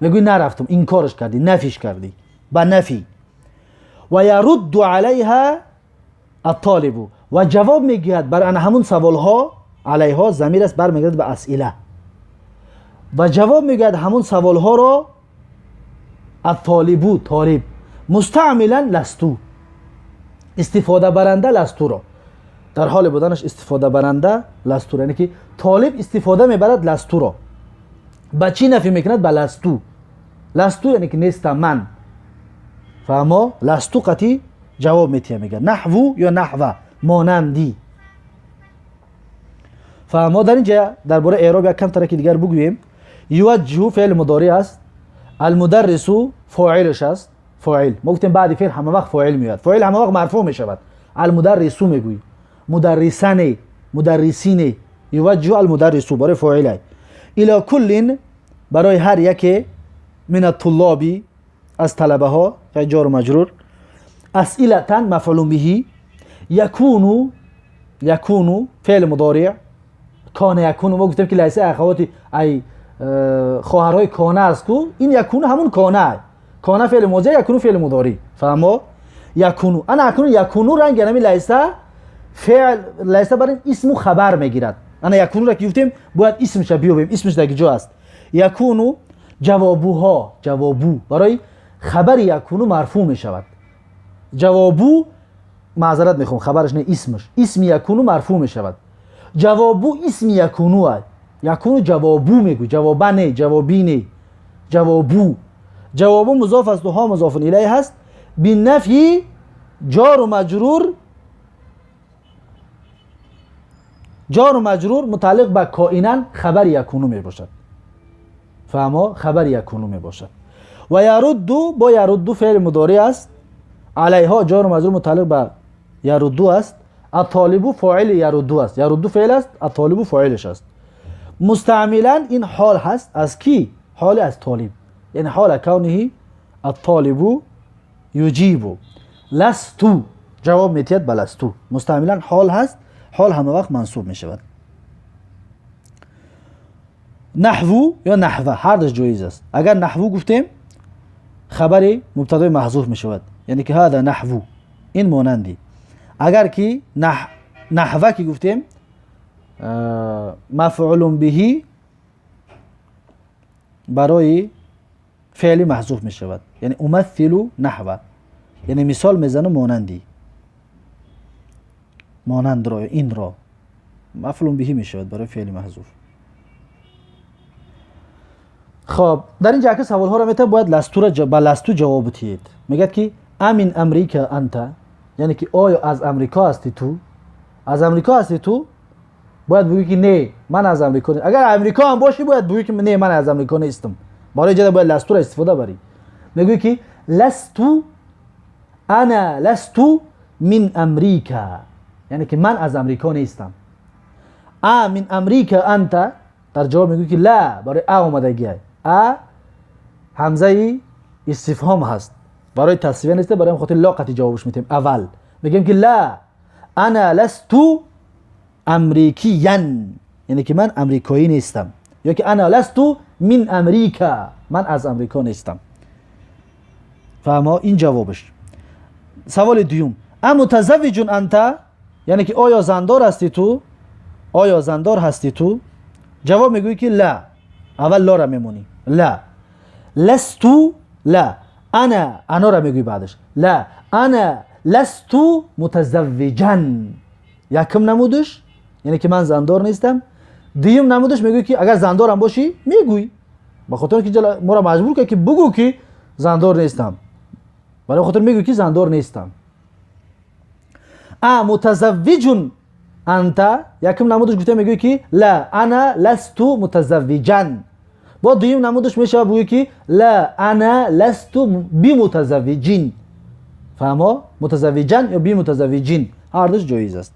Speaker 1: мегӯӣ нарафтам, инкораш кардӣ, нафиш кардӣ ба нафи. Ва ярудду алайҳа аттолибу, ва ҷавоб мегӯяд бар ана ҳамун саволҳо. Алайҳо замир аст, бармегардад ба асъила. Ва ҷавоб мегӯяд ҳамун саволҳоро аттолибу, толиб, мустаъмилан ласту, истифодабаранда ластуро, дар ҳоли буданаш истифодабаранда ластуро, яъне ки толиб истифода мебарад ластуро. Ба чӣ нафӣ мекунад? Ба ласту. Ласту яъне ки нестам ман. Фаҳмо? Ласту қатъи ҷавоб метиҳа, мегӯяд наҳву ё наҳва, монандӣ. Фаҳмо? Дар инҷа дар бораи эъроб як камтараки дигар бугӯем. Юваҷҷиҳу феъли мудорӣ аст, алмударрису фоилаш аст. Фоил мо гуфтем баъди феъл ҳама вақт фоил меояд, фоил ҳама вақт марфӯъ мешавад. Алмударрису мегӯӣ, мударрисане, мударрисине. Юваҷҷиҳу алмударрису барои фоилай. Ила куллин, барои ҳар яке, мин аттуллоби, аз талабаҳо, ҷору маҷрур, асъилатан мафъулун биҳи, якуну, якуну феъли мудориъ, кона якуну. Мо гуфтем ки лайса ахавоти ай хоҳарҳои кона аст ку, ин якуну ҳамун кона. Кона феъли мозия, якуну феъли мудорӣ. Фаҳмо? Якуну ана акнун якуну ранги анами лайса فعل لیسه بر این اسم خبر میگیرد. انا یکونو را که گفتیم باید اسمش بیاوریم، اسمش در کجا است؟ یکونو جوابوها، جوابو برای خبر یکونو مرفوع می شود. جوابو، معذرت میخوام، خبرش نه، اسمش، اسم یکونو مرفوع می شود. جوابو اسم یکونو است. یکونو جوابو میگو، جوابه نه، جوابی نه، جوابو. جوابو مضاف است و ها مضاف الیه هست. بالنفی جار و مجرور، جار و مجرور متعلق به کائنا خبر یکونو می باشد. فهما؟ خبر یکونو می باشد. و یرد، با یرد فعل مضارع است. علیها جار و مجرور متعلق به یرد است. الطالب فاعل یرد است. یرد فعل است، الطالب فاعلش است. مستعملا این حال هست از کی؟ حال از طالب، یعنی حال کونه الطالب یجیب. لستو جواب میتید به لستو. مستعملا حال هست، حال همه وقت منصوب می شود. نحو یا نحوه هر دوش جایز است. اگر نحو گفتیم خبر مبتدای محذوف می شود، یعنی که هذا نحو، این مانندی. اگر که نحوه که گفتیم مفعول به برای فعل محذوف می شود، یعنی امثل نحوه، یعنی مثال میزنه مانندی، مانند را، این را مفعول به می شود برای فعل محذوف. خب در اینجا که سوال ها را میته باید لستو را با لستو جواب بدهید. میگه که امین امریکا انت، یعنی که آیا از امریکا هستی تو؟ از امریکا هستی تو؟ باید بگی که نه من از امریکا نیستم. اگر امریکا هم باشی باید بگی که نه من از امریکا نیستم. برای جدا باید لستو را استفاده بری. میگویی که لستو، انا لستو من امریکا، یعنی که من از امریکا نیستم. ا من امریکا انت، در جواب میگویی که لا، برای ا اومدگی، ا همزه استفهام هست، برای تصویه نیست، برای خاطر لا قطعی جوابش میتیم. اول میگیم که لا انا لستو امریکیان، یعنی که من امریکایی نیستم، یا که انا لستو من امریکا، من از امریکا نیستم. فهما؟ این جوابش. سوال دوم، ام متزوج انت، یعنی که آیا زندار هستی تو؟ آیا زندار هستی تو؟ جواب میگویی که لا. اول لا را میمونی، لا لستو، لا انا، انا را میگویی بعدش، لا انا لستو متزوجا. یکم نمودش یعنی که من زندار نیستم. دویم نمودش میگویی که اگر زندارم باشی میگویی، به خاطر که ما را مجبور کرد که بگو که زندار نیستم، برای خاطر میگویی که زندار نیستم. ا متزوج انت، یکم نمودش گفته میگویی که لا انا لستو متزوجا. با دویم نمودش میشه بگویی که لا انا لستو بیمتزوجین. فهما؟ متزوجا یا بیمتزوجین هر دوش جایز است.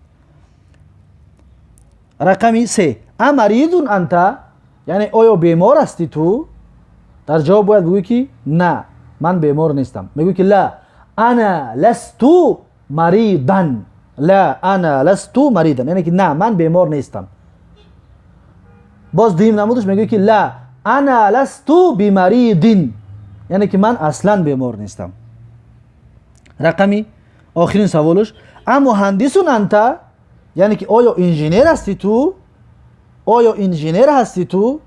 Speaker 1: رقمی سه، امریض انت، یعنی آیا بیمار هستی تو؟ در جواب باید بگویی که نه من بیمار نیستم. میگویی که لا انا لستو مریضا، لا انا لستو مریضا، یعنی که نه من بیمار نیستم. باز دویم نمودش میگویی که لا انا لستو بمریض، یعنی که من اصلا بیمار نیستم. رقمی آخرین سوالش، ام مهندس انت، یعنی که آیا انجینر هستی تو؟ آیا انجینر هستی تو؟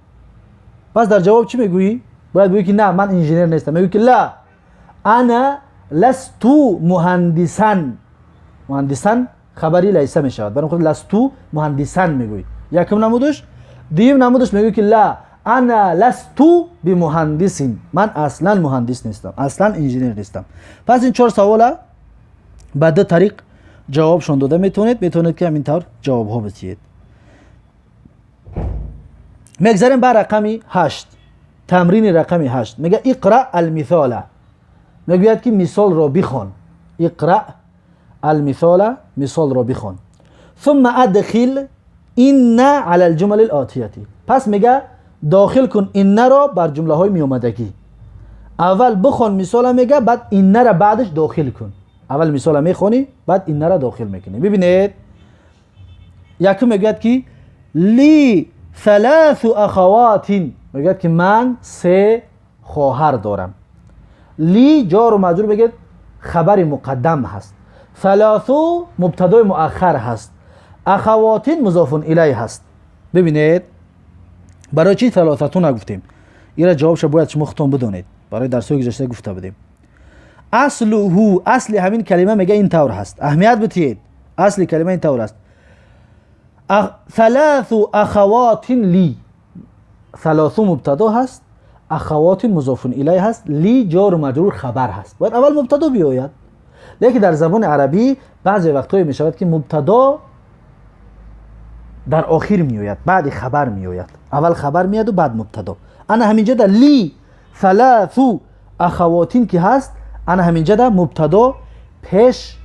Speaker 1: پس در جواب چی میگویی؟ باید بگویی که نه من انجینر نیستم. میگویی که لا انا لستو مهندسا. مهندسا خبری لیسه میشود، برای خود لستو مهندسا میگویی. یکم نمودش. دویم نمودش میگویی که لا انا لستو بمهندسین، من اصلا مهندس نیستم، اصلا انجینر نیستم. پس این چهار سواله به دو طریق جوابشون داده میتونید، میتونید که همین طور جواب ها بدید. میگذریم بر رقم 8، تمرین رقم 8. میگه اقرا المثال، میگوید که مثال را بخوان. اقرا المثال، مثال را بخوان. ثم ادخل ان علی الجمل الآتیه. پس میگه داخل کن ان را بر جمله های میومدگی. اول بخوان مثال میگه، بعد ان را بعدش داخل کن. اول مثال میخوانی، بعد ان را داخل میکنی. ببینید یکم میگوید که لی ثلاث اخوات، میگوید که من سه خواهر دارم. لی جار و مجرور میگه خبر مقدم هست. ثلاث مبتدای مؤخر هست، اخوات مضاف الیه هست. ببینید برای چی ثلاثه نگفتیم؟ ایرا جوابش باید شما خودتون بدونید، برای درس‌های گذشته گفته بودیم. اصله، اصل همین کلمه میگه این طور هست، اهمیت بدید، اصل کلمه این طور است. ثلاث اخوات لی، ثلاث مبتدا هست، اخوات مضاف الیه هست، لی جار و مجرور خبر هست. باید اول مبتدا بیاید. لیکن در زبان عربی بعضی وقت‌های میشود که مبتدا در آخر میآید، بعد خبر میآید، اول خبر میاد و بعد مبتدا. انا همینجا در لی ثلاث اخواتین که هست، انا همینجا در مبتدا پیش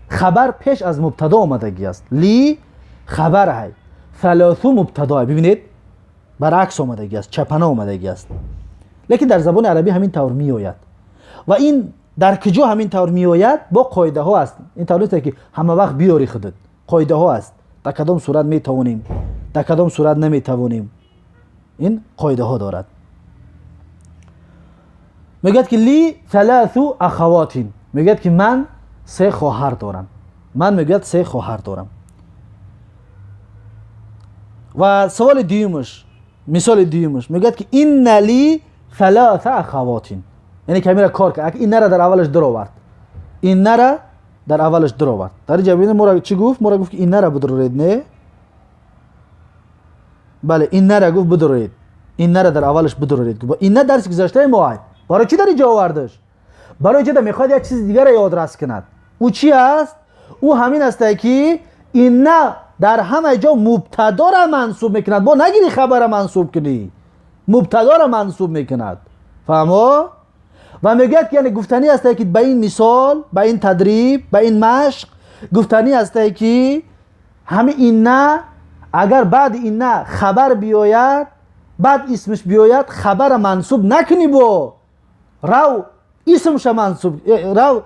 Speaker 1: خبر پیش از مبتدا آمدگی است. لی خبر های، ثلاث مبتدا. ببینید برعکس آمدگی است، چپنه آمدگی است. لیکن در زبان عربی همین طور میآید و این در کجا همین طور میآید؟ با قاعده ها است. این طور نیست که همه وقت بیاری خودت، قاعده ها است. در کدام صورت میتوانیم، در کدام صورت نمیتوانیم، این قاعده ها دارد. میگوید که لی ثلاث اخوات، میگوید که من سه خواهر دارم. من میگوید سه خواهر دارم. و سوال دیومش، مثال دیومش، میگوید که ان لی ثلاث اخوات، یعنی که همین را کار کرد، این را در اولش در آورد، این را در اولش در آورد. در اینجا ببینید مرا چی گفت؟ مرا گفت که این را بدرید، نه بله، این را گفت بدرید، این را در اولش بدرید. این نه درس گذشته ما. برای چی در اینجا آوردش؟ برای اینجا میخواد یک چیز دیگر را یاد رس کند. او چی است؟ او همین است که این نه در همه جا مبتدا را منصوب میکند. با نگیری خبر را منصوب کنی، مبتدا را منصوب میکند. فهمو؟ و میگوید که یعنی گفتنی است که به این مثال، به این تدریب، به این مشق گفتنی است که همین این نه اگر بعد این نه خبر بیاید، بعد اسمش بیاید، خبر منصوب نکنی، با رو اسمش منصوب، رو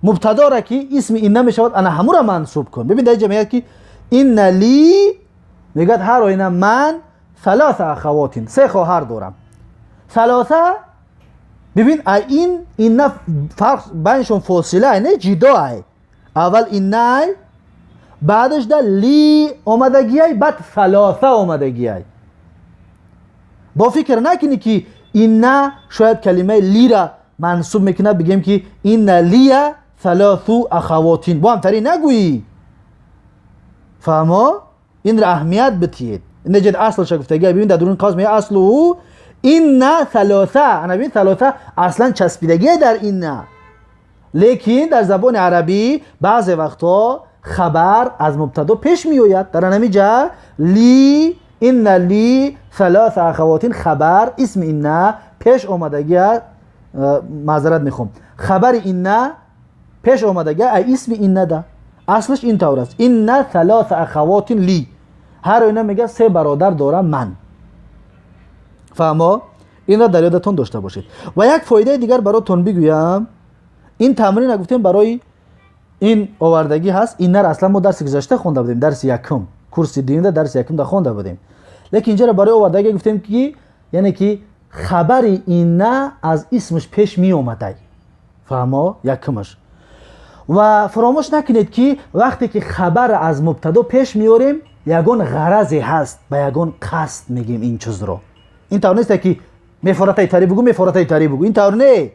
Speaker 1: مبتدا را که اسم این نمیشود انا همو را منصوب کن. ببین در اینجا میگه که ان لی، میگه هر آینه من ثلاث اخوات، سه خواهر دارم. ثلاثه، ببین این نه فرق بینشون فاصله نه جدا ای. اول این نه، بعدش در لی آمدگی ای، بعد ثلاثه آمدگی ای. با فکر نکنی که این نه شاید کلمه لی را منصوب میکنه، بگیم که این لی ثلاث اخواتین، با هم تری نگویی. فهمو؟ این را اهمیت بتید. این جد اصلش گفتگی. ببین در درون قاز میگه اصل او این نه ثلاثه. انا ببین ثلاثه اصلا چسبیدگی در این نه، لیکن در زبان عربی بعضی وقتا خبر از مبتدا پیش میآید. در همینجا لی، ان لی ثلاث اخواتین، خبر اسم این نه پیش آمدگی، معذرت میخوام، خبر این نه پیش آمدگی اسم این نه ده. اصلش این طور است، ان ثلاث اخوات لی، هر اینا میگه سه برادر دارم من. فهمو؟ این را در یادتون داشته باشید. و یک فایده دیگر براتون بگویم، این تمرین گفتیم برای این آوردگی هست. این را اصلا ما درس گذشته خونده بودیم، درس یکم کورس دوم درس یکم ده خونده بودیم، لیکن اینجا را برای آوردگی گفتیم که یعنی که خبر این نه از اسمش پیش می اومده. فهمو؟ یکمش. و فراموش نکنید که وقتی که خبر از مبتدا پیش میاریم یگان غرضی هست، به یگان قصد میگیم این چیز رو. این طور نیست که میفرته تری بگو، میفرته تری بگو، این طور نه،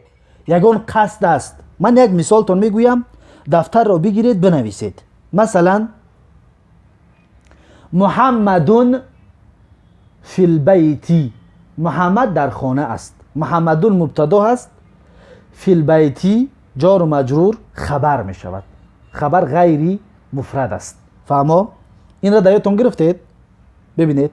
Speaker 1: یگان قصد است. من یک مثالتون میگویم، دفتر رو بگیرید بنویسید. مثلا محمدون فی البیتی، محمد در خانه است. محمدون مبتدا هست، فی البیتی جار و مجرور خبر می شود، خبر غیری مفرد است. فهمو؟ این را در یادتون گرفتید؟ ببینید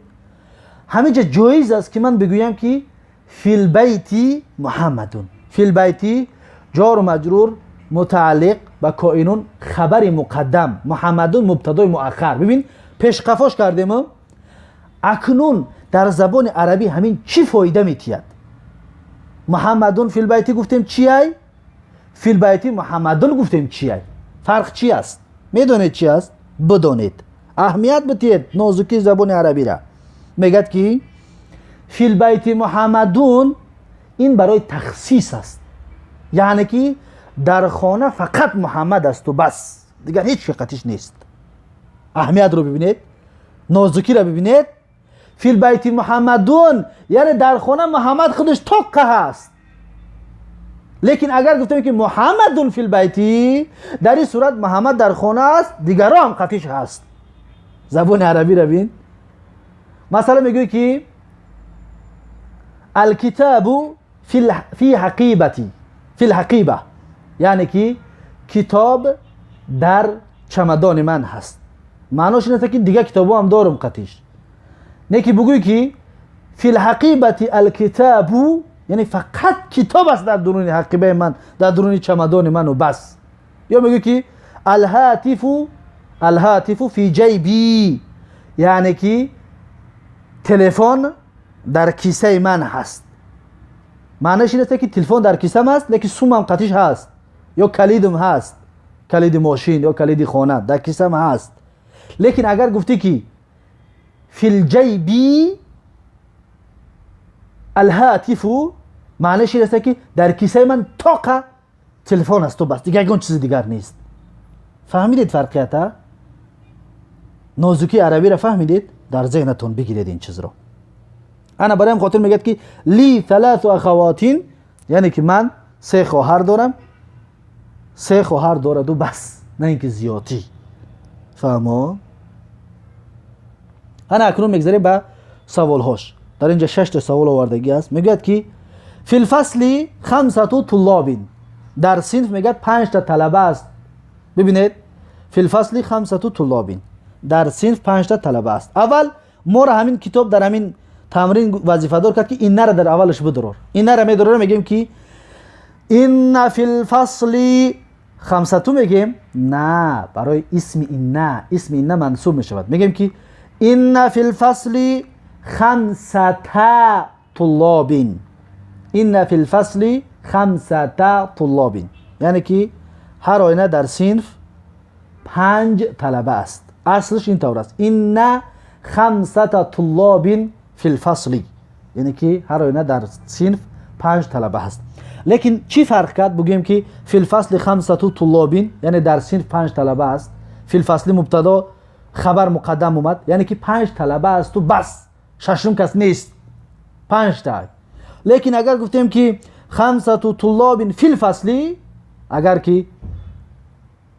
Speaker 1: همینجا جایز است که من بگویم که فی البیتی محمدون، فی البیتی جار و مجرور متعلق به کائنون خبر مقدم، محمدون مبتدای مؤخر. ببین پیش قفاش کردیم. اکنون در زبان عربی همین چی فایده میتید؟ محمدون فی البیتی گفتیم چی ای؟ فی البیتی محمدون گفتیم چی ای؟ فرق چی است؟ میدونید چی است؟ بدونید، اهمیت بدید نازکی زبان عربی را. میگد که فی البیت محمدون این برای تخصیص است، یعنی که در خانه فقط محمد است و بس، Дигар ҳеҷ қатиш нест. Аҳамиятро бибинед, нозукиро бибинед. في البيت محمد, яъне дар хона Муҳаммад худаш тоққа ҳаст. Лекин агар гуфтем ки محمد في البيت, дар ин сурат Муҳаммад дар хона аст, дигаро ҳам қатиш ҳаст. Забони арабиро бин. Масалан, мегӯй ки الكتاب في حقيبتي, في الحقيبة, яъне ки китоб дар чамадони ман ҳаст. Маънош ин аст, ки дигар китобҳо ҳам дорум қатиш. Не ки бугӯй ки في الحقيبة الكتاب, яъне фақат китоб аст дар дуруни ҳақибаи ман, дар дуруни чамадони ману бас. Ё мегӯй ки الهاتف في جيبي, яъне ки телефон дар кисаи ман ҳаст. Маънаш ин аст, ки телефон дар кисам аст, лекин сумам қатиш ҳаст ё калидам ҳаст, калиди мошин ё калиди хона дар кисам ҳаст. Лекин агар гуфтӣ ки في الجيب الهاتف, маънаш ин аст, ки дар кисаи ман тоқа телефон асту бас, дигар ягон чизи дигар нест. Фаҳмидед фарқията? Нозукии арабиро фаҳмидед? Дар зеҳнатон бигиред ин чизро. Ана барои ҳам хотир мегӯяд, ки لي ثلاث أخوات, яъне ки ман се хоҳар дорам. Се хоҳар дораду бас, на ин ки зиёдӣ. Фаҳмо? Ана акнун мегзарем ба саволҳош. Дар инҷа шашта савол овардагӣ аст. Мегӯяд, ки في الفصل خمسة طلاب, дар синф, мегӯяд, панҷта талаба аст. Бибинед, في الفصل خمسة طلاب, дар синф панҷта талаба аст. Аввал моро ҳамин китоб дар ҳамин тамрин вазифадор кард, ки иннара дар аввалаш бидорор. Иннара медорор, мегӯем ки إن في الفصل خمسة мегӯем. На, барои исми инна, исми инна мансуб мешавад. Мегӯем ки إن في الفصل خمسة طلاب. إن في الفصل خمسة طلاب, яъне ки ҳар оина дар синф панҷ талаба аст. Аслиш ин тавр аст: إن خمسة طلاب في الفصل, яъне ки ҳар оина дар синф панҷ талаба ҳаст. Лекин чӣ фарқ кард, бугӯем ки في الفصل خمسة طلاب, яъне дар синф панҷ талаба аст? في الفصل мубтадо, хабар муқаддам омад, яъне ки панҷ талаба асту бас, шашум кас нест, панҷта. Лекин агар гуфтем ки خمسة طلاب في الفصل, агар ки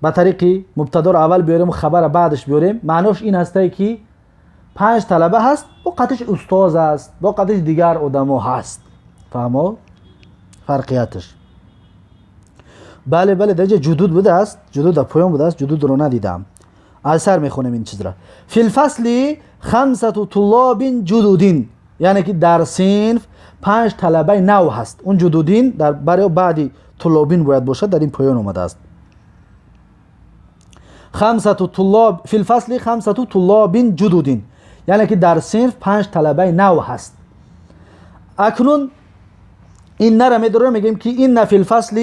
Speaker 1: ба тариқи мубтадоро аввал биёрем, хабара баъдаш биёрем, маънош ин ҳастае, ки панҷ талаба ҳаст, бо қатиш устоз аст, бо қатиш дигар одамо ҳаст. Фаҳмо фарқияташ? Бале, бале, дар ҷа جدد будааст, جدد дар поён будааст, جدد ро надидам. Аз сар мехонем ин чизра: في الفصل خمسة طلاب جدد, яъне ки дар синф панҷ талабаи нав ҳаст. Он جدد дар барои баъди طلاب бояд бошад, дар ин поён омадааст. خمسة طلاب, في الفصل خمسة طلاب جدد, яъне ки дар синф панҷ талабаи нав ҳаст. Акнун иннара медорем, мегӯем ки إن في الفصل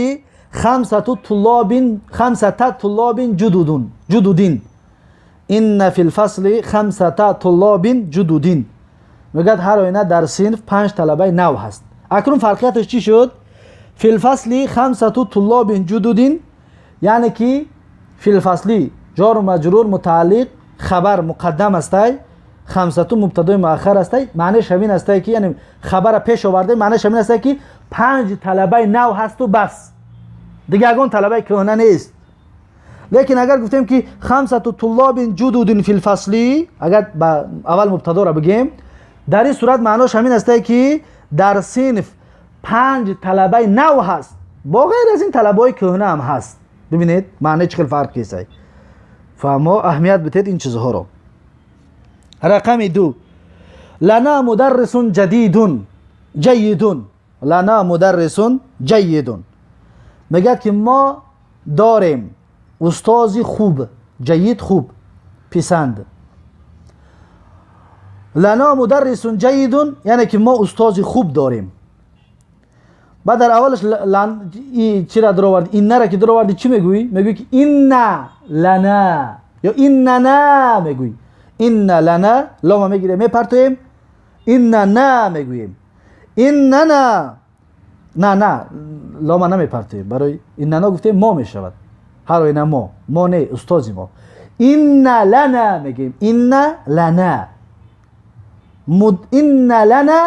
Speaker 1: خمسة طلاب, خمسة طلاب جدد, جدد. إن في الفصل خمسة طلاب جدد, мегӯяд, ҳар оина дар синф панҷ талабаи нав ҳаст. Акнун фарқияташ чӣ шуд? في الفصل خمسة طلاب جدد, яъне ки في الفصل ҷору маҷрур мутааллиқ, хабар муқаддам астай, خمسة мубтадои муаххар астай. Маънеш ҳамин астай, ки яъне хабара пеш оварда, маънеш ҳамин астай, ки панҷ талабаи нав ҳасту бас, дигар ягон талабаи кӯҳна нест. Лекин агар гуфтем ки خمسة طلاب جدد في الفصل, агар ба аввал мубтадоро бигем, дар ин сурат маънош ҳамин астае, ки дар синф панҷ талабаи нав ҳаст, бо ғайр аз ин талабаҳои кӯҳна ҳам ҳаст. Бибинед, маъне чӣ хел фарқ кесай. Фаҳмо? Аҳамият бидед ин чизҳоро. Рақами ду: لنا مدرس جديد, جيد. لنا مدرس جيد, мегӯяд, ки мо дорем устози хуб. جيد хуб, писанд. لنا مدرس جيد, яъне ки мо устози хуб дорем. Баъд дар аввалаш чира дуроварди? Иннара ки дуроварди, чӣ мегӯӣ? Мегӯӣ, ки إن لنا ё إننا мегӯӣ? إن لنا, лома мегирем, мепартоем, إننا мегӯем. إننا, на, на, лома намепартоем. Барои إننا гуфтем, мо мешавад. Ҳар оина мо не, устози мо. Инна лана мегӯем, инна лана, инна лана,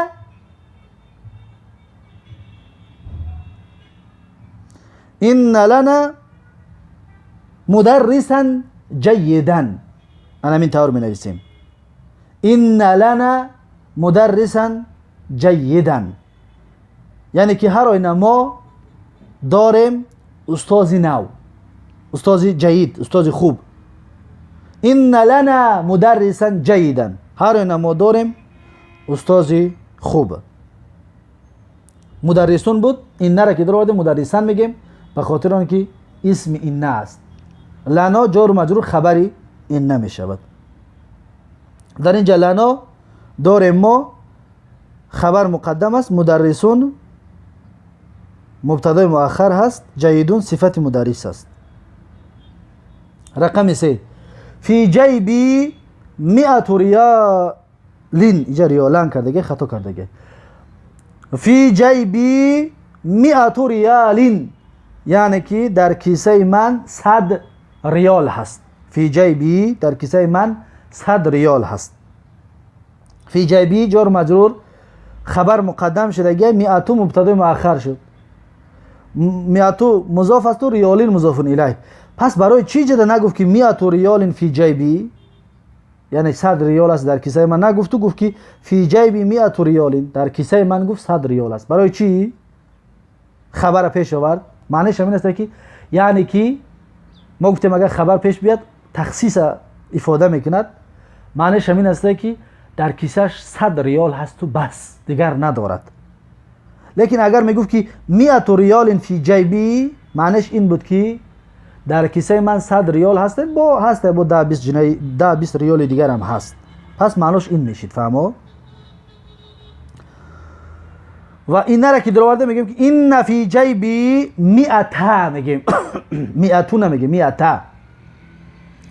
Speaker 1: инна лана мударрисан ҷайидан. Ана мин тавр менависем: инна лана мударрисан ҷайидан, яъне ки ҳар оина мо дорем устози нав, устози ҷайид, устози хуб. Инна лана мударрисан ҷайидан, ҳар оина мо дорем устози хуб. Мударрисун буд, иннара ки даровардем мударрисан мегем, ба хотири он ки исми инна аст. Лано ҷору маҷрур хабари инна мешавад. Дар инҷа лано дорем мо, хабар муқаддам аст, мударрисун мубтадои муаххар ҳаст, ҷайидун сифати мударрис аст. Рақами се: фи ҷайби миату риёлин. Иҷа риёлан кардаге, хато кардаге. Фи ҷайби миату риёлин, яъне ки дар кисаи ман 100 риёл ҳаст. Фи ҷайби, дар кисаи ман 100 риёл ҳаст. Фи ҷайби ҷор маҷрур хабар муқаддам шудаге, миату мубтадои муаххар шуд, миату музоф асту риёлин музофун илайҳ. Пас барои чӣ ҷада нагуфт ки миату риёлин фи ҷайби, яъне 100 риёл аст дар кисаи ман нагуфту, гуфт ки фи ҷайби миату риёлин, дар кисаи ман гуфт 100 риёл аст. Барои чӣ хабара пеш овард? Маъниш ҳамин аст ки яъне ки мо гуфтем агар хабар пеш биёд тахсиса ифода мекунад. Маъниш ҳамин аст ки дар кисаш 100 риёл ҳасту бас, дигар надорад. Лекин агар мегуфт ки миату риёлин фи ҷайби, маъниш ин буд ки дар кисаи ман 100 риёл ҳаст, бо ҳаст бо 10-20 ҷинаи 10-20 риёли дигарам ҳаст. Пас маънош ин мешид, фаҳмо? Ва иннара ки дароварда мегӯем ки инна фи ҷайби миата мегӯем, миату намегӯем, миата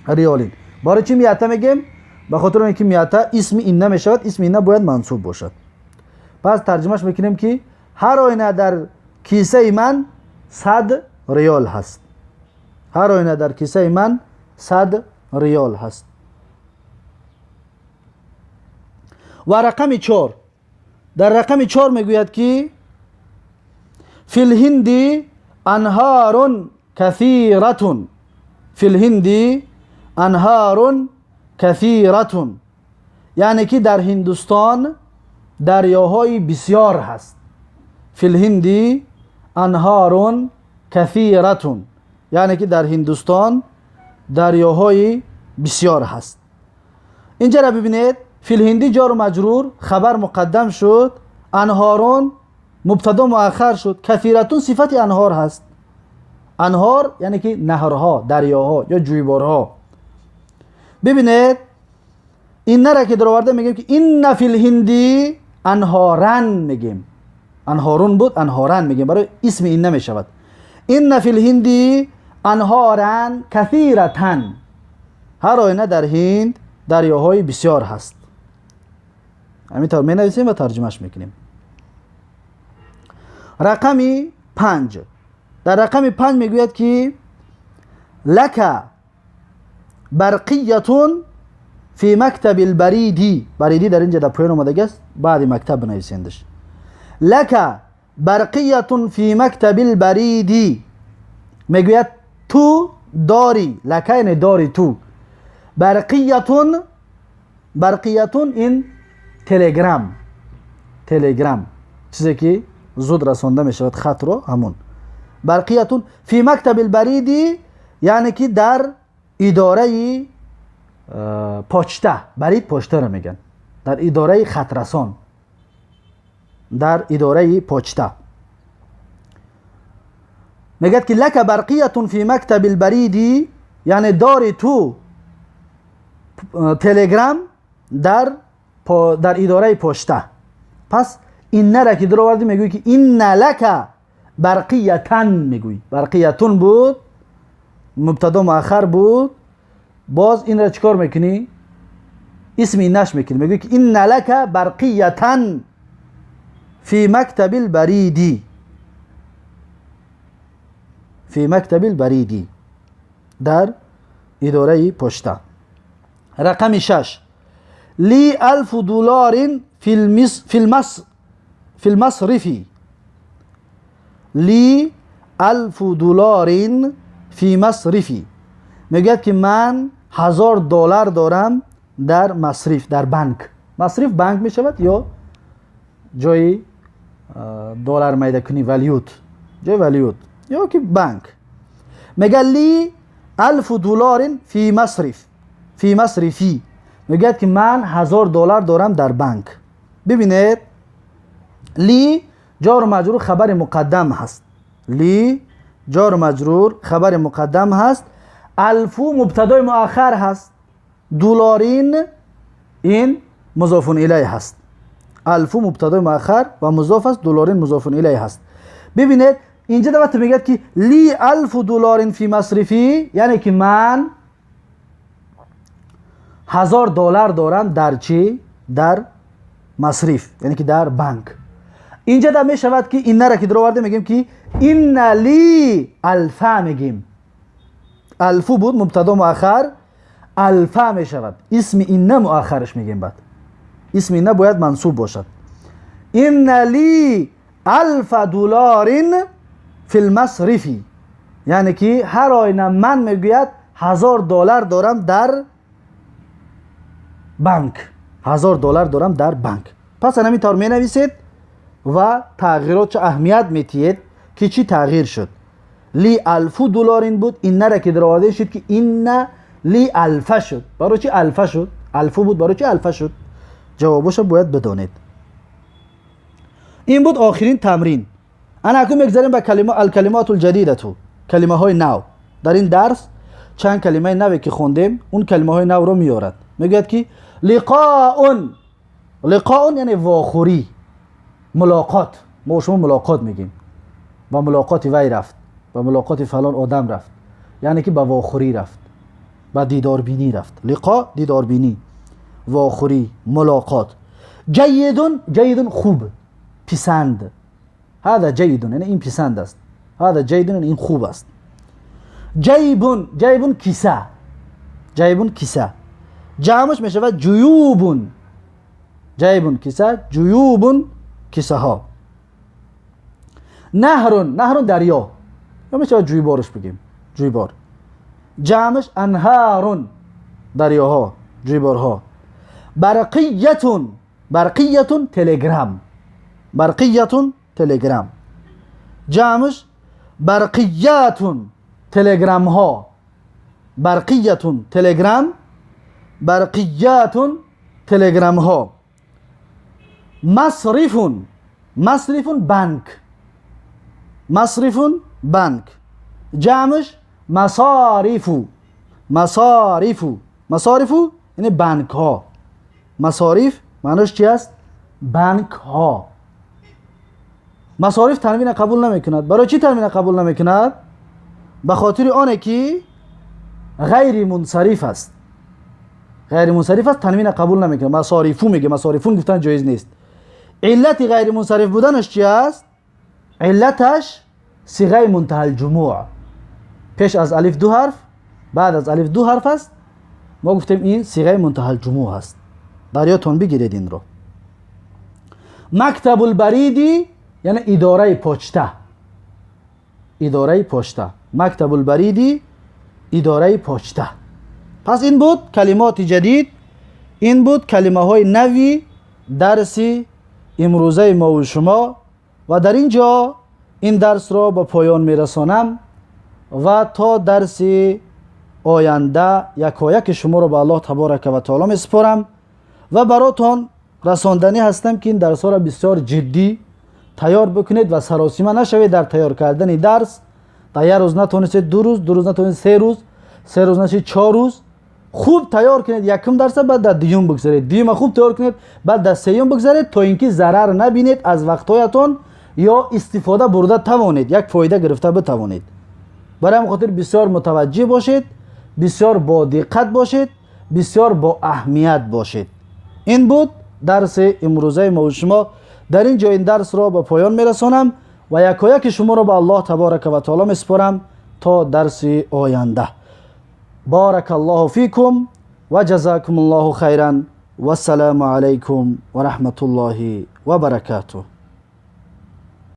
Speaker 1: риёлин. Барои чӣ миата мегӯем? Ба хотири он ки миата исми инна мешавад, исми инна бояд мансуб бошад. Пас тарҷумаш мекунем ки ҳар оина дар кисаи ман 100 риёл ҳаст. Ҳар оина дар кисаи ман 100 риёл ҳаст. Ва рақами 4, дар рақами 4 мегӯяд ки филҳинди анҳарун касиратун. Филҳинди анҳарун касиратун, яъне ки дар Ҳиндустон дарёҳои бисёр ҳаст. Филҳинди анҳарун касиратун, яъне ки дар Ҳиндустон дарёҳои бисёр ҳаст. Инҷара бибинед, филҳинди ҷору маҷрур хабар муқаддам шуд, анҳорун мубтадо муаххар шуд, касиратун сифати анҳор ҳаст. Анҳор яъне ки наҳрҳо, дарёҳо ё ҷӯйборҳо. Бибинед, иннара ки дароварда мегӯем ки инна филҳинди анҳоран мегӯем. Анҳорун буд, анҳоран мегӯем, барои исми инна мешавад. Инна филҳинди анҳоран касиратан, ҳар оина дар Ҳинд дарёҳои бисёр ҳаст. Ҳамин тавр менависем ва тарҷумаш мекунем. Рақами 5, дар рақами 5 мегӯяд ки лака барқиятун фи мактаби лбариди. Бариди дар инҷа дар поён омадаги аст, баъди мактаб бинависендаш. Лака барқиятун фи мактаби лбариди, мегӯяд ту дорӣ, лака яъне дорӣ ту, барқиятун, барқиятун ин телеграм, телеграм чизе ки зуд расонда мешавад хатро, ҳамон барқиятун фи мактаби лбариди, яъне ки дар идораи почта, барид почтаро мегӯянд, дар идораи хатрасон, дар идораи почта. Мегӯяд ки лака барқиятун фи мактаби лбариди, яъне дори ту телеграм дар идораи почта. Пас иннара ки даровардӣ мегӯӣ ки инна лака барқиятан мегӯӣ. Барқиятун буд, мубтадо муаххар буд, боз инра чикор мекунӣ? Исми иннаш мекунӣ, мегӯӣ ки инна лака барқиятан фи мактаби лбариди, фи мактаби лбариди. дар идораи почта. Рақами 6: لي ألف دلار في المصرف. لي ألف دلار في مصرف. میگوید که من 1000 دلار دارم در مصرف، در بانک. مصرف بانک می شود یا جای دلار میده کنی، валют، جای валют یا که بانک. میگه لي ألف دلار في مصرف، في مصرفي. میگوید که من 1000 دلار دارم در بانک. ببینید، لي جار و مجرور خبر مقدم هست. لي جار و مجرور خبر مقدم هست. ألف مبتدای مؤخر هست. دلار این مضاف الیه هست. ألف مبتدای مؤخر و مضاف است، دلار مضاف الیه هست. ببینید، اینجا وقتی میگه که لي ألف دلار في مصرفي، یعنی که من 1000 دلار دارم در چی؟ در مصرف، یعنی که در بانک. اینجا در می شود که إنّ را که درآورده، میگیم که إنّ لي ألف میگیم. ألف بود مبتدا مؤخر، ألف می شود اسم إنّ مؤخرش میگیم. بعد اسم إنّ باید منصوب باشد. إنّ لي ألف دلار في المصرف، یعنی که هر آینه من، میگوید، 1000 دلار دارم در بانک، 1000 دلار دارم در بانک. پس همین طور می نویسید و تغییرات چه اهمیت میتید که چی تغییر شد. لي ألف دلار بود، إنّ را که درآورده شد که إنّ لي ألف شد. برای چی ألف شد؟ ألف بود، برای چی ألف شد؟ جوابش باید بدانید. این بود آخرین تمرین. انا اکنون میگذریم به کلمه الكلمات الجديدة، کلمه های نو. در این درس چند کلمه نوی که خوندیم، اون کلمه های نو رو میارد. میگوید که لقاء. لقاء یعنی واخوری، ملاقات. ما شما ملاقات میگیم، با ملاقات وی رفت، با ملاقات فلان آدم رفت، یعنی که با واخوری رفت، با دیداربینی رفت. لقاء دیداربینی، واخوری، ملاقات. جيد. جيد خوب، پسند. هذا جيد یعنی این پسند است. هذا جيد یعنی این خوب است. جيب. جيب کیسه. جيب کیسه، جمعش می شود جيوب. جيب کیسه، جيوب کیسه ها. نهر. نهر دریا یا می شود جویبارش بگیم، جویبار. جمعش أنهار، دریاها، جویبارها. برقية. برقية تلگرام. برقية تلگرام، جمعش برقيات، تلگرام ها. برقية تلگرام، برقيات تلگرام ها. مصرف. مصرف بانک. مصرف بانک، جمعش مصارف. مصارف. مصارف یعنی بانک ها. مصارف معناش چی است؟ بانک ها. مصارف تنوین قبول نمیکند. برای چی تنوین قبول نمیکند؟ به خاطر آنه که غیر منصرف است. غیر منصرف است، تنوین قبول نمیکنه. مصارفو میگه، مصارفون گفتن جایز نیست. علت غیر منصرف بودنش چی است؟ علتش صیغه منتهی الجموع، پیش از الف دو حرف، بعد از الف دو حرف است. ما گفتیم این صیغه منتهی الجموع است، در یادتون بگیرید این رو. مكتب البريد یعنی اداره почта. اداره почта. مكتب البريد اداره почта. پس این بود کلمات جدید، این بود کلمه های نوی درس امروزه ما و شما و در اینجا این درس را به پایان میرسانم و تا درس آینده یکایک شما را به الله تبارک و تعالی میسپارم و براتان رساندنی هستم که این درس ها را بسیار جدی تیار بکنید و سراسیمه نشوید در تیار کردن درس. در یک روز نتونستید، 2 روز، 2 روز نتونستید، 3 روز، 3 روز نشید، 4 روز. خوب تیار کنید یکم درس، بعد در دیوم بگذارید. دیوم خوب تیار کنید، بعد در سیوم بگذارید تا اینکه ضرر نبینید از وقتهایتان یا استفاده برده توانید، یک فایده گرفته بتوانید. برای همین خاطر بسیار متوجه باشید، بسیار با دقت باشید، بسیار با اهمیت باشید. این بود درس امروزه ما و شما. در اینجا این درس را به پایان میرسانم و یکایک شما را به الله تبارک و تعالی میسپارم تا درس آینده. Барак Аллоҳу фикум ва ҷазакум Аллоҳу хайран. Вассалому алайкум ва раҳматуллоҳи ва баракатуҳ.